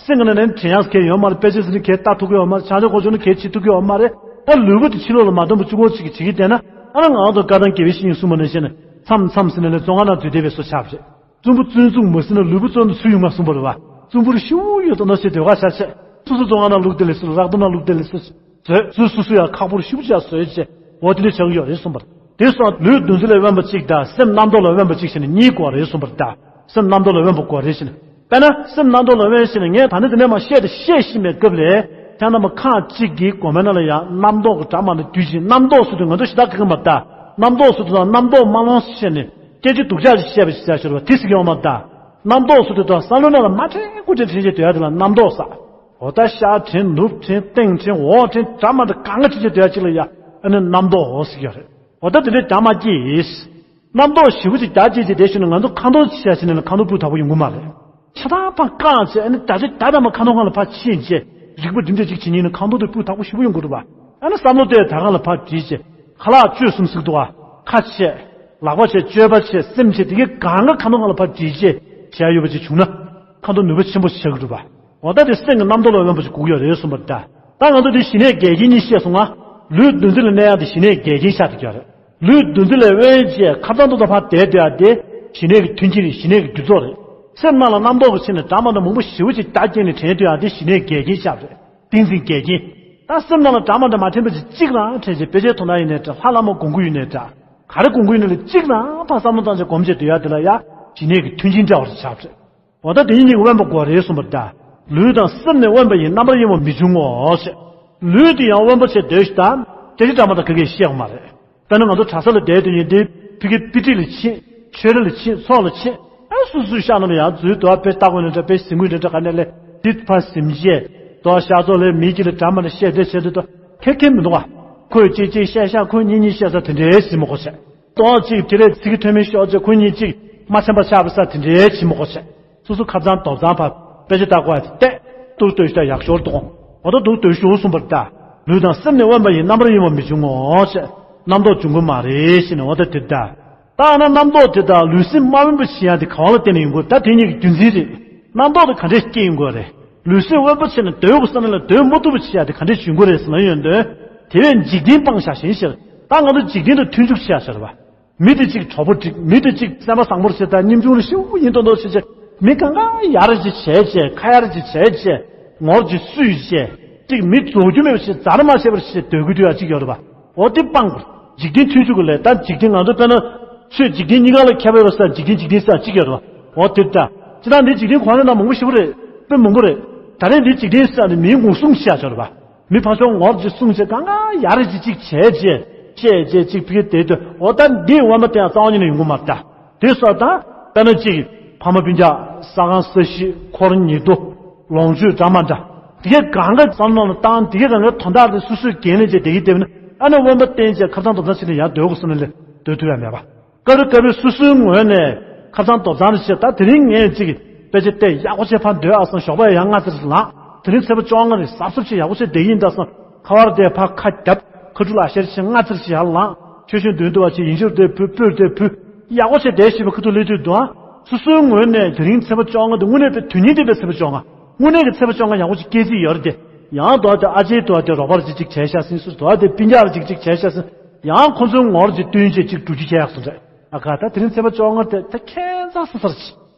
སེམས་ཀྱི་ནང་ནས་དྲན་ཡག་གལ་ཡོད་མ་རེད། དཔེ་ཆ་ཟེར་ནས་གལ་ལྟ་ཐུབ་ཀྱི་ཡོད་མ་རེད། བྱང་ཆུབ་སྒོམ་ཆུང་ནས་གལ་བྱེད་ཐུབ་ཀྱི་ཡོད་མ་རེད། ད་ལུས་པོ་དེ་ཕྱི་ལོགས་ལ་མ་འདོན་པ་གཅིག་པོ་གཅིག་གིས་བྱེད་ཀྱི་བསྡད་ན། ཨ་ནི་ང་རང་ཚོ་བཀའ་གདམས་དགེ་བའི་བཤེས་གཉེན་གསུངས་པ་ནང་བཞིན་ནས་མཚམས་མཚམས་ཟེར་ནས་ལས་བཙོན་ཁང་ནང་འཛུལ་བསྡད་པའི་བཟོ་ཆགས་པ་རེད། གཙུག་པོ་བཙུན་གཙུག་མ་ཟེར་ན་ལུས་པོ་བཙོན་དུ་ཚུད་ཡོང་ང་གསུངས་པ་རེད་བ། གཙུག་པོར་ཤི་བོ་ཡོད་དོ་ན་ཞེས་འདོད་ཁ་ཤར་ཆེ། སོ་སོ་བཙོན་ཁང་ནང་བླུགས་བསྡད་ལས་སོ། རག་ཏུ་ནང་བླུགས་བསྡད་ལས་སོ། བཟོས་བཟོས་སོ་སོ་ཡང་ཁག་པོར་ཤི་བོ་ཅག་བཟོས་བྱས་འོ་དེ་འདྲ་ཆགས་ཀྱི་ཡོད་རེད་གསུངས་པ་རེད། དེ་སོང་ལུས་གདུང་འཛིན་ལ་དབེན་པ་གཅིག་དང་སེམས་རྣམ་རྟོག་ལ་དབེན་པ་གཅིག་བྱས་ནས་གཉིས་དགོས་རེད་གསུངས་པ་རེད་ད། སེམས་རྣམ་རྟོག་ལ་དབེན་པ་དགོས་རེད་ཟེར་ནས། དཔེར་ན་སེམས་རྣམ་རྟོག་ལ་དབེན་ཟེར་ནས་ངས་ད་ནི་དེ་ནས་མ་བཤད་དེ་བཤད་བཞིན་པའི་སྐབས་ལས་ཁྱེད་རྣམ་པ་ཁག་གཅིག་གིས་དགོན་པའི་ནང་ལ་ཡང་རྣམ་རྟོག་གི་གྲྭ་མ་ནི་དུས་ཀྱི་རྣམ་རྟོག་ཟེར་དུས་ང་ཚོ་ཞེ་དྲག་གི་གི་མ་ད། རྣམ་རྟོག་ཟེར་དུས་ཙང་རྣམ་རྟོག་མ་ལོང་ཟེར་ནས་སྐད་ཆ་སྡུག་ཅག་ཅིག་བཤད་པ་ཞིག་བྱ་ཤོར་བ་དེ་ཟེར་གི་ཡོད་མ་ད། རྣམ་རྟོག་ཟེར་དུས་ཙང་བསམ་བློ་ནང་ལ་མ་དྲན་དགུ་དྲན་དྲན་བྱས་སྡོད་ཡ་དེ་ལ་རྣམ་རྟོག་ཟེར། འོ་ད་ཤར་དྲན་ནུབ་དྲན་སྟེང་དྲན་འོག་དྲན་གྲྭ་མ་འདྲ་གང་ག་དྲན་བྱས་སྡོད་ཡ་ཅིག་ལ་ཡ་ཨ་ནི་རྣམ་རྟོག་འོ་ཟེར་གི་ཡོད་རེད། འོ་ད་དེ་འདྲའི་རྒྱ་མ་སྐྱེས། རྣམ་རྟོག་ཞེ་པོ་ཅིག་རྒྱ་སྐྱེས་ཅིག་དེ་བཞིན་ང་ཚོ་ཁ་འདོན་བྱས་བྱས་ནས་ཁ་འདོན་སྤུས་དག་པོ་ཡོང་གི་མ་རེད། ཆ་ཚང་ཕར་བཀང་བྱས་ཨ་ནི་ད་ཆ་ད་ད་མ་ཁ་འདོན་ཁང་ལ་ཕར་ཕྱིན་བྱས་རིག་པ་འགྲིམ་བྱས་ཅིག་བྱེད་ཉིན་ནི་ཁ་འདོན་དེ་སྤུས་དག་པོ་ཞེ་པོ་ཡོང་གི་རེད་པ། ཨ་ནི་བསམ་བློ་དེ་ད་གང་ལ་ཕར་བྲིས་བྱས་ཁ་ལག་གཅོད་གསུམ་ཟིག་འདུག་ཨ། ཁ་བྱས། ལག་པ་བྱས། སྤྱོད་པ་བྱས། སེམས་བྱས། དེ་གའི་གང་ག་ཁ་འདོན་ཁང་ལ་ཕར་བྲིས་བྱས་བྱས་ཡོད་པ་ཅིག་བྱུང་ན། ཁ་འདོན་ནུས་པ་ཆེན་པོ་ཞིག་ཆགས་ཀྱི་འདུག་པ། འོ་ད་དེ་སེམས་ཀྱི་རྣམ་རྟོག་ལ་དབེན་པ་ཞིག་དགོས་ཀྱི་ཡོད་རེད་གསུངས་པ་རེད་ད། ད་ང་ཚོ་དེ་ཞི་གནས་འགལ་རྐྱེན་གཉིས་བཤད་སོང་ང་། ལུས་གདུང་འཛིན་ལ་གནས་ཡག་དེ་ཞི་གནས་འགལ་རྐྱེན་ཆགས་བསྡད་ཀྱི་ཡོད་རེད། ལུས་གདུང་འཛིན་ལ་དབེན་བྱས་ཁ་ཚང་ཏོག་ཏོ་ཕར་བསྡད་སྡོད་ཡག་དེ་ཞི་གནས་ཀྱི་མཐུན་རྐྱེན་རེད། ཞི་གནས་ཀྱི་རྒྱུ་ཚོགས་རེད། སེམས་ནང་ལ་རྣམ་རྟོག་གི་ཕྱིར་ནས་གྲྭ་མ་འདྲ་མང་པོ་ཞེ་པོ་ཅིག་རྒྱ་བསྐྱེད་ནས་དྲན་སྡོད་ཡག་དེ་ཞི་གནས་འགལ་རྐྱེན་ཆགས་རེད། ཏིང་འཛིན་འགལ་རྐྱེན། ད་སེམས་ནང་ལ་གྲྭ་མ་འདྲ་མ་དྲན་པ་ཅིག་གཅིག་རང་དྲན་བྱས་དཔེ་ཆའི་དོན་དག་ཡིན་ནའི་འདྲ། ལྷ་བླ་མ་དགོངས་ཀྱི་ཡོད་ནའི་འདྲ། ག་རེ་དགོངས་ཀྱི་ཡོད་ནའི་གཅིག་རང་ཕར་བསམ་བློ་བཏང་བྱས་སྒོམ་བྱས་སྡོད་ཡག་དེ་ལ་ཡ་ཞི་གནས་ཀྱི་མཐུན་རྐྱེན་འདྲ་བ་ཞིག་ཆགས་རེད། འོ་ད་དེ་གཉིས་གཉིས་ཀྱི་དབེན་པ་དགོས་རེད་གསུངས་པ་རེད་ད། ལུས་དང་སེམས་ནི་དབེན་པ་ཡི། རྣམ་པར་གཡེང་བ་མི་འབྱུང་ངོ་ཞེས། ལུས་དེ་ཡང་དབེན་པ་བྱས་སྡོད་ཤིག་ད། སྐད་ཆ་འདྲ་མ་འདྲ་ག་གེ་བཤད་ཡོང་མ་རེད། དཔེར་ན་ང་ཚོ་གྲྭ་ས་ལ་བསྡད་དུས་ཡིན་ཏེ་ཕ་གི་དཔེ་ཁྲིད་ལ་ཕྱིན། ཆོས་ར་ལ་ཕྱིན། ཚོགས་ལ་ཕྱིན། ཨ་སོ་སོའི་ཤག་ནང་ལ་ཡང་འཛུལ་དུ་ཨ་དཔེ་ལྟ་དགོས་ནི་འདྲ། དཔེ་གཟིགས་དགོས་འདྲ་འདྲ་ག་ནས་ལས་དེ་ཕར་ཟིན་བྱས་དུ་ཨ་ཤག་ཚོགས་ལས་མི་གཅིག་ལ་འདྲ་མ་འདྲ་བཤད་དེ་བྱས་དུས་དུ་ཁེ་ཁེ་མི་འདུག་ཨ། ཁོས་གཅིག་གཅིག་བཤད་ཤག་ཁོས་གཉིས་གཉིས་བཤད་ས་དེ་འདྲའི་ཟིན་མ་དགོས་བྱས། དོག་ཅིག་དེ་རེད། ཚིག་གི་ཐོན་མི་ཤོག་ཅེས་ཁོ་གཉིས་ཅིག་མ་ཚན་པ་ཆགས་པ་ས་དེ་འདྲའི་བྱེད་མི་དགོས་བྱས། སོ་སོ་ཁ་ཚང་རྡོག་ཚང་བར་དཔེ་ཆ་ལྟ་དགོས་ཡ་དེ་བལྟས། འདུག་སྡོད་ཤག་ཡག་ཤོར་འདུག་འོ་ད་འདུག་སྡོད་ཤོག་གསུངས་པ་རེད་ད། ལུས་དང་སེམས་ནི་དབེན་པ་ཡི། རྣམ་པར་གཡེང་བ་མི་འབྱུང་ངོ་ཞེས། རྣམ་རྟོག་འབྱུང་གི་མ་རེད་ཞེས་ནས་འོ་ད་དེ་ད། ད་ན་རྣམ་རྟོག་དེ་དག་ལུས་སེམས་དམའ་དབེན་པ་བྱེད་ཡ་དེ་ག་བ་ལ་བརྟེན་ནས་ཡོང་གི་རེད། ད་དེ་གཉིས་ཀྱི་རྒྱུ་མཚན་རེད། རྣམ་རྟོག་དེ་ག་འདྲས་སྐྱེ་ཡོང་གི་རེད། ལུས་སེམས་དབེན་པ་བྱས་ནས་སྡོད་དགོས་བསམ་ན་ལ་སྡོད་མ་ཐུབ་པ་བྱེད་ཡ་དེ་ག་འདྲས་བྱུང་གི་རེད་ཟེར་ན་ཡོང་དོན། དེ་བས་འཇིག་རྟེན་སྤང་བྱ་ཞིང་ཞེས། ད་ང་ཚོ་འཇིག་རྟེན་དང་མཐུན་འཇུག་བྱེད་ཡ་ཟེར་བ། མི་དེ་གཅིག་གྲོགས་པོ་སྒྲིག་མི་དེ་གཅིག་སེམས་པ་བཟང་པོར་བྱེད། ད་ཉམ་ཆུང་རེ་ཞིག་ཡིན་མདོག་མདོག་བྱེད་བྱེད། མི་གང་ག་ཡར་ཅིག་བྱས་བྱས། ཁ་ཡར་ཅིག་བྱས་བྱས། ངོར་ཅིག་བསུས་བྱས། གཅིག་མི་རྫོགས་རྒྱུ་མེད་པ་ཞིག་རྫར་མ་བྱས་པར་བྱས་སྡོད་དགོས་དུས་ཡ་གཅིག་ཡོད་རེད་པ། འོ་དེ་སྤང་དགོས། འཇིག་རྟེན་མཐུན་འཇུག་གི་ལས། ད་འཇིག་རྟེན་ང་ཚོ་དཔེར་ན། ཆོས་འཇིག་རྟེན་གཉིས་ཀ་ལ་ཁྱད་པར་ཡོད་ས་འཇིག་རྟེན་འཇིག་རྟེན་ས་གཅིག་ཡོད་རེད་པ། འོ་དེ་ད། སྤྱིར་བཏང་འདི་འཇིག་རྟེན་གོ་ནས་ན་མང་པོ་ཞིག་རེད། དཔེ་མང་པོ་རེད། ད་རེས་འདི་འཇིག་རྟེན་ས་ནི་མིའི་ངོ་སྲུང་བྱས་ཡོད་རེད་པ། མི་ཕར་ཕྱོགས་ངོར་ཅིག་སྲུང་བྱས་གང་ག་ཡར་ཅིག་ཅིག་བྱས་བྱས། བྱས་བྱས་ཅིག་ཕི་གེ་དེ་དུས་འོ་ད་འདི་དབེན་པ་དེ་ཡང་རྩ་བ་ཉིད་ནས་ཡོང་གི་མ་རེད་ད། དེ་སོགས་དང་དཔེར་ན་གཅིག་ཕ་མ་སྤུན་ཀྱག་ས་ཁང་ས་གཞི་འཁོར་ཉེ་དུ་ལོངས་སྤྱོད་འདྲ་མ་འདྲ། དེ་གས་གང་ག་བསམ་བློ་ལ་བཏང་། དེ་གས་གང་ག་དོན་དག་དེ་སོ་སོས་འགན་ལེན་བྱས་བསྡད་ཀྱི་བསྡད་པ་ན་ཨ་ནི་དབེན་པ་བསྟེན་བྱས་ཁ་སང་དོ་ཚང་བྱས་ནས་ཡར་སྡོད་དགོས་བསམ་ན་ལས་སྡོད་ཐུབ་ཡ་མེད་པ། སྐབས་རེ་སྐབས་རེ་སོ་སོའི་ངོས་ནས་ཁ་སང་དོ་ཚང་རེ་བྱས་ད་དེ་རིང་ངས་གཅིག་དཔེ་ཆ་བལྟས་ཡག་པོ་བྱས་ཕར་སྡོད་ཨ་སང་ཞོགས་པ་ཡང་སྔ་ཙམ་ལངས། དེ་རིང་ཚེས་པ་བཅོ་ལྔ་རེད། གཟབ་གཟབ་བྱས་ཡག་པོ་བྱས་བསྡད་ཡིན་ད་སང་ཁ་པར་དེ་ཕར་ཁ་བརྒྱབ། ཁ་ཕྲུག་ལག་ཤེར་བྱས་སྔ་ཙམ་བྱས་ཡར་ལངས། ཆོས་ཆོས་འདོན་འདུག་བ་བྱས་ཡིན་ཞོར་དེ་ཕུལ་སྤོས་དེ་ཕུལ། ཡག་པོ་བྱས་བསྡད་ཤེས་པ་ཁ་ཐུག་སླེབས་དུས་དུའང་སོ་སོའི་ངོས་ནས་དེ་རིང་ཚེས་པ་བཅོ་ལྔ་དེ་དངོས་གནས་དཔེ་དོན་སྙིང་ལྡན་པའི་ཚེས་པ་བཅོ་ལྔ། དངོས་གནས་ཀྱི་ཚེས་པ་བཅོ་ལྔ་ཡག་པོ་ཅིག་སྐྱེལ་རྩིས་ཡོད་རེད་དེ། ཡང་དོ་དེ་ཨ་ཅེའི་དོ་དེ་རོགས་པ་རེ་ཅིག་བྱས་ཤག་ཟིན་སུ་དོ་དེ་སྤུན་ཀྱག་རེ་ཅིག་ཅིག་བྱས་ཤག་ཟིན། ཡང་ཁོ་ཚོའི་ངོར་ཅིག་བསྟུན་བྱས་ཅིག་འགྲོ་རྒྱུ་བྱས་ཡག་སོང་རེད། ཨ་ཁ་ད་དེ་རིང་ཚེས་པ་བཅོ་ལྔ་དེ་ད་ཁྱད་མཚར་ས་སར་ཅིག་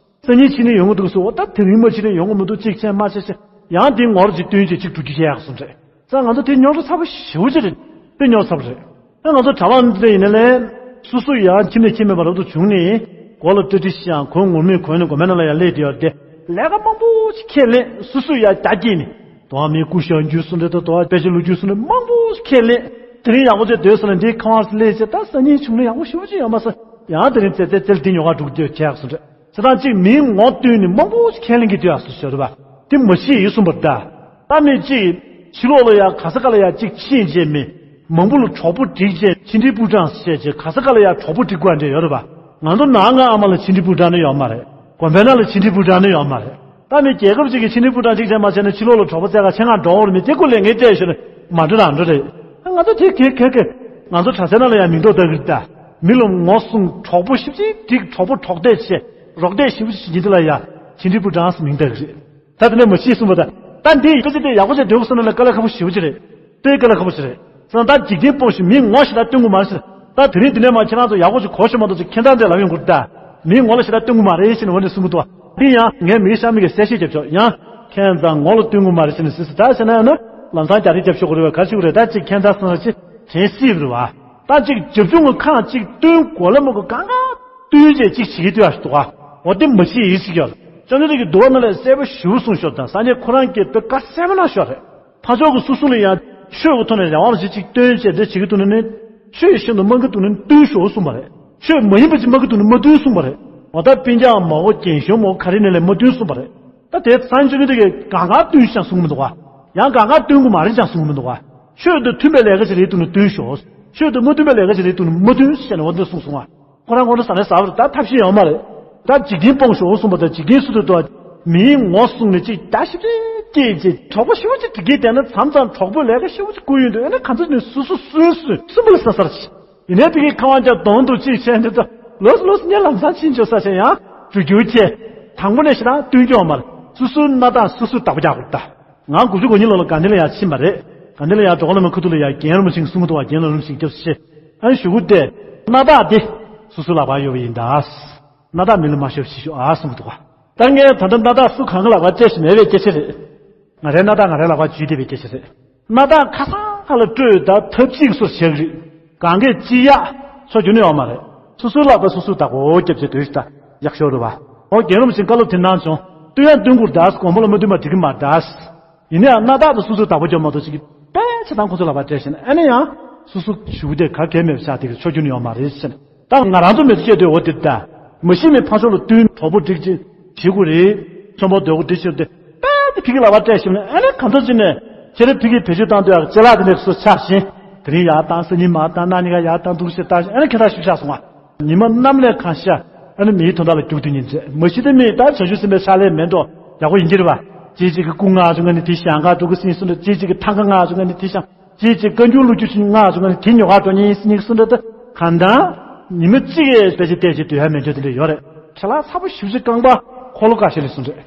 སང་ཉིན་ཕྱི་ནས་ཡོང་གི་འདུག་ཟེར། འོ་ད་དེ་རིང་མ་ཕྱི་ནས་ཡོང་གི་མི་འདུག་ཅིག་བྱས་མ་བྱས་བྱས། ཡང་དེའི་ངོར་ཅིག་བསྟུན་བྱས་ཅིག་འགྲོ་རྒྱུ་བྱས་ཡག་སོང་རེད། ས་ང་ཚོ་དེ་རྙོག་དྲ་ཚ་པོ་ཞེ་པོ་ཅིག་རེད། དཔེ་རྙོག་ཚ་པོ་རེད། ཨ་ང་ཚོ་གྲྭ་པ་འདི་ཡིན་ན་ལས། སོ་སོ་ཡང་ཁྱིམ་ནས་ཁྱིམ་མེད་པ་རབ་ཏུ་བྱུང་ནས། སྒོ་ལ་སྟོད་ཁྲི་ཤི་ཡང་གོས་ངུར་སྨྲིག་གོན་ནས་དགོན་པའི་ནང་ལ་ཡང་སླེབས་བསྡད་ཡོད་དེ། ལས་ཀ་མང་པོ་ཅིག་ཁས་ལེན། སོ་སོ་ཡང་རྒྱ་སྐྱེད་ནས། དོ་བ་མིའི་སྐུ་ཞབས་རྒྱུད་གསུང་འདྲ་དང་དོ་བ་དཔེ་ཆ་ལོ་རྒྱུས་གསུང་འདྲ་མང་པོ་ཅིག་ཁས་ལེན། དེ་རིང་ཡག་པོ་ཅིག་སྡོད་ས་ལ་འདིའི་ཁང་བར་སླེབས་བྱས་ད་སང་ཉིན་བྱུང་ན་ཡག་པོ་ཞེ་པོ་ཅིག་ཡོད་མ་ས། ཡང་དེ་རིང་ཙེ་ཙེ་ཙེ་ལ་འདི་ཉོ་ག་འགྲོ་གི་འདུག་ཁྱེད་ཡག་སོང་འདྲ། ས་དང་གཅིག་མིའི་ངོ་བསྟོད་ནས་མང་པོ་ཞིག་ཁས་ལེན་གྱི་འདུག་ཨ་སུ་ཞོར་བ། དེ་མ་ཤེས་ཡིན་གསུངས་པར་གདའ། ད་མི་གཅིག་ཕྱི་ལོགས་ལ་ཡང་ག་ས་ག་ལ་ཡང་གཅིག་ཕྱིན་རྗེས་མི་མང་པོ་ལ་གྲོགས་པོ་བསྒྲིགས་རྗེས་ཕྱི་འབྲེལ་པུའུ་ཀྲང་བྱས་རྗེས་ག་ས་ག་ལ་ཡང་གྲོགས་པོ་བསྒྲིགས་དགོས་འདྲ་ཡོད་རེད་པ། ང་ཚོ་ནང་ང་ཨ་མ་ལ་ཕྱི་འབྲེལ་པུའུ་ཀྲང་ནི་ཡོད་མ་རེད། དགོན་པའི་ནང་ལ་ཕྱི་འབྲེལ་པུའུ་ཀྲང་ནི་ཡོད་མ་རེད། ད་མི་རྒྱལ་ཁབ་ཅིག་གི་ཕྱི་འབྲེལ་པུའུ་ཀྲང་གཅིག་བྱས་མ་བྱས་ན་ཕྱི་ལོགས་ལ་གྲོགས་པོ་བཙལ་ག་ཆེད་མངགས་འགྲོ་བར་མི་དེ་ཀུ་ལས་ངས་བལྟས་ཞོར་མ་འགྲོ་རང་འགྲོ་རེད། ང་ཚོ་དེ་གེ་གེ་གེ། ང་ཚོ་གྲྭ་ས་ནང་ལ་ཡང་མིང་འདོགས་ལྟ་གི་རེད་ད། མི་ལ་ངོ་སྲུང་གྲོགས་པོ་ཞིབ་ཅིག་འགྲིག་གྲོགས་པོ་གྲོགས་དད་བྱེད་རོགས་དད་ཞིབ་ཅིག་བྱེད་འདི་ལ་ཡ། ཆིན་ཏི་པུ་ཀྲང་སི་མིང་བཏགས་གི་རེད། ད་དེ་ནས་མ་ཤེས་གསུངས་པ་ད། ད་འདི་ཡི་ཕལ་ཆེར་དེ་ཡག་པོ་ཅིག་འདོད་གི་སོང་ན་ལ་དཀའ་ལས་ཁག་པོ་ཞེ་པོ་ཅིག་རེད། དཔེ་དཀའ་ལས་ཁག་པོ་ཞིག་རེད། སོང་ད་འཇིག་རྟེན་སྤོང་ཞིང་མིའི་ངོ་ཞེ་དྲག་སྟོན་དགོས་མ་རེད་ཟེར། ད་དེ་རིང་འདི་ནས་མ་ཁྱེད་རང་ཚོ་ཡག་པོ་ཅིག་གོ་ཤེས་མ་གཏོགས་ཅིག་ཁྱེད་རང་འདྲ་ལབ་ཡོང་གི་རེད་ད། མིའི་ངོ་ལ་ཞེ་དྲག་སྟོན་དགོས་མ་རེད་ཟེར་ནས་འོ་འདི་གསུང་གི་འདུག་འདི་ཡང་ངས་མིའི་ཤ་མིག་གི་གསལ་བཤད་རྒྱབ་ཆོག་ཡང་། ཁྱེད་ཚང་ངོ་ལ་སྟོན་དགོས་མ་རེད་ཟེར་ནས་སུས་སུ་ད་ཟེར་ན་ཡང་ན་ལམ་སང་རྒྱ་རིགས་རྒྱབ་ཤོག་གི་རེད་བ། ག་ཞིག་རེད། ད་ཅིག་ཁྱེད་ཚང་སོང་ལ་ཅིག་དྲན་སྲིད་པ་རེད་བ། ད་ཅིག་རྒྱབ་ལྗོངས་ཀྱི་ཁག་ཅིག་སྟོན་དགོས་ལ་མ་དགོས་གང་ག་སྟོན་བྱས་ཅིག་བྱེད་ཀྱི་འདུག་ཨ་ཞིག་འདུག་ག་འོ་དེ་མ་བྱེད་ཡིན་ཟེར་གྱི་ཡོད། བཅོམ་ལྡན་འདས་ཀྱིས་འདུལ་བ་ནང་ལ་གསལ་པོ་ཞེ་པོ་གསུངས་ཤོག་དང་སངས་རྒྱས་ཁོ་རང་གིས་དཔེ་བཀའ་གསལ་པོ་གནང་ཤོག་རེད། ཕར་ཕྱོགས་ཀྱི་སོ་སོ་ལ་ཡང་ཆོས་ཀྱི་ཐོག་ནས་རང་དབང་ཞིག་ཅིག་སྟོན་བྱས་འདི་བྱེད་ཀྱི་འདུག་ན་ནི། ཆོས་བཞིན་དུ་སྨྲ་གི་འདུག་ན་སྟོན་ཤོག་གསུངས་པ་རེད། ཆོས་མ་ཡིན་པ་ཅིག་སྨྲ་གི་འདུག་ན་མ་སྟོན་གསུངས་པ་རེད། འོ་ད་སྤུན་ཀྱག་མ་འོ་རྒན་གཞོན་མ་འོ་ག་རེ་ནས་ལས་མ་སྟོན་གསུངས་པ་རེད། ད་དེ་སངས་རྒྱས་བཅོམ་ལྡན་འདས་ཀྱིས་གང་ག་སྟོན་ཤག་གསུངས་མི་འདུག་ག་ཡང་གང་ག་སྟོན་དགོས་མ་རེད་ཤག་གསུངས་མི་འདུག་ག་ཆོས་དང་མཐུན་པའི་ལས་ཀ་ཅིག་རེད་འདུག་ན་སྟོན་ཤོག་ཆོས་དང་མ་མཐུན་པའི་ལས་ཀ་ཅིག་རེད་འདུག་ན་མ་སྟོན་ཟེར་ནས་འོ་འདི་གསུངས་སོང་ང་། ཁོ་རང་ཁོ་རང་ཟ་ནས་ཟ་བར་ད་ཐབས་ཤེས་ཡོད་མ་རེད། ད་འཇིག་རྟེན་སྤོང་ཞོག་གསུངས་པ་དང་འཇིག་རྟེན་སུ་དུ་དོ། མིའི་ངོ་སྲུང་ནས་ཅིག་ད་ཞིབ་ཅིག་སྐྱེས་ཅིག་གྲོགས་པོ་ཞིབ་ཅིག་དྲི་གིན་དེ་ན་མཚམས་མཚམས་གྲོགས་པོའི་ལས་ཀ་ཞིབ་ཅིག་བསྐུར་ཡོང་དུས་ཨེ་ན་ག་ཚོད་ནས་སུ་སུ་སུན་སུན་སུན་པོ་ལ་ཟ་ཟར་ཅིག་ཡིན་ནའི་དེ་གའི་ཁ་བ་ཅག་གདོང་དུ་ཅིག་བྱས་འདི་ད་ལོས་ལོས་ངས་ལམ་སང་ཕྱིན་ཆོག་ས་ཆེ་ཡང་འགྲོ་རྒྱུ་ཆེ། དང་པོ་ནས་ཞེ་དྲག་སྟོན་རྒྱུ་ཡོད་མ་རེད། སུ་སུ་སྣ་ཐག་སུ་སུ་བདག་པོ་རྒྱག་དགོས་ད། ང་དགུ་བཅུ་གོ་གཉིས་ལོ་ལ་དགའ་ལྡན་ལ་ཡར་ཕྱིན་པ་རེད། དགའ་ལྡན་ལ་ཡར་འགྲོ་ག་ལ་མ་ཁུ་ཐུག་ལ་ཡར་རྒན་རུ་མ་ཆེན་གསུང་གི་འདུག་བ། རྒན་ལ་རུ་མ་ཆེན་སྐྱབས་སུ་མཆི། ཨ་ནི་ཞུ་གུ་དེ། སྣ་ཐག་དེ། སུ་སུ་ལག་པར་ཡོད་པ་ཡིན་ད། སྣ་ཐག་མི་ལ་མ་ཤོབ་ཤི་ཤོ་ཨ་གསུང་གི་འདུག་བ། ད་ངས་ད་ལྟ་སྣ་ཐག་སུ་གང་གི་ལག་པར་སྤྲད་ཤི་མེད་པའི་སྐད་ཆ་རེད། ང་རའི་སྣ་ཐག་ང་རའི་ལག་པར་འཇུས་བསྡད་པའི་སྐད་ཆ་རེད། སྣ་ཐག་ཁ་སང་ཁ་ལ་སྤྲོད་ད་ཐབས་ཅིག་སུ་བྱེད་གི་རེད། གང་གས་ཅི་ཡག་ཆོ་རྒྱུ་ནི་ཡོད་མ་རེད། སུ་སུ་ལག་པར་སུ་སུ་བདག་པོ་རྒྱབ་ཆེ་དོད་ཤི་ད་ཡག་ཤོ་རུ་བ། ཨོ་རྒན་རུ་མ་ཆེན་བཀའ་སློབ་དེ་གནང་བྱུང་། སྟོན་ཡང་སྟོན་དགོས་ད་དགོང་མོ་ལ་མ་སྟོན་པ་འགྲིག་གི་མ་ད། ཡིན་ནའང་སྣ་ཐག་ཏུ་སོ་སོའི་བདག་པོ་རྒྱབ་མ་གཏོགས་ཅིག་གིས་དཔེ་ཆ་ཚང་ཁོ་ཚོ་ལག་པར་སྤྲད་ཤེ་ན་ཨ་ནི་ཡང་སོ་སོ་ཞུ་དེ་ག་གེ་མེད་པ་ཆགས་དེ་གི་ཆོ་རྒྱུ་ནི་ཡོད་མ་རེད་ཟེར་ནས། ད་ང་རང་ཚོ་མི་ཚོ་བཤད་དུས་འོ་དེ་ལྟ། མ་གཞི་ནས་ཕར་ཕྱོགས་ལ་བསྟུན་གྲོགས་པོ་སྒྲིག་ཅིག་བྱེད་དགོས་རེད། ཚོང་པ་སྡོད་དགོས་འདི་བྱེད་དེ་དཔེ་དེ་ཕི་གི་ལག་པར་སྤྲད་ཤེ་ན་ཨ་ནི་གང་ཐོག་ཅིག་ནས་ཁྱེད་རང་ཕི་གི་བེད་སྤྱོད་བཏང་དུས་ཨ་ཅེ་ལག་དེ་འདྲས་སོ་ཆགས་ཤིང་། དེ་རིང་ཡར་བཏང་སང་ཉིན་མར་བཏང་གནངས་ཉིན་ཀ་ཡར་བཏང་འདུག་ཟེར་བཏང་ཤིང་ཨ་ནི་ཁྱེད་རང་ཞིབ་ཆགས་སོང་ང་། ཉི་མ་གནམ་ལས་གང་ཤར། ཨ་ནི་མིའི་དོན་དག་ལ་རྒྱུག་དུས་ཉིན་མཚན་མ་གཞི་དེ་མིན་ད་བྱང་ཆུབ་སེམས་དཔའི་ཕྱག་ལས་མེད་འགྲོ་ཡག་པོ་ཡིན་གྱི་རེད་བ། ཅིག་ཅིག་གི་སྐུ་ངག་བྱུང་ང་ནི་དེ་ཞང་ཁ་འགྲོ་གི་སྲིད་གསུང་འདྲ་ཅིག་ཅིག་གི་ཐང་ཁ་ངག་བྱུང་ང་ནི་དེ་ཞང་ཅིག་ཅིག་བཀའ་འགྱུར་ལོ་རྒྱུས་ཤིག་ངག་བྱུང་ང་ནི་དེ་ཉོ་ག་འགྲོ་ཉིན་སྲིད་གསུང་འདྲ་ད་གང་ལྟར་ཉི་མ་གཅིག་ཡས་དཔེ་ཆ་བལྟས་ཅིག་སྡོད་ཡ་མེད་འགྲོ་དེ་འདྲ་ཡོད་རེད། ཁྱེད་ལ་ཚ་པོ་ཞིབ་ཞིབ་རྐང་པ་འཁོར་ལོ་འགའ་ཤས་ལས་གསུང་རེད།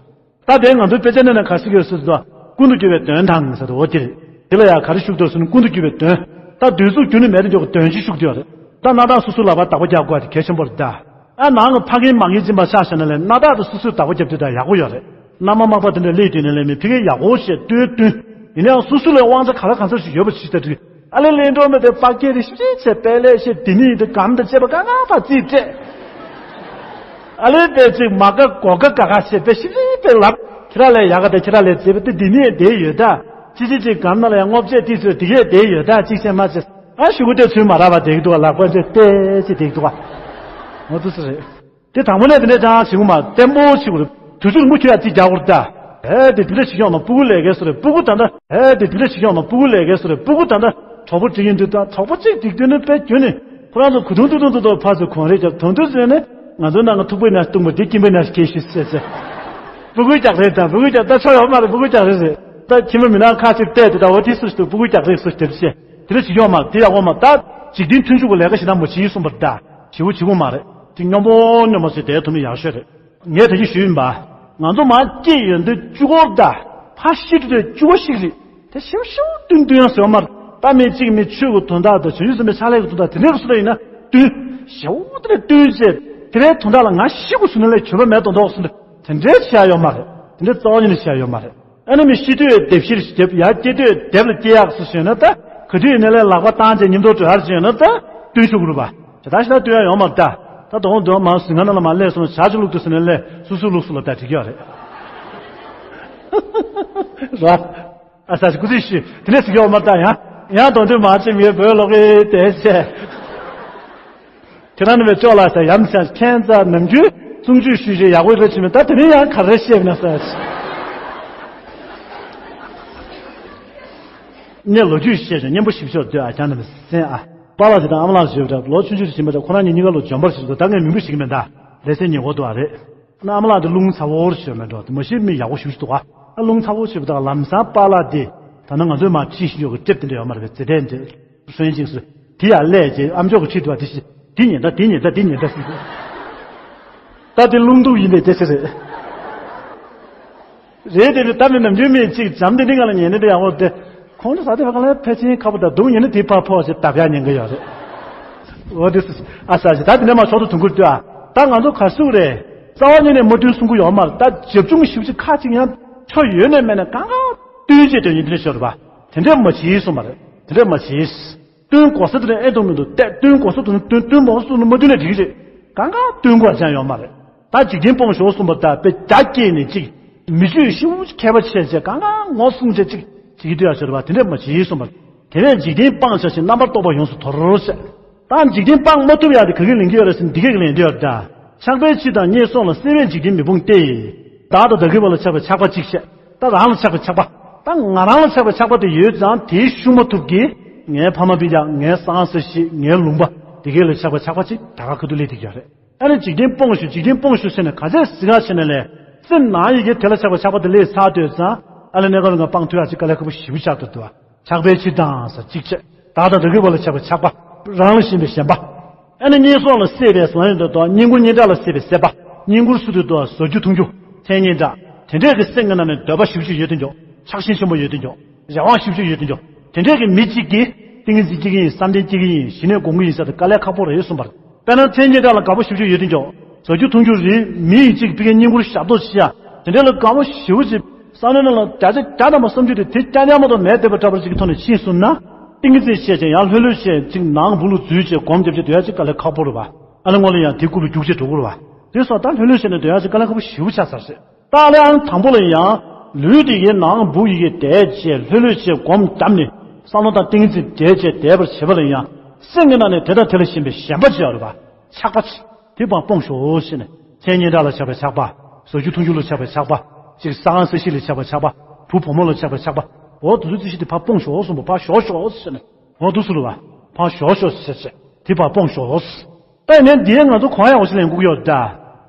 ད་དེ་ང་ཚོའི་དཔེ་ཆ་ནང་ན་ག་ཟེར་གྱི་ཡོད་ཟེར་དུས་ཀུན་ཏུ་རྒྱུ་བའི་དོན་དང་ཟེར་དུས་འོ་དེ་རེད། དེ་ལ་ཡང་ག་རེ་ཤུགས་རྒྱག་ཟེར་ན་ཀུན་ཏུ་རྒྱུ་བའི་དོན། ད་འདོད་གཟུགས་རྒྱུ་ནི་མེད་དུ་འཇོག་གི་དོན་ཅིག་ཤུགས་རྒྱག་རེད། ད་སྣ་ཐག་སོ་སོའི་ལག་པར་བདག་པོ་རྒྱག་དགོས་དེ་གལ་ཆེན་པོ་རེད་ད། ཨ་ནང་གི་ཕ་རྒན་མ་རྒན་སྦྱིན་པ་ཆགས་བཞག་ན་ལས་སྣ་ཐག་ཏུ་སོ་སོའི་བདག་པོ་རྒྱབ་དུས་ད་ཡག་པོ་ཡོད་རེད། མནའ་མ་མག་པ་དེ་འདྲ་སླེབས་དུས་ནས་ལས་མི་ཕ་རྒན་ཡག་པོ་བཤད་སྟོན་སྟོན། ཡིན་ནའང་སོ་སོ་ལས་དབང་ཆ་ག་ལ་གང་འཚམ་ཞིག་ཡོད་པ་ཞིག་ལྟ་དུས། ཨ་ལེ་ལེ་འགྲོ་མི་དེ་པགས་སྐྱེས་རེ་ཞིབ་ཅིག་བྱས་པས་ལས་བཤད་དེ་ནི་ཡིན་དུ་གམ་དང་བཅས་པ་ག་ང་ཕ་རྩིས་སྤྲད། ཨ་ལེ་པས་ཅིག་མ་དགའ་གོ་དགའ་དགའ་དགའ་བྱས་པས་ཞིབ་ཅིག་པས་ལབ། ཁྱེད་རང་ལས་ཡག་ག་དང་ཁྱེད་རང་ལས་མཛེས་པ་དེ་འདི་ནས་བསྡད་ཡོད་ད། ཅི་ཅི་ཅིག་གམ་ན་ལ་ཡང་སྔོ་བཅས་ཏིས་ཚོས་དེ་གས་བསྡད་ཡོད་ད་ཅིག་བྱས་མ་བྱས། ཨ་ཞུ་གུ་དེ་ཚུལ་མ་རག་པ་བསྡད་ཀྱི་འདུག་ག་ལག་པ་ཅིག་བལྟས་ཅིག་བསྡད་ཀྱི་འདུག་ག་ངོ་ཐུག་ས་རེད། དེ་དང་པོ་ནས་དེ་འདྲས་ཅང་བྱེད་དགོས་མ་བརྟན་པོ་བྱེད་དགོས་རེད། དུས་ཚོད་མུ་ཁྱོད་ཡ་རྩིས་རྒྱག་དགོས་རེད་ད། ཨེ་དེ་དེ་འདྲས་བྱེད་ཀྱང་ན་སྤུ་གུ་ལས་ཀའི་སོ་རེད་སྤུ་གུ་ད་ལྟ། ཨེ་དེ་དེ་འདྲས་བྱེད་ཀྱང་ན་སྤུ་གུ་ལས་ཀའི་སོ་རེད་སྤུ་གུ་ད་ལྟ། གྲོགས་པོ་བྲིས་ཡིན་དུས་ད་གྲོགས་པོ་གཅིག་བྲིས་དུས་ནི་དཔེ་རྒྱུ་ནི། ཁོ་རང་ཚོ་གུ་དུང་ཏུ་དུང་ཏུ་ཏུ་ཕར་ཚུར་གོང་རེ་རྒྱབ་དུང་དུ་ཟེར་ནས་ང་ཚོའི་ནང་གི་ཐུག་པའི་ནས་བཏུང་བ་དེ་ཀིམ་པའི་ནས་ཁེལ་ཤི་ཟེར་ཟེར། སྤུ་གུའི་རྒྱག་རེད་ད་སྤུ་གུའི་རྒྱག་ད་ཆོ་ཡོད་མ་རེད་སྤུ་གུའི་རྒྱག་རེད་ཟེར། ད་ཁྱིམ་པ་མི་ནང་ཁ་ཅིག་བལྟས་དུས་ད་འོ་དེ་སུ་ཞིག་ཏུ་སྤུ་གུའི་རྒྱག་རེད་སུ་ཞིག་དེ་བཤད། དེ་འདྲ་བྱེད་ཀྱི་ཡོད་མ་རེད་དེ་ཡག་པོ་མ་རེད་ད། འཇིག་རྟེན་མཐུན་འཇུག་གི་ལས་ཀ་ཞིག་ན་མ་བྱེད་ཡིན་གསུངས་པ་རེད་ད། བྱེད་དགོས་བྱེད་དགོས་མ་རེད། དེ་སྙོམས་པོ་སྙོམས་པོ་ཞིག་བསྡད་ཐུབ་ན་ཡག་ཤོས་རེད། ངས་ད་ཅི་ཞུས་ཡིན་པ། ང་ཚོ་མར་སྐྱེས་ཡོང་དུས་གཅིག་པོ་ད། ཕ་ཤི་དུས་དུས་གཅིག་པོ་ཞིག་རེད། དེ་ཤིའུ་ཤིའུ་བཏུན་བཏུན་ཡང་ཟེར་བ་མ་རེད། ད་མི་གཅིག་མི་ཆོས་ཀྱི་དོན་དག་དང་བྱང་ཆུབ་སེམས་དཔའི་ཕྱག་ལས་ཀྱི་དོན་དག་དེ་འདྲའི་སུ་ལ་ཡིན་ན་བཏུན། ཤིའུ་དེ་འདྲ་བཏུན་བྱས། དེ་འདྲའི་དོན་དག་ལ་ང་ཤི་དགོས་ཟེར་ན་ལས་གྱོད་པ་མེད་མདོག་མདོག་ཟེར་ན་དེ་འདྲའི་བྱེད་ཡ་ཡོད་མ་རེད། དེ་འདྲའི་རྩ་བ་ཉིད་ནས་བྱེད་ཡ་ཡོད་མ་རེད། ཨ་ནི་མི་ཤི་དུས་སྡེབ་ཤིར་རྒྱབ་ཡར་སྐྱེ་དུས་སྡེབ་ལ་སྐྱེ་ཡག་སུ་ཞུས་ན་ད་ག་དུས་ཡིན་ན་ལས་ལག་པ་བཏང་བྱས་ཉིན་ཐོ་གྲོལ་ཡར་ཞུས་ན་ད་བཏུན་ཆོག་གི་རེད་པ། ཇི་ལྟར་ཞིག་ལ་སྟོན་ཡ་ཡོད་མ་རེད་ད། ད་དོང་དོང་མ་ཟིན་ཁ་ན་ལ་མ་སླེབས་སོང་ན་བྱ་ཅི་ལུག་ཏུ་ཟིན་ན་སླེབས་སུ་སུ་ལུག་སུ་ལ་ད་འགྲིག་ཡོད་རེད། ར། ཨ་ས་ཞིག་སྐུ་ཚེ་ཤི་དེ་ནས་ཟིག་ཡོད་མ་རེད་ད་ཡང་ཡང་དོང་དོང་མ་ཅི་མི་བོད་ལོག་གི་དེ་བྱས། ཁྱེད་རང་ནི་བས་ཅོག་ལ་ས་ཡམ་ཤ་ཁྱེད་ཚ་ནམ་རྒྱུན་གསུང་ཆོས་ཞུས་ཞེས་ཡག་པོ་རེ་ཆི་མི་ད་དེ་ནས་ཡང་ག་རེ་བཤད་ན་ས། ངས་ལོ་རྒྱུས་བཤད་ཀྱང་སྙན་པོ་ཞིབ་ཤོག་ལྟོས་ཨ་ཅང་ནི་མི་སེམས་ཨ། པཱ་ལགས་དེ་དང་ཨ་མ་ལགས་ཞེས་པ་ལོ་ཆུང་ཆུང་ཞིག་ཡིན་པ་འདྲ་ཁོ་རང་གཉིས་གཉིས་ཀ་ལོ་འཇོན་པར་ཞིག་འདུག་ད་ངས་མིང་པོ་ཞིག་མིན་ད། ལེ་ཚན་ཉེ་བོ་འདུག་ཨ་རེད། ན་ཨ་མ་ལགས་དེ་རླུང་ཚ་བོར་ཞོན་མེད་འགྲོ་དེ་མ་གཞི་མི་ཡག་པོ་ཞིག་འདུག་ཨ། ཨ་རླུང་ཚ་བོ་ཞེས་པ་དག་ལམ་སང་པཱ་ལགས་དེ་ད་ནི་ང་ཚོས་མ་ཁྲིད་ཞིག་ཡོད་གི་ཀྲེབ་དེ་འདྲ་ཡོད་མ་རེད་པས་ཙེ་དྲན་འདྲ། སོན་ཅིག་སུ། དེ་ཡར་སླེབས་རྗེས་ཨ་མཆོག་གི་ཁྲིད་དུ་བ་དེ་ཤི། དེ་ཉན་ད་དེ་ཉན་ད་དེ་ཉན་ད་སུ། ད་དེ་རླུང་རྡུགས་ཡིན་པའི་དེ་ཟེར་རེད། རེད་དེ་ནི་ད་ནི་ནམ་རྒྱུན་མེད་ཅིག་འཇམ་དེ་འདི་ང་ལ་ཉན་ནི་དེ་ཡག་པོ་དེ། ཁོང་ཚོ་ས་དེ་བ་ག་ལ་ཕལ་ཆེར་ཁ་པོ་ད་སྡུག་ཉན་ནི་དེ་ཕར་ཕོག་ཅེས་ད་བརྒྱ་ཉན་གི་ཡོད་རེད། འོ་དེ་སུ། ཨ་ས་ཞིག་ད་དེ་ནས་མ་ཆོག་ཏུ་དུང་ཁུར་ལྟོས་ཨ། ད་ང་ཚོ་ག་སུ་རེད། རྩ་བ་ཉིད་ནས་མ་བསྟུན་གསུང་གི་ཡོད་མ་རེད། ད་རྒྱབ་ལྗོངས་ཞིབ་ཅིག་ཁ་ཅིག་ཡང་ཆོ་ཡོད་ནས་མེད་ནས་གང་ག་བསྟུན་བྱས་དོན་ཡིན་དེ་ནས་ཤོར་བ། དེ་འདྲས་མ་བྱེད་གསུངས་པ་རེད། དེ་འདྲས་མ་བྱེད། བསྟུན་དགོས་ས་དེ་ནས་ཨེ་འདུག་མི་འདུག་སྟེ། བསྟུན་དགོས་ས་དེ་ནས་བསྟུན། བསྟུན་མ་དགོས་ས་དེ་ནས་མ་བསྟུན་ནས་འགྲིག་གི་རེད། གང་ག་བསྟུན་དགོས་ཅང་ཡོད་མ་རེད། ད་འཇིག་རྟེན་སྤོང་ཞོག་གསུངས་པ་ད་དཔེ་རྒྱ་སྐྱེས་ནས་ཅིག་མི་ཆོས་ཤི་བོ་མཁས་པ་བྱས་བྱས་གང་ག་ངོ་སྲུང་བྱས་ཅིག་བྱེད་ཀྱི་འདུག་ཡ་ཟེར་བ་དེ་འདྲས་མ་བྱེད་གསུངས་པ། དེ་ནས་འཇིག་རྟེན་སྤང་བྱ་ཞིང་རྣམ་པར་རྟོག་པ་ཡོངས་སུ་དོར་ཟེར། ད་འཇིག་རྟེན་སྤང་མ་ཐུབ་ཡ་དེ་ག་གི་ལེན་གྱི་ཡོད་རེད་ཟེར་ན་འདི་ག་གི་ལེན་གྱི་ཡོད་རེད་ད། ཆགས་པའི་ཕྱིར་དང་བརྙས་སོགས་ལ་སྲེད་པས་འཇིག་རྟེན་མི་སྤོང་སྟེ། བདག་དང་བདག་གི་བར་ལ་ཆགས་པའི་ཆགས་པ་གཅིག་བཤད། ད་རང་ལ་ཆགས་པའི་ཆགས་པ། ད་ང་རང་ལ་ཆགས་པའི་ཆགས་པ་དེ་ཡོད་ཙང་དེའི་ཤུགས་མ་ཐུབ་ཀྱིས་ངའི་ཕ་མ་སྤུན་ཀྱག་ངའི་གསང་སྲིད་ཞིག་ངའི་ལུང་པ་དེ་གའི་ལ་ཆགས་པའི་ཆགས་པ་གཅིག་ད་ག་ཁ་ཐུག་སླེབས་བསྡད་ཀྱི་ཡོད་རེད། ཨ་ནི་འཇིག་རྟེན་སྤོང་ཞུ་འཇིག་རྟེན་སྤོང་ཞུ་ཟེར་ནས་ག་ཚད་ཟིང་ངག་བྱས་ནས་ལས། སེམས་ནང་ཡི་གེ་དེ་ལ་ཆགས་པའི་ཆགས་པ་དེ་ལས་ཚར་འདོད་ཙང་ཨ་ལ་གནས་སྐབས་རིང་ག་སྤང་ཐུབ་ཡག་ཅིག་དཀའ་ལས་ཁག་པོ་ཞེ་པོ་ཆགས་འདུག་འདུག་ཆགས་པའི་ཕྱིར་དང་ཟེར་གཅིག་བྱས། བདག་དང་བདག་གི་བར་ལ་ཆགས་པའི་ཆགས་པ། རང་ལ་ཞེན་པའི་ཞེན་པ། ཨ་ནི་བརྙས་སོགས་ལ་སྲེད་པས་ཟེར་ཡོང་དུས་དོ་བསྙེན་བཀུར་སྙན་གྲགས་ལ་སྲེད་པའི་སྲེད་པ། བསྙེན་བཀུར་སུ་དུས་དོ་ཟ་རྒྱུ་འཐུང་རྒྱུ། མཚན་སྙན་གྲགས། དེ་འདྲས་ཀྱི་སེམས་ཀྱི་ནང་ནས་འདོད་པ་ཞེ་པོ་ཅིག་ཡོད་དུ་འཇོག་ཆགས་ཞེན་ཆེན་པོ་ཡོད་དུ་འཇོག་རེ་བ་ཞེ་པོ་ཅིག་ཡོད་དུ་འཇོག་དེ་འདྲས་ཀྱི་མི་གཅིག་གིས་ཏིང་ངེ་འཛིན་སྐྱེ་གི་ཡིན། བསམ་གཏན་སྐྱེ་གི་ཡིན། ཞི་གནས་སྒོམ་གི་ཡིན་ཟེར་ཏེ་དཀའ་ལས་ཁག་པོ་རེད་གསུངས་པ་རེད། དཔེར་ན་མཚན་སྙན་གྲགས་ལ་དགའ་པོ་ཞེ་པོ་ཅིག་ཡོད་དུ་འཇོག་ཟ་རྒྱུ་འཐུང་རྒྱུ་རེད། མི་ཡིས་གཅིག་ཕ་གིའི་བསྙེན་བཀུར་ཞབས་ཏོག་བྱེད་ཡ། དེ་འདྲས་ལ་དགའ་པོ་ཞེ་པོ་ཅིག་བསམ་བློའི་ནང་ལ་བརྒྱ་ཆ་བརྒྱ་ཐམ་པ་བསམ་རྒྱུ་དེ་དེ་རྐྱང་རྐྱང་མ་གཏོགས་མེད་བསྡད་པ་འདྲ་པོ་ཅིག་གི་ཐོག་ནས་ཕྱིན་སོང་ན། ཏིང་ངེ་འཛིན་བཤད་ཅིང་ཡང་ལྷོད་ལྷོད་བྱས་ཅིག་ནང་སྦུག་ལ་འཛུལ་བྱས་སྒོམ་རྒྱབ་བྱས་སྡོད་ཡ་ཅིག་དཀའ་ལས་ཁག་པོ་རེད་པ། ཨ་ནི་སྔོན་ལ་ཡང་དེ་རྐུབ་ལ་རྒྱུག་བྱས་འགྲོ་དགོས་རེད་པ། དེ་སོགས་ད་ལྷོད་ལྷོད་བྱས་ནས་སྡོད་ཡ་ཅིག་དཀའ་ལས་ཁག་པོ་ཞེ་པོ་ཆགས་ཚར་རེད། ད་ཨ་ལས་ཨ་ནི་དང་པོ་ལ་ཡང་ལུས་དེ་ཡི་ནང་སྦུག་ཡི་གེ་བསྡད་བྱས་ལྷོད་ལྷོད་བྱས་སྒོམ་བརྒྱབ་ནས་བསམ་བློ་དང་ཏིང་ངེ་འཛིན་བསྡད་བྱས་བསྡད་པར་བྱེད་པ་ལ་ཡང་སེམས་ཀྱི་ནང་ནས་དེ་དང་དེ་ལ་ཞེན་པའི་ཞེན་པ་བྱེད་ཡ་རེད་པ། ཆགས་པ་ཆེ། དེ་བ་སྤོང་ཞོག་ཟེར་ནས། མཚན་སྙན་གྲགས་ལ་ཆགས་པའི་ཆགས་པ། ཟ་རྒྱུ་འཐུང་རྒྱུ་ལ་ཆགས་པའི་ཆགས་པ། ཅིག་ས་ཁང་ས་གཞི་ལ་ཆགས་པའི་ཆགས་པ། བུ་བུ་མོ་ལ་ཆགས་པའི་ཆགས་པ། འོ་དེ་ཚོ་ཅི་ཞིག་དེ་བ་སྤོང་ཞོག་གསུངས་པ། བ་ཞོག་ཞོག་ཟེར་ནས། འོ་དེ་ཚོ་ལ་བ། བ་ཞོག་ཞོག་ཟེར་བྱས། དེ་བ་སྤོང་ཞོག་ད་ནས་འདིའི་ང་ཚོ་གོ་ཡག་པོ་ཞིག་ལེན་དགོས་ཀྱི་ཡོད་ད།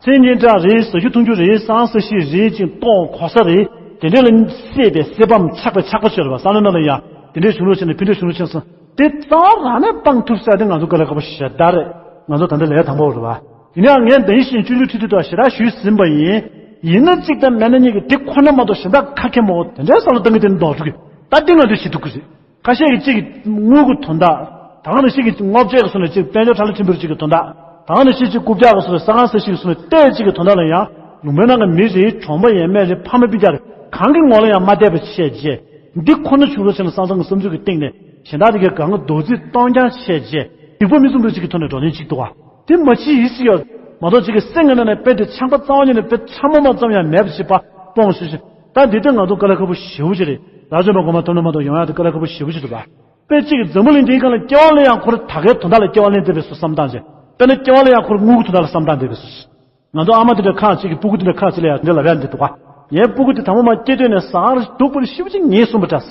མཚན་སྙན་གྲགས་རེད། ཟ་རྒྱུ་འཐུང་རྒྱུ་རེད། ས་ཁང་ས་གཞི་རེད། ཅིག་ལྟོ་གོ་ས་རེད། དེ་འདྲས་ལ་སྲེད་པའི་སྲེད་པའམ་ཆགས་པའི་ཆགས་པ་ཤོར་བ། བསམ་བློ་ནང་ལ་ཡ་དེ་འདྲས་བྱུང་རོགས་བྱས་ནས་ཕན་འདྲས་བྱུང་རོགས་བྱས་སོང་། དེ་རྩ་བ་རང་ནས་སྤང་ཐུབ་ས་དེ་ང་ཚོ་དཀའ་ལས་ཁག་པོ་ཞེ་དྲག་རེད། ང་ཚོ་ད་ལྟ་ལས་དང་པོ་རེད་བ། ཡིན་ནའང་ངས་འདི་བཞིན་སྤྱོད་འཇུག་ཁྲིད་དུས་དང་ཞེ་དྲག་ཞུས་ཟིན་པ་ཡིན། ཡིན་ན་གཅིག་དང་མེད་ན་གཉིས་ཀྱི་དེ་ཁོ་ན་མ་གཏོགས་གཞན་དག་ག་གེ་མོ་དེ་འདྲའི་བསམ་བློ་བཏང་གི་དེ་འདོགས་ཐུབ་ཀྱི། ད་དེ་ང་ཚོས་བྱེད་ཐུབ་ཀྱི་རེད། ཁ་ཤས་ཀྱིས་གཅིག་གིས་དངུལ་གྱི་དོན་དག་ད་ག་ནང་བཞིན་གྱི་སྔོ་བྱས་ཀྱི་སོ་ནས་གཅིག་དཔལ་འབྱོར་ཁྲ་ལ་ཁྲིམས་འབོར་གཅིག་གི་དོན་དག་ད་ག་ནང་བཞིན་གཅིག་རྐུབ་བཀྱག་གི་སོ་ནས་ས་ཁང་ས་གཞི་གི་སོ་ནས་ལྟས་གཅིག་གི་དོན་དག་ལ་ཡང་ལུང་པའི་ནང་གི་མི་རེད། གྲོང་པ་ཡིན་མེད་རེད། ཕ་མ་སྤུན་ཀྱག་རེད། གང་གི་ངོ་ལ་ཡང་མ་བལྟས་པ་བྱས་རྗེས་འདི་ཁོ་ན་བྱུང་རོགས་བྱས་ན་བསམ་བསམ་གྱི་བསམ་ཚུལ་གྱི་སྟེང་ནས་གཞན་དག་དེ་གའི་གང་གི་རྡོག་རྫིས་གཏོང་རྐྱང་བྱས་རྗེས་སྡིག་པ་མི་བསམ་འགྲོ་གཅིག་གི་ཐོག་ནས་འགྲོ་ཉེན་གཅིག་འདུག་བ། དེ་མ་བྱེད་ཡིད་སྲིད་ཡོད་མ་གཏོགས་གཅིག་གི་སེམས་ཀྱི་ནང་ནས་དཔེ་དེ་ཆགས་པ་རྩ་བ་ཉིད་ནས་དཔེ་ཆ་མ་མ་ཙམ་ཡང་མེད་པ་ཞིག་པ་སྤོང་ཞུ་ཞིང་། ད་འདི་དེ་ང་ཚོ་དཀའ་ལས་ཁག་པོ་ཞེ་པོ་ཅིག་རེད། རབ་འབྱམས་པ་གོང་མ་ཐོབ་ན་མ་གཏོགས་ཡོང་ཡག་དེ་དཀའ་ལས་ཁག་པོ་ཞེ་པོ་ཅིག་རེད་པ། དཔེ་གཅིག་གི་འཛམ་བུ་གླིང་འདིའི་སྒང་ལ་སྐྱེ་བ་ལེན་ཡག་ཁོ་རང་ད་གའི་དོན་དག་ལ་སྐྱེ་བ་ལེན་བསྡད་པའི་བཟོ་བསམ་བཏང་བྱས། དཔེར་ན་སྐྱེ་བ་ལེན་ཡག་ཁོ་རང་དངུལ་གྱི་དོན་དག་ལ་བསམ་བཏང་བསྡད་པའི་བཟོ་ཞིག་ང་ཚོ་ཨ་མ་དེ་འདྲ་ཁག་ཅིག་གིས་སྤུ་གུ་དེ་འདྲ་ཁག་ཅིག་ལ་ཡང་འདི་ལབ་ཡག་འདི་འདུག་ག་ངའི་སྤུ་གུ་དེ་དང་པོ་མར་སྐྱེ་དུས་ནས་ཟ་ཁང་རེ་སྡུག་པོ་རེ་ཞེ་པོ་ཅིག་ཉོས་སོང་བ་འདྲ།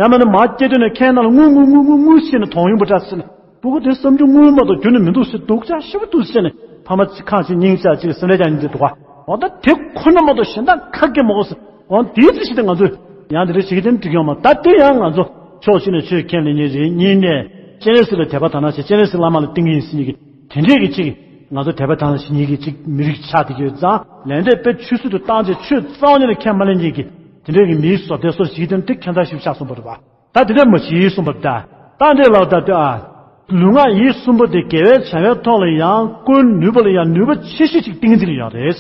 ཡང་མིན་ན་མར་སྐྱེ་དུས་ནས་ཁའི་ནང་ལ་རྔུལ་རྔུལ་རྔུལ་རྔུལ་རྔུལ་བྱས་ནས་དོང་ཡོང་བ་འདྲ་ཟེར་ནས། སྤུ་གུ་དེ་བསམ་རྒྱུ་དངུལ་མ་གཏོགས་རྒྱུ་ནི་མི་འདུག་ཟེར། སྡུག་ཅག་ཞེ་པོ་འདུག་ཟེར་ནས་ཕ་མ་ཅིག་ཁག་ཅིག་སྙིང་ཅག་ཅིག་སེམས་ཁྲལ་རྒྱག་མཁན་དེ་འདུག་ག་འོ་ད་དེ་ཁོ་ན་མ་གཏོགས་གཞན་དག་ག་གེ་མ་གོ་ཟེར། འོ་དེའི་རྩིས་གཞི་དེ་ང་ཚོས་ཡང་དེ་འདྲ་བྱེད་ཀྱི་དེ་འགྲིག་ཡོང་མ། ད་དེ་ཡང་ང་ཚོ་ཕྱོགས་གཅིག་ནས་ཆོས་ཁས་ལེན་མཁན་རེད། གཉིས་ནས་སྤྱན་རས་གཟིགས་ལ་དད་པ་དག་སྣང་བྱེད། སྤྱན་རས་གཟིགས་བླ་མ་ལ་བསྟེན་གྱི་ཡིན་ཟེར་མཁན་གྱི་དེ་འདྲས་ཀྱི་ཅིག་ང་ཚོ་དད་པ་དག་སྣང་བྱེད་མཁན་གྱི་ཅིག་མི་རིགས་ཆགས་བསྡད་ཀྱི་ཡོད་ཙང་། ལན་འདེབས་དཔེ་ཆུད་ཟོས་དུ་བཏང་བྱས་ཆོས་རྩ་བ་ཉིད་ནས་ཁས་མ་ལེན་མཁན་གྱི་དེ་འདྲས་ཀྱི་མིའི་བཟོ་ལྟ་སོར་ཞིག་དེ་དེ་ཁྱད་མཚར་ཞིག་ཆགས་སོང་བ་རེད་པ། ད་དེ་འདྲ་མ་བྱེད་གསུངས་པ་རེད་ད། ད་འདྲས་ལབ་ད་དེ་ཨ། ལུས་ངག་ཡིད་གསུམ་པོ་དེ་དགེ་བའི་བྱ་བའི་ཐོག་ལ་ཡང་བཀོལ་ནུས་པ་ལ་ཡང་ནུས་པ་ཆེ་ཤོས་ཅིག་ཏིང་ངེ་འཛིན་ལ་ཡོད་རེད།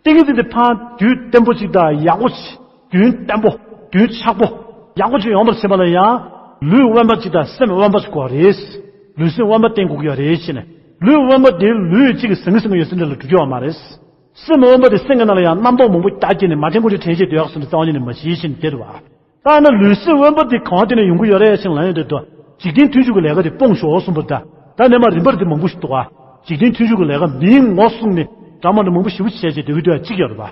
ཏིང་ངེ་འཛིན་དེ་ཕར་རྒྱུན་བརྟན་པོ་ཅིག་དང་ཡག་པོ་ཅིག་རྒྱུན་བརྟན་པོ། རྒྱུན་ཆགས་པོ། ཡག་པོ་ཅིག་ཡོང་བར་བྱེད་པ་ལ་ཡང་། ལུས་དབེན་པ་ཅིག་དང་སེམས་དབེན་པ་ཅིག་དགོས་རེད། ལུས་སེམས་དབེན་པ་བསྟེན་དགོས་ཀྱི་ཡོད་རེད་ཅེ་ནས། ལུས་དབེན་པ་དེ་ལུས་གཅིག་གི་ཟང་ངེ་ཟིང་ངེ་ཡོད་ཚད་འདྲ་ལ་འགྲོ་རྒྱུ་ཡོད་མ་རེད། སེམས་དབེན་པ་དེ་སེམས་ཀྱི་ནང་ལ་ཡང་རྣམ་རྟོག་མང་པོ་རྒྱག་བསྐྱེད་ནས་མ་དྲན་དགོས་དྲན་དྲན་བྱས་སྡོད་ཡག་སོང་དུས་རྩ་བ་ཉིད་ནས་མ་བྱེད་ཅེ་ནས་དེ་རེད་བ། ད་ནི་ལུས་སེམས་དབེན་པ་དེ་གང་དེ་ནས་ཡོང་གི་ཡོད་རེད་ཞེས་ལབ་ཡོང་དུས་དོ། འཇིག་རྟེན་མཐུན་འཇུག་གི་ལས་ཀ་དེ་སྤོང་ཞོག་གསུངས་པ་རེད་ད། ད་ནས་མར་རིམ་པར་དེ་མང་པོ་ཞིག་འདུག་ག་འཇིག་རྟེན་མཐུན་འཇུག་གི་ལས་ཀ་མིའི་ངོ་བསྲུངས་ནས་འདྲ་མ་འདྲ་མང་པོ་ཞེ་པོ་བྱས་བྱས་སྡོད་ཀྱི་འདུག་ཡ་གཅིག་ཡོད་རེད་པ།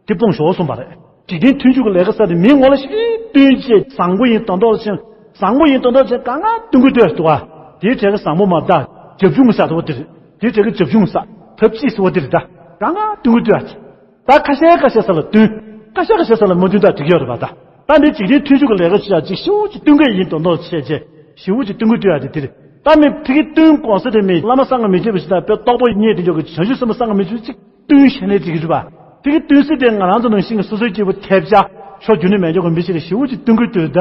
དེ་སྤོང་ཞོག་གསུངས་པ་རེད། འཇིག་རྟེན་མཐུན་འཇུག་གི་ལས་ཀ་ས་དེ་མིའི་ངོ་ལ་ཞིག་བསྟུན་བྱས་བཟང་པོ་ཡིན་མདོག་མདོག་བྱས། བཟང་པོ་ཡིན་མདོག་མདོག་བྱས་གང་ག་སྟོན་གྱི་འདུག་ཡ་འདུག་ག་དེའི་གྲས་ཀྱི་བཟང་པོ་མ་རེད་ད། རྒྱབ་ལྗོངས་ས་དེ་བ་དེ་རེད། དེའི་གྲས་ཀྱི་རྒྱབ་ལྗོངས་ས་ཐབས་ཅིག་ཟེར་བ་དེ་རེད་ད། གང་ག་སྟོན་གྱི་འདུག་ཡ། ད་ཁ་ཤས་ཁ་ཤས་ས་ལ་བསྟུན། ཁ་ཤས་ཁ་ཤས་ས་ལ་མ་བསྟུན་ད་འགྲིག་ཡོད་རེད་པ་ད། ད་འདི་འཇིག་རྟེན་མཐུན་འཇུག་གི་ལས་ཀ་བྱེད་ཡག་ཅིག་ཤུགས་ཀྱིས་བསྟུན་གྱི་ཡིན་མདོག་མདོག་བྱས་རྗེས། ཞེ་པོ་ཅིག་བསྟུན་གྱི་འདུག་ཡ་དེ་དེ་རེད། ད་མི་ཕ་གི་བསྟུན་དགོས་ས་དེ་མི་བླ་མ་སངས་རྒྱས་མི་བརྒྱད་པ་ཞིག་དང་དཔེ་རྟོགས་པ་རྙེད་དེ་འཇོག་གི་བྱང་ཆུབ་སེམས་དཔའ་སངས་རྒྱས་མི་བརྒྱད་པ་ཅིག་བསྟུན་ཤེས་ནས་ཅིག་རེད་པ། ཕ་གི་བསྟུན་སྲིད་དེ་ང་རང་ཚོ་ནང་བཞིན་གྱི་སོ་སོའི་སྐྱེས་བུ་ཐེབས་ཆག་ཕྱོགས་རྒྱུ་ནི་མེད་འཇོག་གི་མི་ཞིག་ལ་ཞེ་པོ་ཅིག་བསྟུན་གྱི་འདུག་ད་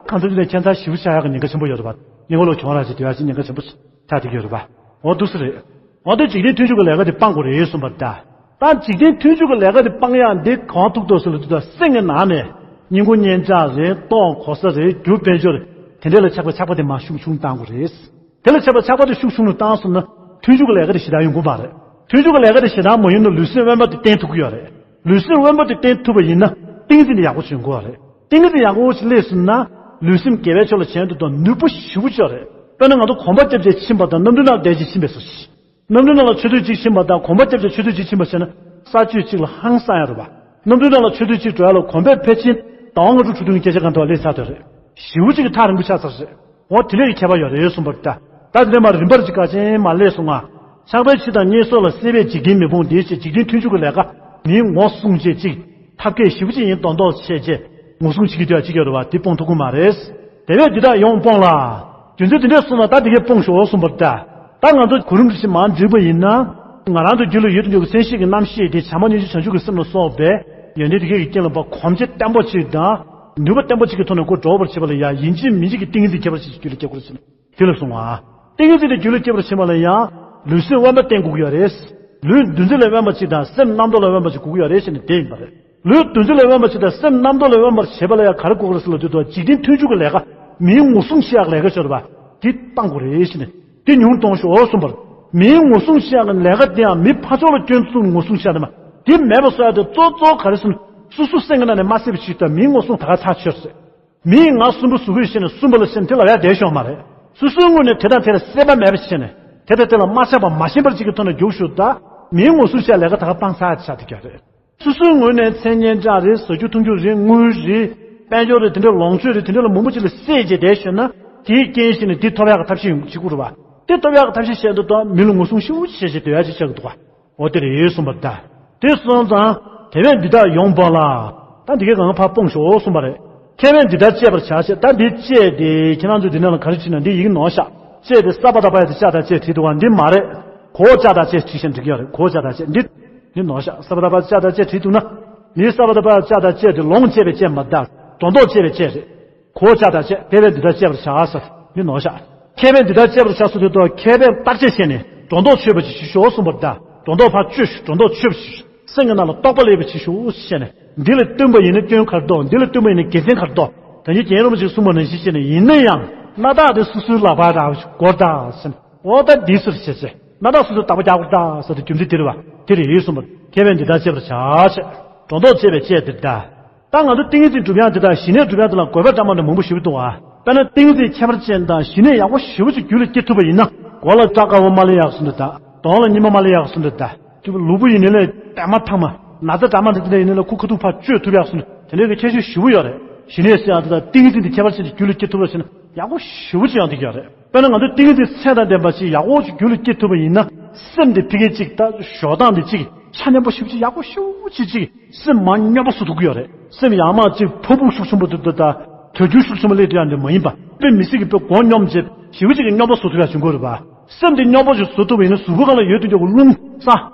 གང་ཚོད་ཅིག་ནས་ཁྱད་མཚར་ཞེ་པོ་ཆགས་ཡག་གི་ཉེན་ཁ་ཆེན་པོ་ཡོད་རེད་པ། ཉེན་ཁ་ལོ་གྱོང་རག་ཅིག་དེ་ཡག་ཅིག་ཉེན་ཁ་ཆེན་པོ་ཆགས་བསྡད་ཀྱི་ཡོད་རེད་པ། འོ་འདུག་སེ་རེད། འོ་དེ་འཇིག་རྟེན་མཐུན་འཇུག་གི་ལས་ཀ་དེ་སྤང་དགོས་རེད་གསུངས་པ་རེད་ད། ད་འཇིག་རྟེན་མཐུན་འཇུག་གི་ལས་ཀ་དེ་སྤང་ཡག་འདི་གང་ཐུག་ཐུག་ཟེར་ལ་དུས་ད་སེམས་ཀྱི་ནང་ནས་སྙིང་པོ་སྙན་གྲགས་རེད། སྟོང་གོ་ས་རེད། རྒྱུ་དཔལ་འབྱོར་རེད། དེ་འདྲ་ལ་ཆགས་པ་ཆགས་པ་དེ་མར་ཤུགས་ཆུང་བཏང་དགོས་རེད། དེ་ལ་ཆགས་པ་ཆགས་པ་དེ་ཤུགས་ཆུང་རུ་བཏང་སོང་ན་མཐུན་འཇུག་གི་ལས་ཀ་དེ་ཞེ་དྲག་ཡོང་གི་མ་རེད། མཐུན་འཇུག་གི་ལས་ཀ་དེ་ཞེ་དྲག་མ་ཡོང་ན་ལུས་སེམས་དབེན་པ་དེ་བསྟེན་ཐུབ་ཀྱི་ཡོད་རེད། ལུས་སེམས་དབེན་པ་དེ་བསྟེན་ཐུབ་པ་ཡིན་ན་ཏིང་འཛིན་དེ་ཡག་པོ་བྱེད་དགོས་པ་རེད། ཏིང་འཛིན་ཡག་པོ་ཞིག་སླེབས་སོང་ན་ལུས་སེམས་དགེ་བའི་ཕྱོགས་ལ་བྱེད་དུ་དང་ནུས་པ་ཞེ་པོ་ཅིག་ཡོད་རེད། དཔེར་ན་ང་ཚོ་གོམ་པ་རྒྱབ་བྱས་ཕྱིན་པ་དང་གནམ་གྲུ་ནང་བསྡད་བྱས་ཕྱིན་པའི་བཟོ་ཞིག་གནམ་གྲུ་ནང་ལ་མཆོད་རྟེན་གཅིག་ཕྱིན་པ་དང་གོམ་པ་རྒྱབ་བྱས་མཆོད་རྟེན་གཅིག་ཕྱིན་པ་བྱས་ན་ས་ཆ་གཅིག་ལ་ཧང་སང་ཡ་རེད་པ། གནམ་གྲུ་ནང་ལ་མཆོད་རྟེན་གཅིག་འགྲོ་ཡ་ལ་གོམ་པས་ཕལ་ཆེར་ཟླ་བ་ལྔ་དྲུག་དྲུག་བདུན་སྐད་ཆ་གང་ཐོག་སླེབས་ཚར་དོ་རེད། ཞེ་པོ་ཅིག་གི་ཐག་རིང་པོ་ཆགས་ཚར་རེད། འོ་དེ་འདྲ་གི་ཁྱད་པར་ཡོད་རེད་གསུངས་པ་རེད་ད། ད་དེ་འདྲ་མར་རིམ་པར་ཅིག་ག་ཅན་མ་སླེབས་སོང་ང་། ཆགས་པའི་ཕྱི་དང་བརྙེས་སོགས་ལ་སྲེད་པས་འཇིག་རྟེན་མི་སྤོང་དེ་ཞེས་འཇིག་རྟེན་མཐུན་འཇུག་གི་ལས་ཀ་མིའི་ངོ་སྲུང་བྱེད་ཅིག་ཐབས་མཁས་ཞེ་པོ་ཅིག་ཡིན་མདོག་མདོག་བྱས་རྗེས་ངོ་སྲུང་བྱེད་ཀྱི་འདུག་ཡ་ཅིག་ཡོད་རེད་བ། དེ་སྤོང་ཐུབ་ཀྱི་མ་རེད། དེ་བས་འདི་དག་ཡོངས་སྤོངས་ལ། རྒྱུ་མཚན་དེ་འདྲས་གསུངས་ན་ད་དེ་གས་སྤོང་ཤོག་གསུངས་པ་རེད་ད། ད་ང་ཚོ་གོ་རིམ་རེ་བཞིན་མར་འགྲིག་པ་ཡིན་ན། ང་རང་ཚོ་རྒྱུད་ལ་ཡོད་དུ་འཇུག་གི་མཚན་ཤེས་ཀྱི་རྣམ་ཤེས་དེ་བྱམས་པ་སྙིང་རྗེ་བྱང་ཆུབ་ཀྱི་སེམས་ལ་སོགས་པའི་ཡོན་ཏན་དེ་གས་ཀྱི་རྐྱེན་ལ་བ་གོམས་གཤིས་བརྟན་པོ་ཅིག་དང་། ནུས་པ་བརྟན་པོ་ཅིག་གི་ཐོག་ནས་སྒོ་འགྲོ་བར་བྱེད་པ་ལ་ཡང་ཡིན་གཅིག་མིན་གཅིག་གི་ཏིང་འཛིན་ཁྱད་པར་ཅན་ཞིག་རྒྱུད་ལ་སྐྱེ་བར་བྱེད། དེ་ལ་གསུངས་པ། ཏིང་འཛིན་དེ་རྒྱུད་ལ་སྐྱེ་བར་བྱེད་པ་ལ་ཡང་། ལུས་སེམས་དབེན་པ་བསྟེན་དགོས་ཀྱི་ཡོད་རེད། ལུས་འདུ་འཛི་ལས་དབེན་པ་ཅིག་དང་སེམས་རྣམ་རྟོག་ལས་དབེན་པ་ཅིག་དགོས་ཀྱི་ཡོད་རེད་ཟེར་ནས་དེ་ཡིན་པ་རེད། ལུས་འདུ་འཛི་ལས་དབེན་པ་ཅིག་དང་སེམས་རྣམ་རྟོག་ལས་དབེན་པར་བྱེད་པ་ལ་ཡང་ག་རེ་དགོས་ཀྱི་རེད་ཟེར་ལ་དུས་དང་འཇིག་རྟེན་མཐུན་འཇུག་གི་ལས་ཀ་མིའི་ངོ་སྲུང་བྱེད་ཡག་ལས་ཀ་ཤོར་བ་དེ་བཏང་དགོས་རེད་ཟེར་ནས་དེ་ཉུང་གཏོང་ཤོག་གསུངས་པར། མིའི་ངོ་སྲུང་བྱེད་ཡག་གི་ལས་ཀ་དེའང་མི་ཕར་ཕྱོགས་ལ་སྐྱོན་བཙུགས་ནས་ངོ་སྲུང་བྱེད་ཡག་དེ་མ་དེ་མེད་པ་བཟོ་ཡག་དེ་གཙོ་གཙོ་ག་རེ་ཟེར་ན་སོ་སོ་སེམས་ཀྱི་ནང་ནས་མ་སྲིད་པ་ཞིག་དང་མིའི་ངོ་སྲུང་ད་ག་ཚར་ཆོད་ཟེར། མིས་ང་གསུམ་པོ་གཟུགས་པོས་ཤེས་ནས་གསུམ་པ་ལ་ཤེས་ནས་དེ་ལབ་ཡ་བསྡད་ཤོག་མ་རེད། སོ་སོའི་ངོས་ནས་དེ་དང་དེ་ལ་སྲེད་པ་མེད་པ་ཤེས་ནས་དེ་དང་དེ་ལ་མ་ཆགས་པ་མ་ཞེན་པར་ཅིག་གི་ཐོག་ནས་རྒྱུགས་ཤོག་ད་མིའི་ངོ་སྲུང་བྱ་ལས་ཀ་ད་ག་སྤང་ཚར་ཆགས་བསྡད་ཀྱི་རེད། སོ་སོའི་ངོས་ནས་མཚན་སྙན་གྲགས་རེད། བཟོ་རྒྱུ་འཐུང་རྒྱུ་རེད། དངུལ་རེད། དཔལ་འབྱོར་རེད། དེ་འདྲའི་ལོངས་སྤྱོད་རེད། དེ་འདྲ་ལ་མང་པོ་ཅིག་ལ་སྲེད་བྱས་བསྡད་ཤོག་ན་དེའི་རྐྱེན་བྱས་ནས་དེ་ཐོབ་ཡག་གི་ཐབས་ཤེས་ཡོང་གི་བྱེད་དགོས་རེད་བ། དེ་ཐོབ་ཡག་གི་ཐབས་ཤེས་བྱས་འདུག་ད་མི་ལ་ངོ་སྲུང་ཤུགས་ཆེ་ཆེ་སྡོད་ཡག་ཅིག་ཆགས་ཀྱི་འདུག་བ། འོ་དེ་རེད་གསུངས་པ་རེད་ད། དེ་སོང་ཙང་དེ་བས་འདི་དག་ཡོངས་སྤོངས་ལ། ད་འདི་གའི་གང་ཕར་སྤོངས་ཤོག་གསུངས་པ་རེད། ཁྱད་པར་འདི་ལྟར་སྤྱད་པར་བྱ་ཞེས་ད་འདི་སྤྱད་དེ་ཁྱེད་རང་ཚོས་འདི་ནང་ལ་ག་རེ་བྲིས་ན་འདི་ཡིག་ནོར་ཤག་སྤྱད་དེ་ས་པ་ད་པ་ཡ་དེ་ལྕགས་དང་བཅས་བྲིས་འདུག་ག་འདི་མ་རེད། གོ་ལྕགས་དང་བཅས་བྲིས་ཤག་འགྲིག་གི་ཡོད་རེད། གོ་ལྕགས་དང་བཅས་འདི། འདི་ནོར་ཤག་ས་པ་ད་པ་ལྕགས་དང་བཅས་བྲིས་འདུག་ན། འདི་ས་པ་ད་པ་ལྕགས་དང་བཅས་དེ་ལོངས་སྤྱད་པའི་སྤྱད་མ་རེད། སྒྲོ་འདོགས་སྤྱད་པའི་སྤྱད་རེད། གོ་ལྕགས་དང་བཅས་དེ་བས་འདི་ལྟར་སྤྱད་པར་བྱ་ཟེར་འདི་ནོར་ཤག་ཁྱད་པར་འདི་ལྟར་སྤྱད་པར་བྱ་ཟེར་དུས་ཐོག་ཁྱད་པར་བརྟག་དཔྱད་བྱས་ནས་སྒྲོ་འདོགས་ཆོད་པ་ཅིག་ཞུ་ཤོག་གསུངས་པ་རེད་ད། སྒྲོ་འདོགས་ཕར་གཅོད་ཤོག་སྒྲོ་འདོགས་ཆོད་པ་ཞིག་སེམས་ཀྱི་ནང་ལ་རྟོག་པ་སླེབས་པ་ཅིག་ཞུ་ཞེས་ནས་འདི་ལ་བསྟུན་པ་ཡིན་ན་སྐྱོན་ག་རེ་འདུག་འདི་ལ་བསྟུན་པ་ཡིན་ན་དགེ་མཚན་ག་རེ་འདུག་ད་ནི་རྒན་རིན་པོ་ཆེས་གསུངས་པ་ནང་བཞིན་བྱས་ནས་ཡིན་ན་ཡང་སྣ་ཐག་དེ་སོ་སོའི་ལག་པར་རག་པ་ཞིག་དགོས་རེད་ད་ཟེར་ནས་འོ་ད་འདི་ཟེར་བྱས་ཚེ་སྣ་ཐག་སོ་སོའི་བདག་པོ་རྒྱག་དགོས་རེད་ད་ཟེར་ཏེ་རྒྱུ་མཚན་དེ་རེད་བ། དེ་རེད་ཡོད་གསུངས་པ་ཁྱད་པར་འདི་ལྟར་སྤྱད་པར་བྱ་ཞེས་སྒྲོ་འདོགས་གཅོད་པའི་སྤྱད་དེ་ད། ད་ང་ཚོ་ཏིང་འཛིན་སྒྲུབ་ཡག་འདི་དང་ཞི་གནས་སྒྲུབ་ཡག་འདི་ལ་དགོས་པ་འདྲ་མི་འདྲ་མང་པོ་ཞིག་འདུག་ཨ། དཔེར་ན་ཏིང་འཛིན་ཁྱད་པར་ཅན་དང་ཞི་གནས་ཡག་པོ་ཞེ་པོ་ཅིག་རྒྱུད་ལ་སྐྱེ་ཐུབ་པ་ཡིན་ན་མགོ་ལ་སྐྲ་དཀར་པོ་མ་སླེབས་ཡག་གསུངས་འདུག་ད་གདོང་ལ་སྙིམ་པ་མ་སླེབས་ཡག་གསུངས་འདུག་ད་ལུས་པོ་ཡིན་ནའི་ལས་པད་མ་ཐང་མ་ན་ཚ་འདྲ་མི་འདྲ་འདི་འདྲ་ཡིན་ནའི་ལས་ཁུ་ཁ་ཐུག་ཕར་གཅོད་ཐུབ་ཡག་གསུངས་འདུག་དེ་འདྲའི་གི་ཁྱད་ཆོས་ཞེ་པོ་ཡོད་རེད། ཞི་གནས་ཟེར་ཡག་འདི་དང་ཏིང་འཛིན་འདི་ཁྱད་པར་ཅན་གྱི་རྒྱུད་ལ་སྐྱེ་ཐུབ་པ་ཟེར་ན་ཡག་པོ་ཞེ་པོ་ཅིག་ཡང་འདི་གི་ཡོད་རེད། དཔེར་ན་ང་ཚོ་ཏིང་འཛིན་ཚད་དང་ལྡན་པ་ཞིག་ཡག་པོ་ཅིག་རྒྱུད་ལ་སྐྱེ་ཐུབ་པ་ཡིན་ན་སེམས་འདི་ཕ་གི་ཅིག་ད་ཞོགས་སྟངས་འདི་ཅིག་ཆ་མཉམ་པོ་ཞེ་པོ་ཅིག་ཡག་པོ་ཞེ་པོ་ཅིག་ཅིག་སེམས་མར་སྙོམས་པོ་བཟོ་ཐུབ་ཀྱི་ཡོད་རེད། སེམས་ཡར་མར་ཅིག་འཕར་འབུར་ཤུགས་ཆེན་པོ་དེ་ད་དུས་རྒྱུན་ཤུགས་ཆེན་པོ་སླེབས་ཐུབ་ཡག་འདི་མ་ཡིན་པ་དཔེ་མི་སྲིད་ཀྱི་དཔེ་མགོ་སྙོམས་བྱས་ཞེ་པོ་ཅིག་གི་སྙོམས་པོ་བཟོ་ཐུབ་ཡག་བྱུང་དགོས་རེད་པ། སེམས་འདི་སྙོམས་པོ་ཞིག་བཟོ་ཐུབ་པ་ཡིན་ན་གཟུགས་པོ་སྒང་ལ་ཡོད་དུ་འཇོག་གི་རླུང་ས་